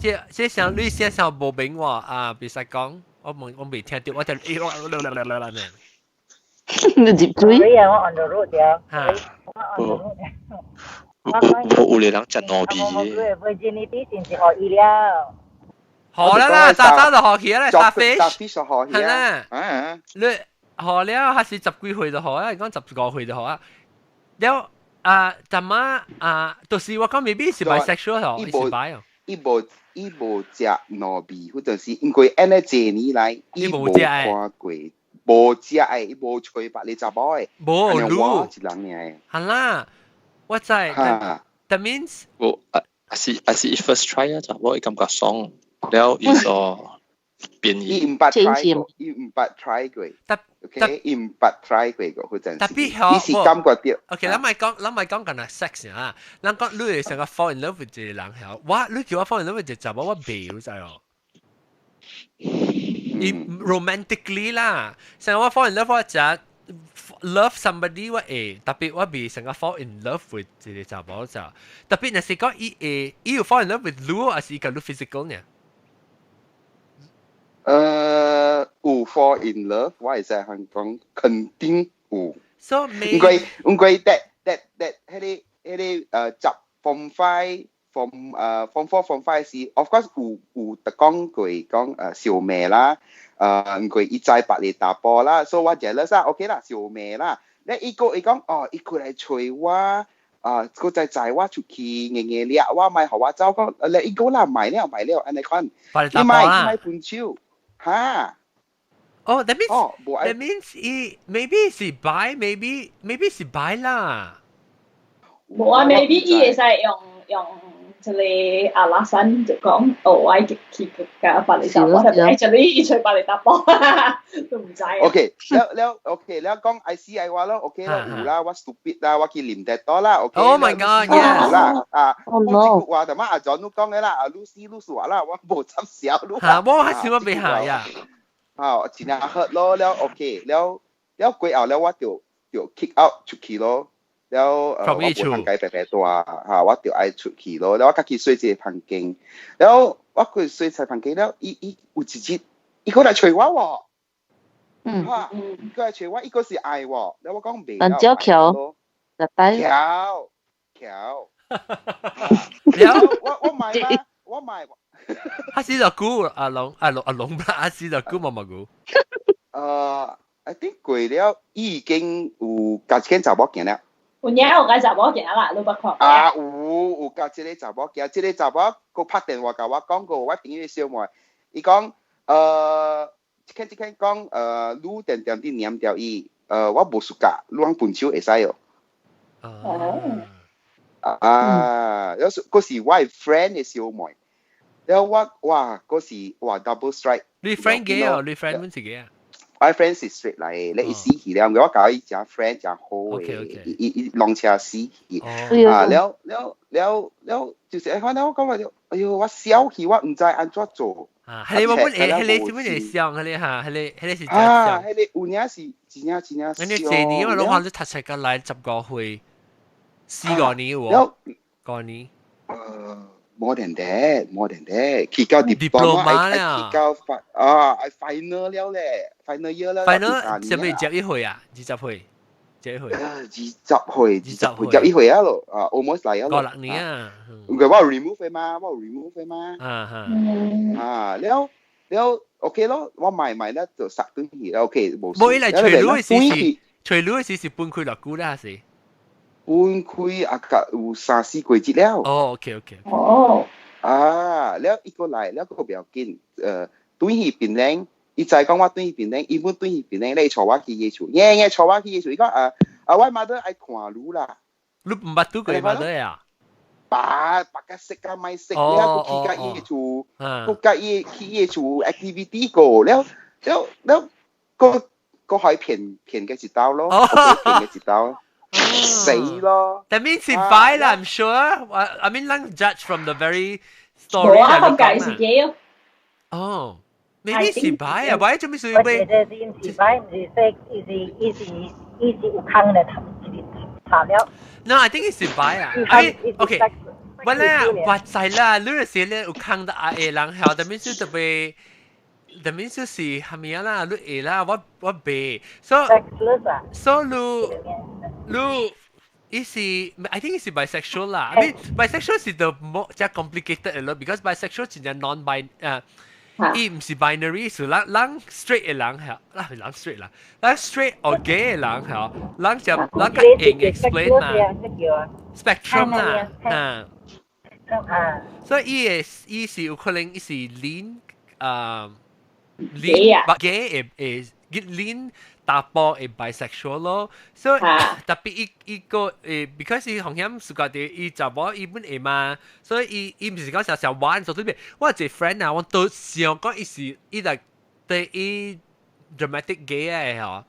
Speaker 2: 這這像你先生無明喎啊，別使講，我問我未聽到，我就欸，來來來來來。
Speaker 8: 你入水
Speaker 6: 啊！我 on the road 了。
Speaker 2: 嚇！
Speaker 6: 我 on the road。
Speaker 4: 無有個人食糯米
Speaker 6: 嘅。virginity 先是予伊了。
Speaker 2: 予啦啦，早早就予去啦，starfish。
Speaker 7: starfish 就予去
Speaker 2: 係啦。
Speaker 7: 啊。
Speaker 2: 你予了，還是十幾歲就予啊？講15歲就予啊？了啊，怎麼啊？就是我講 maybe 是 bisexual 哦，伊是 bi 哦。
Speaker 7: 伊無伊無食糯米，或者是因為按呢濟年來，伊無看過，無食的，伊無揣別個查某的。
Speaker 2: 無，
Speaker 7: 我一人爾。
Speaker 2: 係啦，我知。That means
Speaker 4: 無啊，還是還是 first try 啊，查某伊感覺爽，了伊就變
Speaker 7: 伊毋捌 try 過，伊毋捌 try 過。OK，伊毋捌 try 過個，或者是。
Speaker 2: 特別
Speaker 7: 伊是感覺到。
Speaker 2: OK，咱莫講，咱莫講干焦 sex 啊，咱講你會成個 fall in love with 一個人曉，我你叫我 fall in love with 一個查某，我袂你知哦。伊 romantically 啦，成我 fall in love 我食 love somebody 我會，特別我袂成個 fall in love with 一個查某就，特別若是講伊會，伊有 fall in love with 你，還是伊共你 physical 呢？
Speaker 7: 有 fall in love，我會使通講肯定有。
Speaker 2: So
Speaker 7: 因為因為 that that that 彼個彼個十 form five form form four form five 時，of course 有有特講過講相罵啦，因為伊知別個查埔啦，所以我 jealous 啦，OK 啦，相罵啦。咧伊個伊講哦，伊過來揣我，啊，閣再載我出去，硬硬掠我，莫予我走，講咧伊個啦，莫了莫了，按呢款，伊莫伊莫分手。哈？
Speaker 2: 哦，that means 哦，that means 伊 maybe 是 bi，maybe maybe 是 bi 啦。
Speaker 5: 無啊，maybe 伊會使用用這個阿拉山就講，哦，我去去共別個查某，特別actually 伊揣別個查埔，都毋知。
Speaker 7: OK，了了 OK，了講 I C I 話咯，OK 啦，有啦，我 stupid 啦，我去啉得多啦，OK。
Speaker 2: Oh my God，yes。
Speaker 7: 啦，啊，我這句話就媽阿 John 都講嘅啦，阿 Lucy Lucy 話啦，我無插小你。
Speaker 2: 嚇，我還是我未下呀。
Speaker 7: 啊，真正喝咯，了 OK，了了過後了我就就 kick out 出去咯。了我無通共白白蹛嚇，我就愛出去咯。了我家己睡這個房間，了我去睡這房間了，伊伊有一日，伊過來揣我喎。嚇，佢來揣我，伊個是愛我，了我講袂。
Speaker 8: 但只橋，就帶。
Speaker 7: 橋橋。
Speaker 2: 了
Speaker 7: 我買嘛，我買。
Speaker 2: 他是就估阿龍阿龍阿龍吧，阿是就估冇冇估。
Speaker 7: I think 過了，伊已經有共一間查某囝了。
Speaker 5: 有影有共查某囝啦，你捌看？
Speaker 7: 啊，有共這個查某囝，這個查某閣拍電話共我講過，我朋友小妹，伊講，這間這間講，你定定佇黏著伊，我無 suka，你通分手會使哦。
Speaker 2: 哦。
Speaker 7: 啊，有時嗰是我 friend 的小妹，了我哇嗰是哇 double strike。
Speaker 2: 你 friend 幾啊？你 friend 阮是幾啊？
Speaker 7: 我 friend 是 straight 來的，你伊死去了，我共伊誠 friend 誠好的，伊伊伊攏車死去，啊了了了了，就是哎，反正我感覺，哎喲，我痟去，我毋知按怎做。
Speaker 2: 啊，彼個我本會，彼個是本會想，彼個哈，彼個彼個是真
Speaker 7: 啊，彼個有影是真正真正。
Speaker 2: 你這年我攏看你讀冊到來15歲，四五年有無？五年。
Speaker 7: More than that, more than that，去到 diploma 去到啊，final 了咧，final year 了。
Speaker 2: final 啥物21歲啊？20歲，21歲。
Speaker 7: 20歲，20歲，21歲啊咯，啊，almost 來啊咯。
Speaker 2: 五六年啊。
Speaker 7: 佢我 remove 的嘛，我 remove 的嘛。啊，了了，OK 咯，我買買咧就殺斷去，OK 無。
Speaker 2: 無伊來揣女的時是，揣女的時是分開偌久啦是？
Speaker 7: 分開啊，個有三四個月了。
Speaker 2: 哦，OK。
Speaker 5: 哦。
Speaker 7: 啊，了伊過來，了閣袂要緊，轉去檳城，伊知講我轉去檳城，伊本轉去檳城，咧伊帶我去伊厝，耶耶帶我去伊厝，伊講啊啊，我 mother 愛看你啦。
Speaker 2: 你毋捌拄過 mother 啊？
Speaker 7: 捌，捌甲識甲莫識，了閣去甲伊厝，閣共伊去伊厝 activity 過，了了了，閣閣可以騙騙佢一刀咯，騙佢一刀。死咯
Speaker 2: ！That means 是 bi 啦，I'm sure. I mean，咱 judge from the very story
Speaker 5: 我啱計是幾咯？
Speaker 2: 哦，maybe 是 bi 啊，bi 做咩事？
Speaker 6: 我覺得是是 bi，毋是說伊是伊是伊是有空的，查了。
Speaker 2: No, I think 是 bi 啊。I mean, okay. 我咧我知啦，你是咧有空的阿個人曉，但係就特別。但係就是係咪啊啦？你會啦，我我袂。So so 你你伊是，I think 是 bisexual 啦。I mean bisexual 是 the more 較 complicated 的咯，because bisexual 真正 non bin 啊，伊毋是 binary，是咱咱 straight 的人嚇，咱人 straight 啦，咱 straight or gay 的人嚇，咱就咱較用 explain 嘛，spectrum 啦，啊，所以伊的伊是有可能伊是 lean 啊。lean gay 會會 lean 查埔會 bisexual 咯，所以特別伊伊個誒，because 伊紅險是覺得伊查某伊本會嘛，所以伊伊毋是講常常玩，所以我一個 friend 啊，我都想講伊是伊來對伊 dramatic gay 嘅嗬，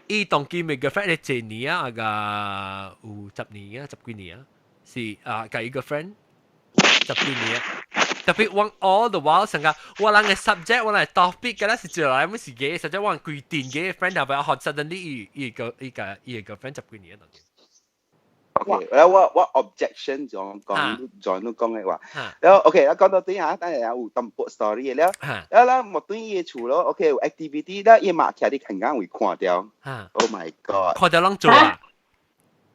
Speaker 2: 伊當今嘅 girlfriend 咧這年啊，個有10年啊，十幾年啊，是啊，共伊個 friend 十幾年啊。特別我 all the while 成個我人嘅 subject 我人嘅 topic 嘅咧是做來乜是嘅，實際我人規定嘅 friend 係咪學 suddenly 伊伊個伊個伊個 girlfriend 十幾年啊？
Speaker 7: OK，我我 objection 就講就你講嘅話，了 OK，我講到對下，等下有淡薄 story 了，了啦，莫對伊厝咯，OK，有 activity 了，伊嘛徛佇空間位看著，Oh my God，
Speaker 2: 看著攏做啊？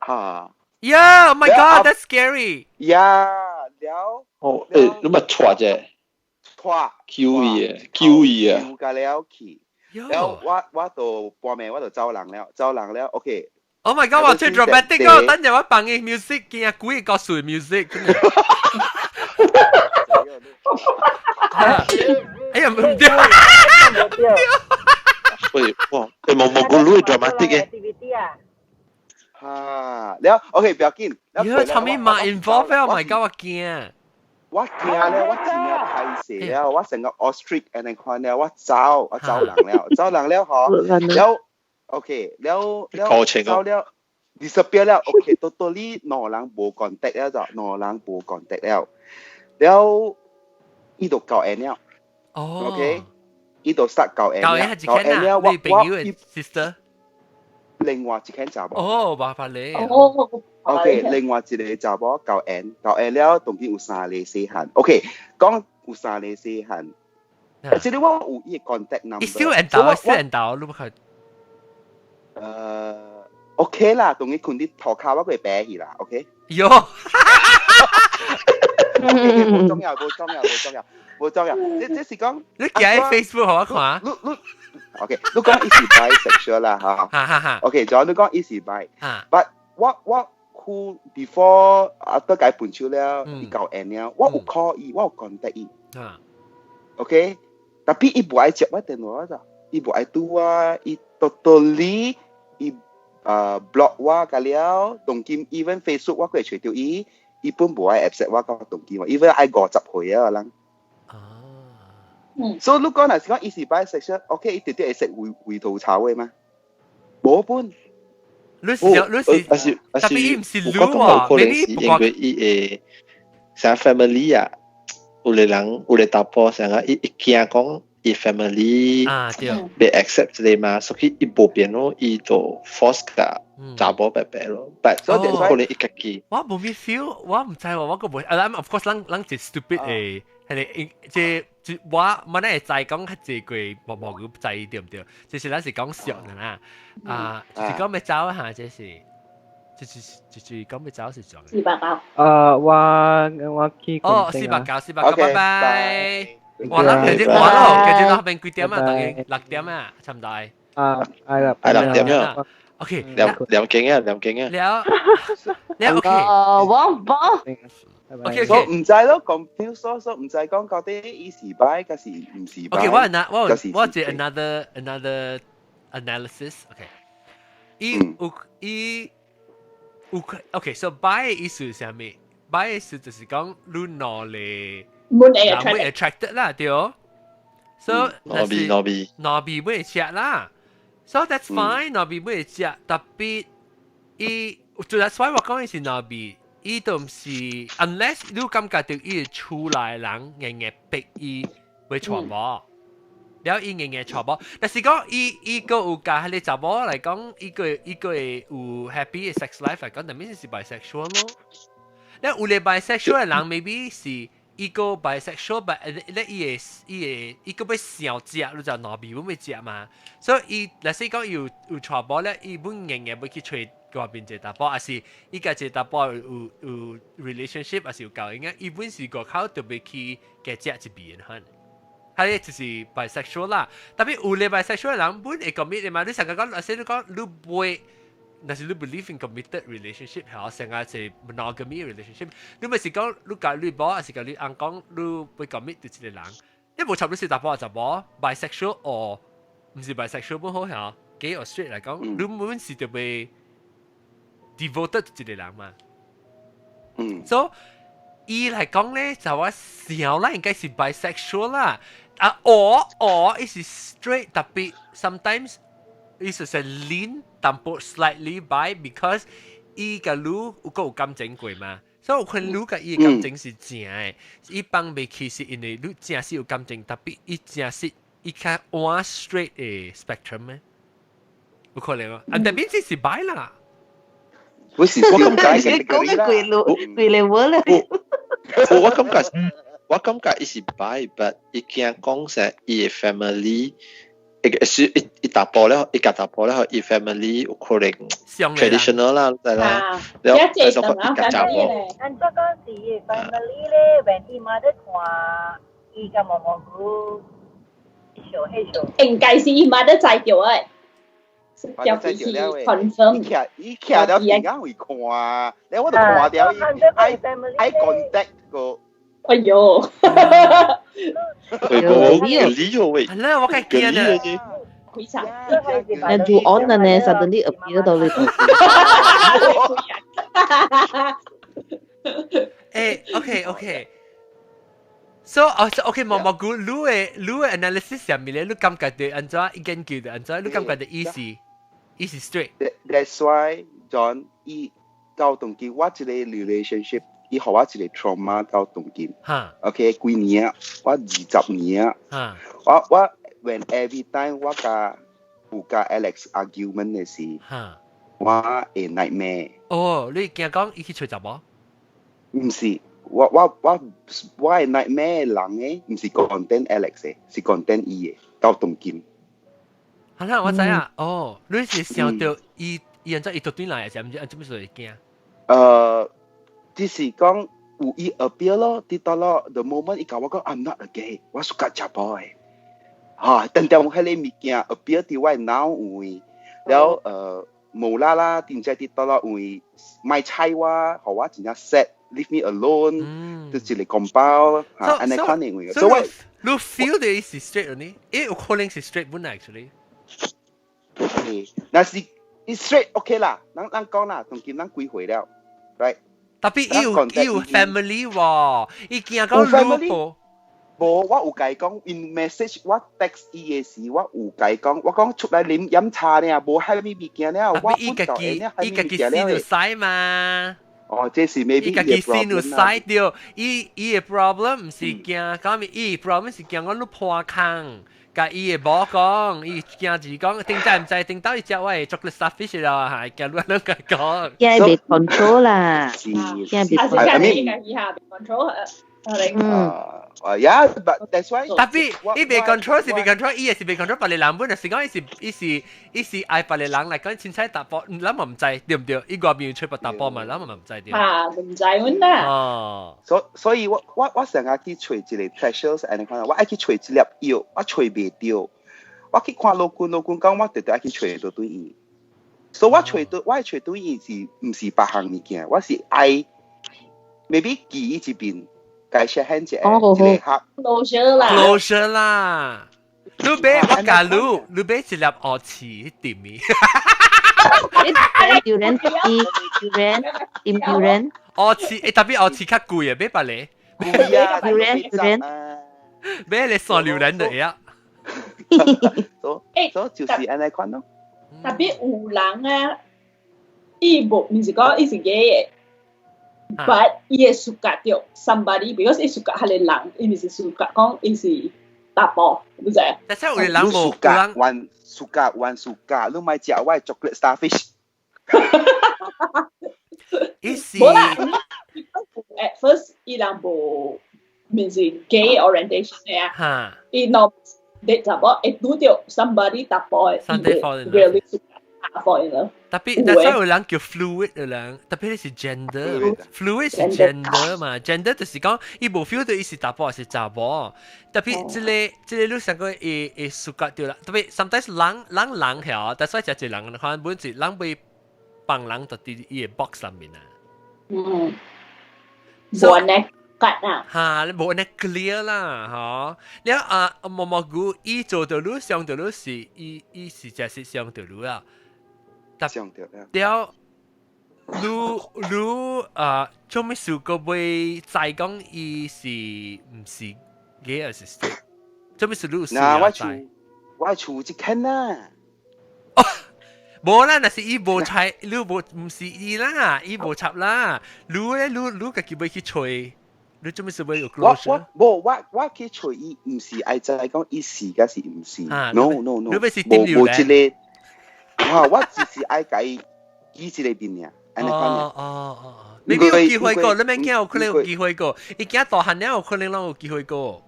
Speaker 7: 嚇
Speaker 2: ！Yeah，Oh my God，that's scary。
Speaker 7: Yeah，了。
Speaker 4: 哦，誒，你咪錯啫，
Speaker 7: 錯
Speaker 4: ，Q 伊啊，Q 伊啊，
Speaker 7: Q 甲了去，了我我就半暝我就走人了，走人了，OK。
Speaker 2: Oh my god！我最 dramatic 哦，等陣我放伊 music，驚鬼個水 music。哎呀，唔對，
Speaker 6: 唔對。
Speaker 4: 喂，哇，你冇冇個女 dramatic 嘅？
Speaker 7: 嚇，了 OK，不要緊。
Speaker 2: 喲，後面嘛 involve 啊！Oh my god，我驚。
Speaker 7: 我驚咧，我真正歹勢了，我成個 ostrich 按呢款了，我走，我走人了，走人了嗬，了 OK，了了走了，disappear 了，OK，到到你兩人無 contact 了就，兩人無 contact 了，了，伊就交緣了，OK，伊就 start 交緣
Speaker 2: 了，交緣了，我我 sister，
Speaker 7: 另外一間查某，
Speaker 2: 哦，麻煩你，
Speaker 5: 哦。
Speaker 7: OK，另外一個查某交緣，交緣了，當今有三個細漢。OK，講有三個細漢， Actually 我有伊 contact number。
Speaker 2: 伊小緣投，小緣投，你無看？OK
Speaker 7: 啦，當伊睏佇塗跤，我會白去啦，OK。
Speaker 2: 喲，
Speaker 7: 無重要，無重要，無重要，無重要。這是講，
Speaker 2: 你寄 Facebook 予我看。
Speaker 7: 你你，OK，你講伊是 bisexual 啦，嚇。
Speaker 2: 哈哈哈。
Speaker 7: OK，仲有你講伊是 bi，but 我who before 啊都共分手了，伊夠緣了，我有 call 伊，我有 contact 伊。OK，tapi 伊無愛接我電話咋，伊無愛拄我，伊 totally 伊block 我個了，當今 even Facebook 我會揣著伊，伊本無愛 accept 我到當今，even 愛50歲啊人。所以你講若是講伊是 bisexual，OK，伊直接會食回回頭草的嗎？無本。
Speaker 2: 你是你是，
Speaker 4: 還是
Speaker 2: 特別伊毋是
Speaker 4: 我感覺有可能是因為伊會像 family 啊，有個人有個查埔像啊，伊伊驚講伊 family 袂 accept 這個嘛，所以伊無變咯，伊就 force 共查某白白咯，但
Speaker 7: 所以
Speaker 4: 可能伊家己。
Speaker 2: 我無咩 feel，我毋知喎，我個無，啊，of course 咱咱是 stupid 的，係你這我我會知講較濟過無無個知對毋對？就是咱是講俗的啦，啊，就是講欲走嚇，這是，就是講欲走是怎？
Speaker 5: 四百九。
Speaker 1: 啊，我我去。
Speaker 2: 哦，489，489，拜拜。哇，咱其實完咯，其實那邊幾點啊？等於6點啊，差唔多。
Speaker 1: 啊，係啦，
Speaker 4: 係6點啊。
Speaker 2: OK，
Speaker 4: 兩兩景啊，兩景啊。
Speaker 2: 了了 OK。
Speaker 8: 王寶。
Speaker 2: OK
Speaker 7: 所以毋知咯，confuse 所以毋知講到底伊是 bi，還是毋是 bi。
Speaker 2: OK，我那我我這 another analysis。OK，伊有伊有 OK，so bi 意思是啥物？bi 意思就是講你兩個
Speaker 5: 滿
Speaker 2: 會 attracted 啦，對。So
Speaker 4: 兩邊兩邊
Speaker 2: 兩邊會食啦。So that's fine，兩邊會食，tapi 伊就 that's why 我講伊是兩邊。伊都毋是，unless 你感覺著伊厝內人硬硬逼伊會娶某，了伊硬硬娶某，但是講伊伊閣有共彼个查某來講，伊個伊個會有 happy 的 sex life 來講，但係是 bisexual 咯。了有個 bisexual 的人，maybe 是伊個 bisexual，but 咧伊會伊會伊閣欲想食，你就兩邊欲食嘛。所以伊若是講有有娶某咧，伊本硬硬欲去揣外邊一個查埔，還是伊共一個查埔有有 relationship，還是有交應該，伊本是外口特別去加食一邊可能。係個就是 bisexual 啦，tapi 有個 bisexual 人本會 commit 的嘛？你成日講，若是你講你袂，若是你 believe in committed relationship 係成個是 monogamy relationship，你咪是講你共你某，還是共你翁講你會 commit 對一個人？你無插你是查埔查某 bisexual or 毋是 bisexual 本好嚇，gay or straight 來講，你本是特別 devoted 一個人嘛。所以伊來講咧，就我想啦，應該是 bisexual 啦。啊，or 伊是 straight， tapi sometimes 伊是 lean 淡薄 slightly bi because 伊共你有閣有感情過嘛。所以有可能你共伊的感情是正的，伊放袂去是因為你正是有感情，tapi 伊正是伊較往 straight 的 spectrum 咩？有可能啊，啊，但邊是 bi 啦。
Speaker 7: 不是，
Speaker 4: 我感覺
Speaker 8: 你講嘅幾路幾 level 咧？
Speaker 4: 我感覺伊是 bi，but 伊驚講說伊的 family，伊是伊伊查埔咧，伊共查埔咧，伊 family 有可能 traditional 啦，知啦，了後就講伊共查某。
Speaker 6: 按怎講是伊 family 咧，when 伊媽咧看伊共毛毛菇小彼小，
Speaker 5: 應該是伊媽咧知著的。條是 confirm。
Speaker 7: 伊徛了邊仔會看，咧我就看著伊 eye contact 個。
Speaker 5: 哎喲！
Speaker 4: 喂，冇理由喂。
Speaker 2: 係啦，我梗係驚啦。
Speaker 5: 開場。
Speaker 8: 你做 on 呢，suddenly appear 到你度。
Speaker 2: 誒，OK OK。So 哦，OK，毛毛菇，你的 analysis 上面咧，你感覺著按怎研究著按怎，你感覺著伊是伊是 straight。
Speaker 7: That's why John 伊到當今我這個 relationship，伊予我一個 trauma 到當今。OK，幾年啊？我20年啊。我 when every time 我共有共 Alex argument 的時，我會 nightmare。
Speaker 2: 哦，你驚講伊去揣查某？
Speaker 7: 毋是，我係 nightmare 人嘅，唔是 content Alex 嘅，是 content 伊嘅，到當今。
Speaker 2: 好啦，我知啊，哦，你是想到伊伊按怎伊獨對來，還是毋是按怎麼會驚？
Speaker 7: 只是講有伊 appear 咯，佇到咯，the moment 伊共我講 I'm not a gay，我 suka 食波的，嚇，等等彼个物件 appear 佇我腦有，了無啦啦，點知佇倒落有莫睬我，予我真正 sad，leave me alone，就一个紅包嚇，按呢款的位。
Speaker 2: 所以我你 feel 的是 straight 呢？欸，有可能是 straight 本 actually。
Speaker 7: 若是伊 straight OK 啦，咱咱講啦，當今咱幾歲了，right？
Speaker 2: Tapi 伊有 family 喎，伊驚講
Speaker 7: family。無，我有共伊講 in message，我 text 伊的時，我有共伊講，我講出來啉飲茶呢，無蝦米物件了，我
Speaker 2: 伊家己伊家己先就使嘛。
Speaker 7: 哦，這是 maybe
Speaker 2: 伊家己先就使著，伊伊的 problem 毋是驚，講咪伊 problem 是驚講你破空。共伊的某講，伊驚是講，頂知毋知，頂到伊食我的 chocolate starfish 啦，係驚你兩個講。
Speaker 8: 驚袂 control 啦，驚袂
Speaker 5: control。 I mean，伊下袂 control。
Speaker 8: 嗯。
Speaker 7: 啊，yeah，but that's why。
Speaker 2: Tapi 伊袂 control 是袂 control，伊也是袂 control 別个人本，就是講伊是伊是伊是愛別个人來講凊彩查埔，咱嘛毋知對毋對？伊外面揣別查埔嘛，咱嘛毋知對。
Speaker 5: 啊，毋知阮啦。
Speaker 2: 哦。
Speaker 7: 所以我成日去揣一個 pressure，按呢款，我愛去揣一粒藥，我揣袂著。我去看老君，老君講我直直愛去揣到對醫。所以我揣到，我揣對醫是毋是別項物件，我是愛 maybe 記伊一邊。解釋很一個一個盒。
Speaker 5: Closure 啦。
Speaker 2: Closure 啦。你買我教你，你買一粒烏刺店面。
Speaker 8: 榴蓮，榴蓮，榴蓮。
Speaker 2: 烏刺，欸， tapi 烏刺較貴啊，買別個。
Speaker 7: 貴啊，
Speaker 8: 榴蓮，榴蓮。
Speaker 2: 買你送榴蓮就會啊。
Speaker 7: 所以就是按呢款咯。
Speaker 5: Tapi 有人啊，伊無，毋是講伊是 gay 的。But 伊會 suka 著 somebody because 伊 suka 彼個人，伊毋是 suka 講伊是查埔，你知？
Speaker 2: 但是有人無
Speaker 7: 人還 suka 還 suka，你莫食我 chocolate starfish。
Speaker 2: 伊是
Speaker 5: 無啦，at first 伊人無，毋是 gay orientation 的啊，伊 no date 查某會拄著 somebody 查埔的，
Speaker 2: Somebody fall in love
Speaker 5: really suka fall in love。
Speaker 2: Tapi that's why 有人叫 fluid 的人，tapi 你是 gender，fluid 是 gender 嘛，gender 就是講伊無 feel 到伊是查埔還是查某。Tapi 這个這个你想講會會 suka 著啦，tapi sometimes 人人人曉，that's why 真濟人看本是人會放人到佇伊个 box 上面啊。
Speaker 5: 嗯，無按呢格啊。
Speaker 2: 哈，你無按呢 clear 啦，嗬。了啊，毛毛菇伊做到你上到你是伊伊是真是上到你啊。
Speaker 7: 上著了。
Speaker 2: 了，你你啊，做咩事個會知講伊是毋是 gay 還是 straight？做咩事你有需
Speaker 7: 嗱，
Speaker 2: 要知？
Speaker 7: 我厝我厝一間啦。
Speaker 2: 無啦，若是伊無猜，你無毋是伊啦，伊無插啦。你咧，你你家己欲去揣，你做咩事欲有
Speaker 7: 我
Speaker 2: closure？
Speaker 7: 我無我我去揣伊，毋是愛知講伊是抑是毋是？No no no，
Speaker 2: 你欲是
Speaker 7: 無無這个，哇！我只是愛共伊記一个面爾，按呢款爾。
Speaker 2: 哦哦哦，maybe 有機會過，你免驚有可能有機會過。伊囝大漢了，有可能攏有機會過。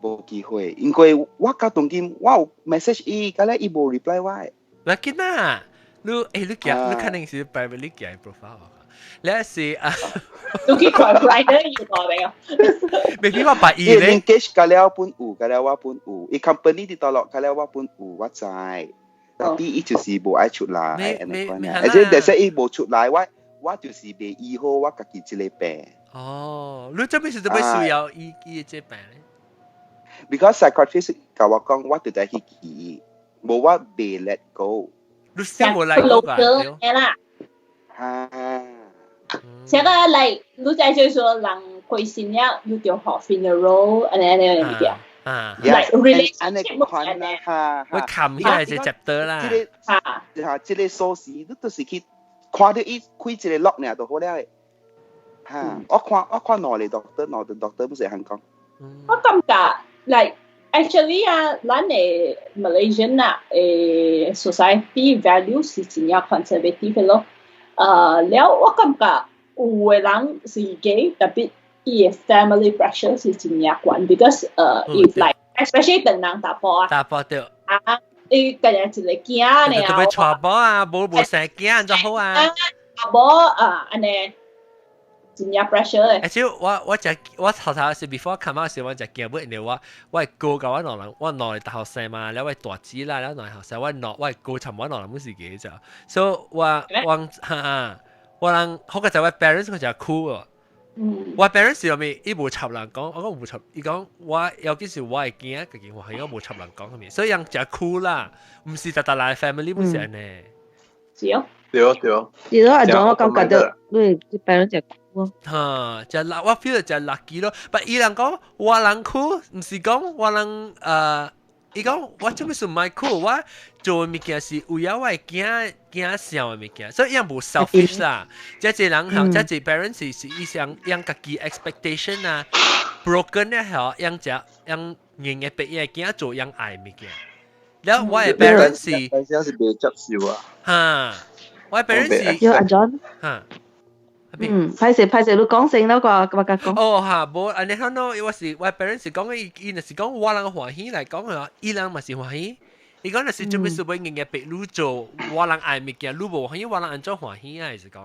Speaker 7: 無機會，因為我到當今我有 message 伊，甲咧伊無 reply 我的。
Speaker 2: 無要緊啦，你欸你行，你肯定是 private 你行 profile。你是啊？
Speaker 5: 你去看 Grindr 有大沒有？
Speaker 2: Maybe 我捌伊咧。
Speaker 7: engage 甲了本有，甲了我本有，伊 company 佇大陸甲了我本有，我知。Tapi 伊就是無愛出來，按呢款爾。而且但是伊無出來，我我就是袂醫好我家己這个病。
Speaker 2: 哦，你這邊是做咩需要醫醫這病咧
Speaker 7: ？Because psychiatrist 共我講，我就得去醫，無我袂 let go。
Speaker 2: 你先無 let go
Speaker 5: 㗎？啦。
Speaker 7: 啊。
Speaker 5: 這個 like 你知就是說人過身了，你就學 funeral 按呢按呢物件。
Speaker 2: 啊
Speaker 5: ，like relationship
Speaker 7: 款啦，哈，
Speaker 2: 我冚起來就接得啦。
Speaker 7: 這个哈，這个鎖匙你就是去看著伊開一个 lock 爾就好了的。哈，我看我看兩个 doctor，兩個 doctor 不是香港。
Speaker 5: 我感覺 like actually 啊，咱的 Malaysian 啊，誒 society value 是真正 conservative 咯。了我感覺有的人是 gay，特別伊的 family pressure 是真正懸，because if like especially 唐人查埔啊，
Speaker 2: 查埔對，
Speaker 5: 啊，伊家己一個囝呢，
Speaker 2: 特別娶某啊，無無生囝就好啊，
Speaker 5: 啊無啊，按呢真正 pressure 的。
Speaker 2: 而且我食我頭頭是 before come out 時，我食驚尾，因為我哥共我兩人，我兩個大學生嘛，了我大姊啦，了兩個學生，我兩我哥差唔多兩人攏是 gay 咋，所以我我哈我人好個就我 parents 佢就哭哦。我 parents 是咪伊無插人講，我講無插，伊講我尤其是我的囝，家己我係我無插人講係咪？所以人誠酷啦，毋是逐逐來 family 不是按呢。
Speaker 5: 是哦。
Speaker 3: 對哦對哦。
Speaker 8: 是咯，阿莊我感覺到你 parents 誠酷哦。
Speaker 2: 哈，誠我 feel 誠 lucky 咯。但伊人講我人酷，毋是講我人伊講我做咩事毋愛酷，我做的物件是為了我的囝囝想的物件，所以伊無 selfish 啦。這濟人吼，這濟 parents 是伊想讓家己 expectation 啊 broken 咧吼，讓只讓硬嘅逼伊的囝做讓愛的物件。了我的 parents 是，
Speaker 3: 但是袂接受啊。
Speaker 2: 哈，我的 parents 是，
Speaker 8: 有阿 John，
Speaker 2: 哈。
Speaker 8: 嗯，歹勢歹勢，你講先啦，我我甲講。
Speaker 2: 哦哈，無按呢款咯，我是我 parents 是講伊伊若是講我人歡喜來講啊，伊人嘛是歡喜。伊講若是做咩事欲硬硬逼你做，我人愛物件，你無歡喜，我人按怎歡喜啊？是講。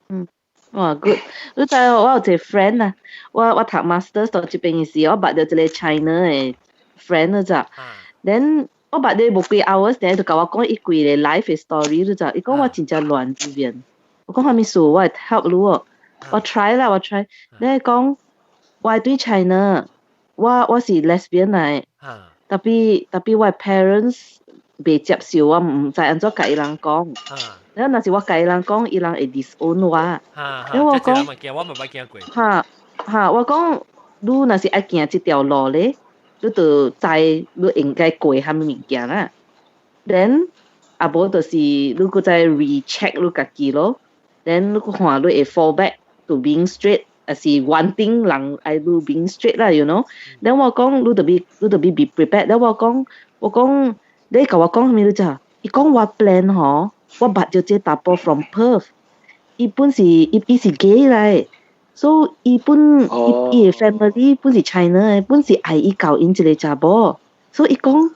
Speaker 8: 嗯，哇 good！你知我有一個 friend 啊，我讀 masters 到這邊時，我捌著一個 China 的 friend 咋。Then 我捌著無幾 hours，就共我講伊規個 life story 你知，伊講我真正亂這邊。我講啥物事，我會 help 你哦。我 try 啦，我 try。你講我對 China，我是 lesbian 來，tapi 我 parents 袂接受，我毋知按怎共伊人講。了若是我共伊人講，伊人會 disown 我。
Speaker 2: 因為我講，我嘛捌驚過。
Speaker 8: 哈哈，我講你若是愛行這條路咧，你就知你應該過啥物物件啦。Then 啊無就是你閣再 recheck 你家己咯。Then 你閣看你會 fall back to being straight，抑是 wanting 人愛你 being straight 啦，you know。Then 我講你著欲你著欲 be prepared。Then 我講你共我講啥物你知？伊講我 plan 吼，我捌著這查埔 from Perth，伊本是伊伊是 gay 來，所以伊本伊伊的 family 本是 China 的，本是愛伊交𪜶一個查某，所以伊講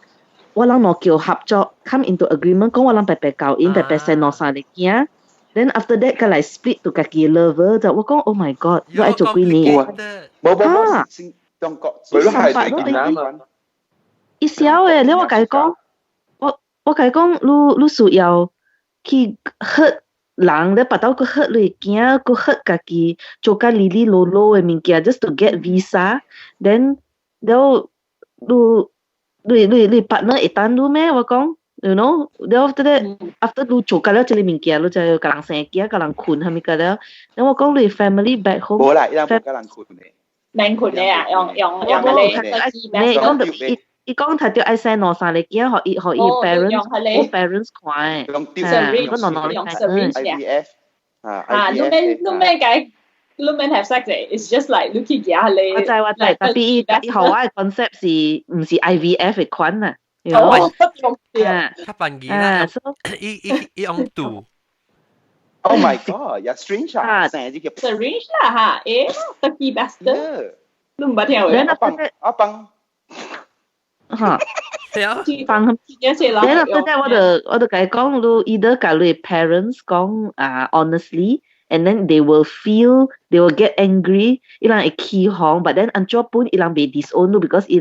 Speaker 8: 我人兩叫合作 come into agreement，講我人白白交𪜶，白白生兩三個囝。Then after that，佮來 split to 家己 lover 就我講 Oh my God，我愛做幾年？
Speaker 7: 無無無，中國，
Speaker 3: 佢都係最簡單。
Speaker 8: 伊痟的，你我共伊講，我共伊講，你你需要去 hurt 人，你腹肚閣 hurt 你囝，閣 hurt 家己，做甲哩哩囉囉的物件，just to get visa。Then 了你你你你 partner 會等你咩？我講。You know，了 after that after 你做甲了這個物件，你就共人生囝，共人睏啥物個了。然後我講你 family back home，
Speaker 7: 無啦，伊人無共人睏的。
Speaker 5: 免睏的啊，用用用彼個。
Speaker 8: 你講著伊伊講他著愛生兩三個囝，予伊予伊 parents，我 parents 看的。
Speaker 7: 用
Speaker 8: 啊，我兩兩
Speaker 5: 用 syringe
Speaker 7: IVF 啊，
Speaker 5: 啊，你免你免共你免 have sex ，it's just like 你去行咧。
Speaker 8: 我知我知，tapi 伊伊予我的 concept 是毋是 IVF 的款啊？
Speaker 5: 哦，
Speaker 2: 較便宜啦，伊伊伊用度。
Speaker 7: Oh my god！有 syringe 啊，成日叫
Speaker 5: syringe 啦嚇，誒，lucky bastard，你毋捌聽過？
Speaker 7: 阿幫阿幫，
Speaker 8: 嚇，
Speaker 2: 係啊，
Speaker 8: 放。Then after that 我就共伊講，你 either 共你 parents 講啊，honestly。And then they will feel they will get angry，伊人會起哄，but then 按怎本伊人袂 disown 你，because 伊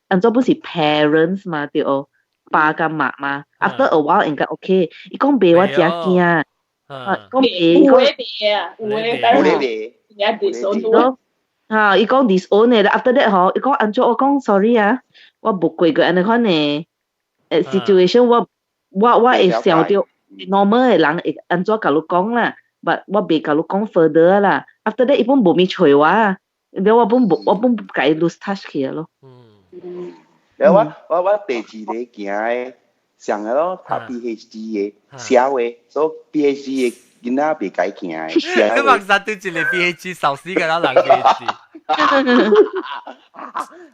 Speaker 8: 按怎本是 parents 嘛，對哦，爸佮媽嘛。After a while 應該 OK，伊講袂我誠驚，啊講袂，
Speaker 5: 有的袂啊，有的 parents 也 disown
Speaker 8: 咯。嚇，伊講 disown 的，after that 吼，伊講按怎我講 sorry 啊，我無過過按呢款的situation，我會想著 normal 的人會按怎共你講啦。But 我袂共你講 further 啦。After that 伊本無物揣我，了我本無我本共伊 lose touch 去咯。
Speaker 7: 嗯。了我我第二個行的上個咯，讀 PhD 的寫話，所以 PhD 的囡仔袂該行的。
Speaker 2: 你目實對一個 PhD 受死個啦人 PhD。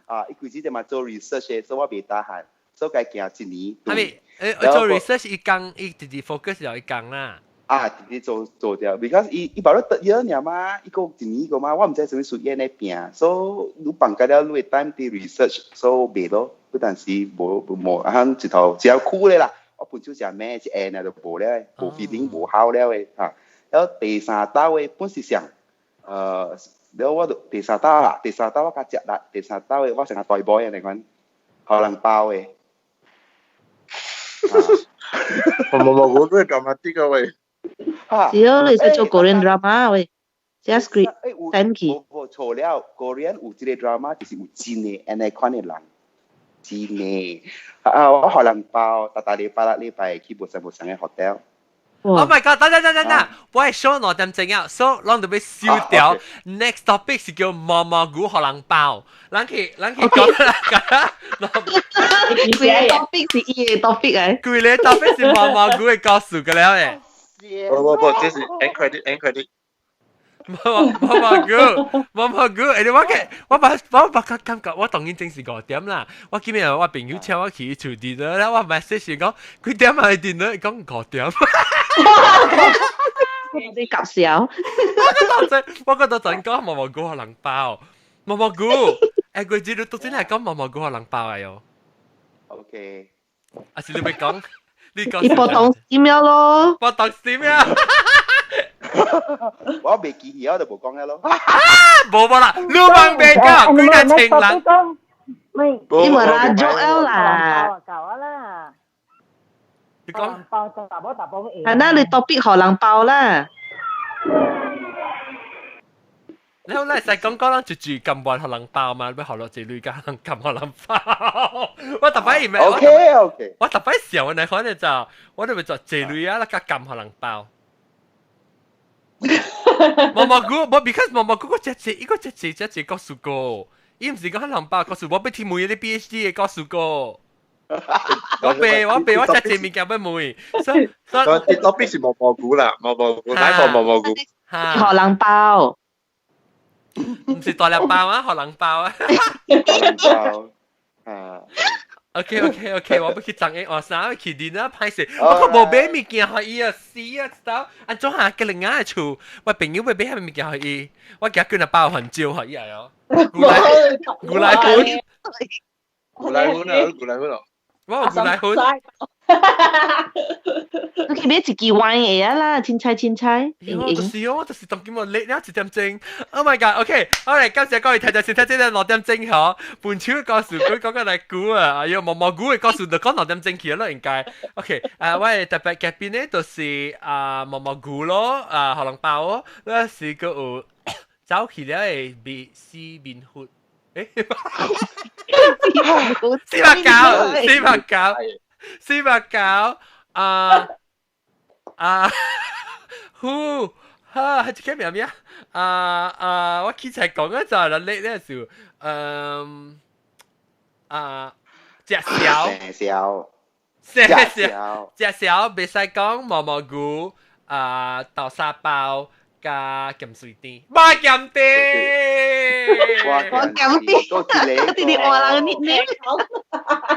Speaker 7: 啊，伊規日就嘛做 research 的，所以我袂 tahan，所以該行一年。
Speaker 2: 係咪？做 research 伊講伊直直 focus 就伊講啦。
Speaker 7: 啊，直直做做掉，because 伊伊把你得咗爾嘛，伊個一年個嘛，我毋知啥物事伊咧拼，所以你放假了，你會 time 啲 research，所以袂咯，不但是無無啊，一頭只有苦咧啦，我本手食咩一下就無了，無 feeling 無好了的嚇。了第三道的本是想，了我就第三道啦，第三道我較食力，第三道的我成個大 boy 嚟講，予人包的。
Speaker 4: 冇冇冇，我都係 dramatic 嘅喂。
Speaker 8: 是哦，你使做 Korean drama 喂，寫 script 等去。
Speaker 7: 無錯了，Korean 有一個 drama 就是有真的按呢款的人，真的。啊，我予人包，逐逐禮拜六禮拜去無相無相的 hotel。
Speaker 2: Oh my god！等等等等等，我係 show 2點鐘啊，所以咱就欲收掉。Next topic 是叫毛毛菇予人包，咱去咱去講啦。
Speaker 8: 規个 topic 是伊个 topic 誒。
Speaker 2: 規个 topic 是毛毛菇的故事個了誒。
Speaker 4: 不不不，這是 end credit end credit。
Speaker 2: 毛毛毛菇，毛毛菇，誒你我嘅，我把我把較感覺，我當然正是5點啦。我今日我朋友請我去厝 dinner 啦，我 message 講幾點啊？dinner 講五點。
Speaker 8: 你夾笑。
Speaker 2: 我覺得我覺得陣講毛毛菇予人包，毛毛菇，誒佢知道都真係講毛毛菇予人包啊喲。
Speaker 7: OK。
Speaker 2: 啊是你欲講，你講。
Speaker 8: 伊波當死了咯。
Speaker 2: 波當死了。
Speaker 7: 我未記起，我就無講了咯。
Speaker 2: 無無啦，你茫袂講，幾若千人。
Speaker 8: 你咪拉足了啦。
Speaker 6: 搞啦。
Speaker 2: 你講。
Speaker 6: 包就大包大包
Speaker 8: 係啦，你 topic 予人包啦。
Speaker 2: 你好，你使講講咱一句甘願予人包嘛？欲予落一類加人甘予人包。我逐擺伊
Speaker 7: OK OK。
Speaker 2: 我逐擺想的可能就我都欲做這類啊，較甘予人包。毛毛菇，無 because 毛毛菇個只只，伊個只只只只告訴過，伊毋是講人包告訴我欲聽問你 PhD 的告訴過。我背我背我只只物件欲問，所以
Speaker 4: 所以 topic 是毛毛菇啦，毛毛菇，來毛毛菇。
Speaker 8: 予人包。
Speaker 2: 毋是大粒包啊，予人包啊。
Speaker 7: 包啊。
Speaker 2: OK OK OK，我欲去送伊，我衫欲去dinner 歹勢，我閣無買物件予伊啊，死啊！知道？按怎下吉另外厝，我朋友欲買啥物件予伊，我寄幾若包番椒予伊啊！牛奶牛奶粉，
Speaker 4: 牛奶粉啊，牛奶粉哦。
Speaker 2: 我有牛奶粉。
Speaker 8: 你去買一支 wine 會啊啦，凊彩凊彩。
Speaker 2: 就是哦，就是當今我叻了1點鐘。Oh my god！OK，好嚟，感謝各位聽眾先聽這個2點鐘嗬。本手的故事佢講個來估啊，哎喲，毛毛菇的故事就講2點鐘去咯，應該。OK，我的特別嘉賓呢，就是啊毛毛菇咯，啊予人包哦，那是個有走去了的美死面佛。誒，489，489，489，啊啊，呼，哈，係這個名咩啊？啊，我起來講嘅就係啦，叻咧就，嗯，啊，隻小，
Speaker 7: 小，
Speaker 2: 隻小，隻小，袂使講毛毛菇，啊，豆沙包。加鹹水甜，馬鹹甜，
Speaker 8: 我鹹甜，弟弟換人你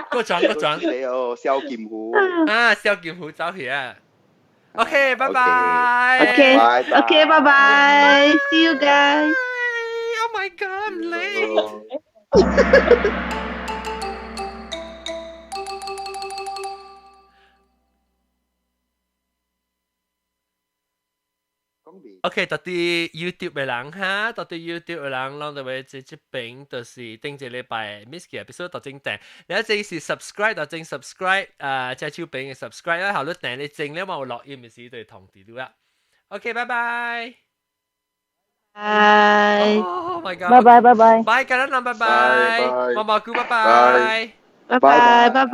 Speaker 2: 過轉過轉，
Speaker 7: 你哦，蕭劍虎
Speaker 2: 啊，蕭劍虎走去啊，OK，拜拜
Speaker 8: ，OK，OK，拜拜，See you guys。
Speaker 2: Oh my God, I'm late. OK，到底 YouTube 的人哈，到底 YouTube 的人，攏就會這這邊就是頂一禮拜 miss 嘅，必須到正訂。你一這是 subscribe 到正 subscribe，這手邊嘅 subscribe 啦，後你訂你正咧嘛有錄音嘅時就通知你啦。OK，拜拜。
Speaker 8: 拜。
Speaker 2: Oh my god。
Speaker 6: 拜拜拜拜。
Speaker 2: 拜，感恩人，拜拜。毛毛菇，拜拜。
Speaker 8: 拜拜拜拜。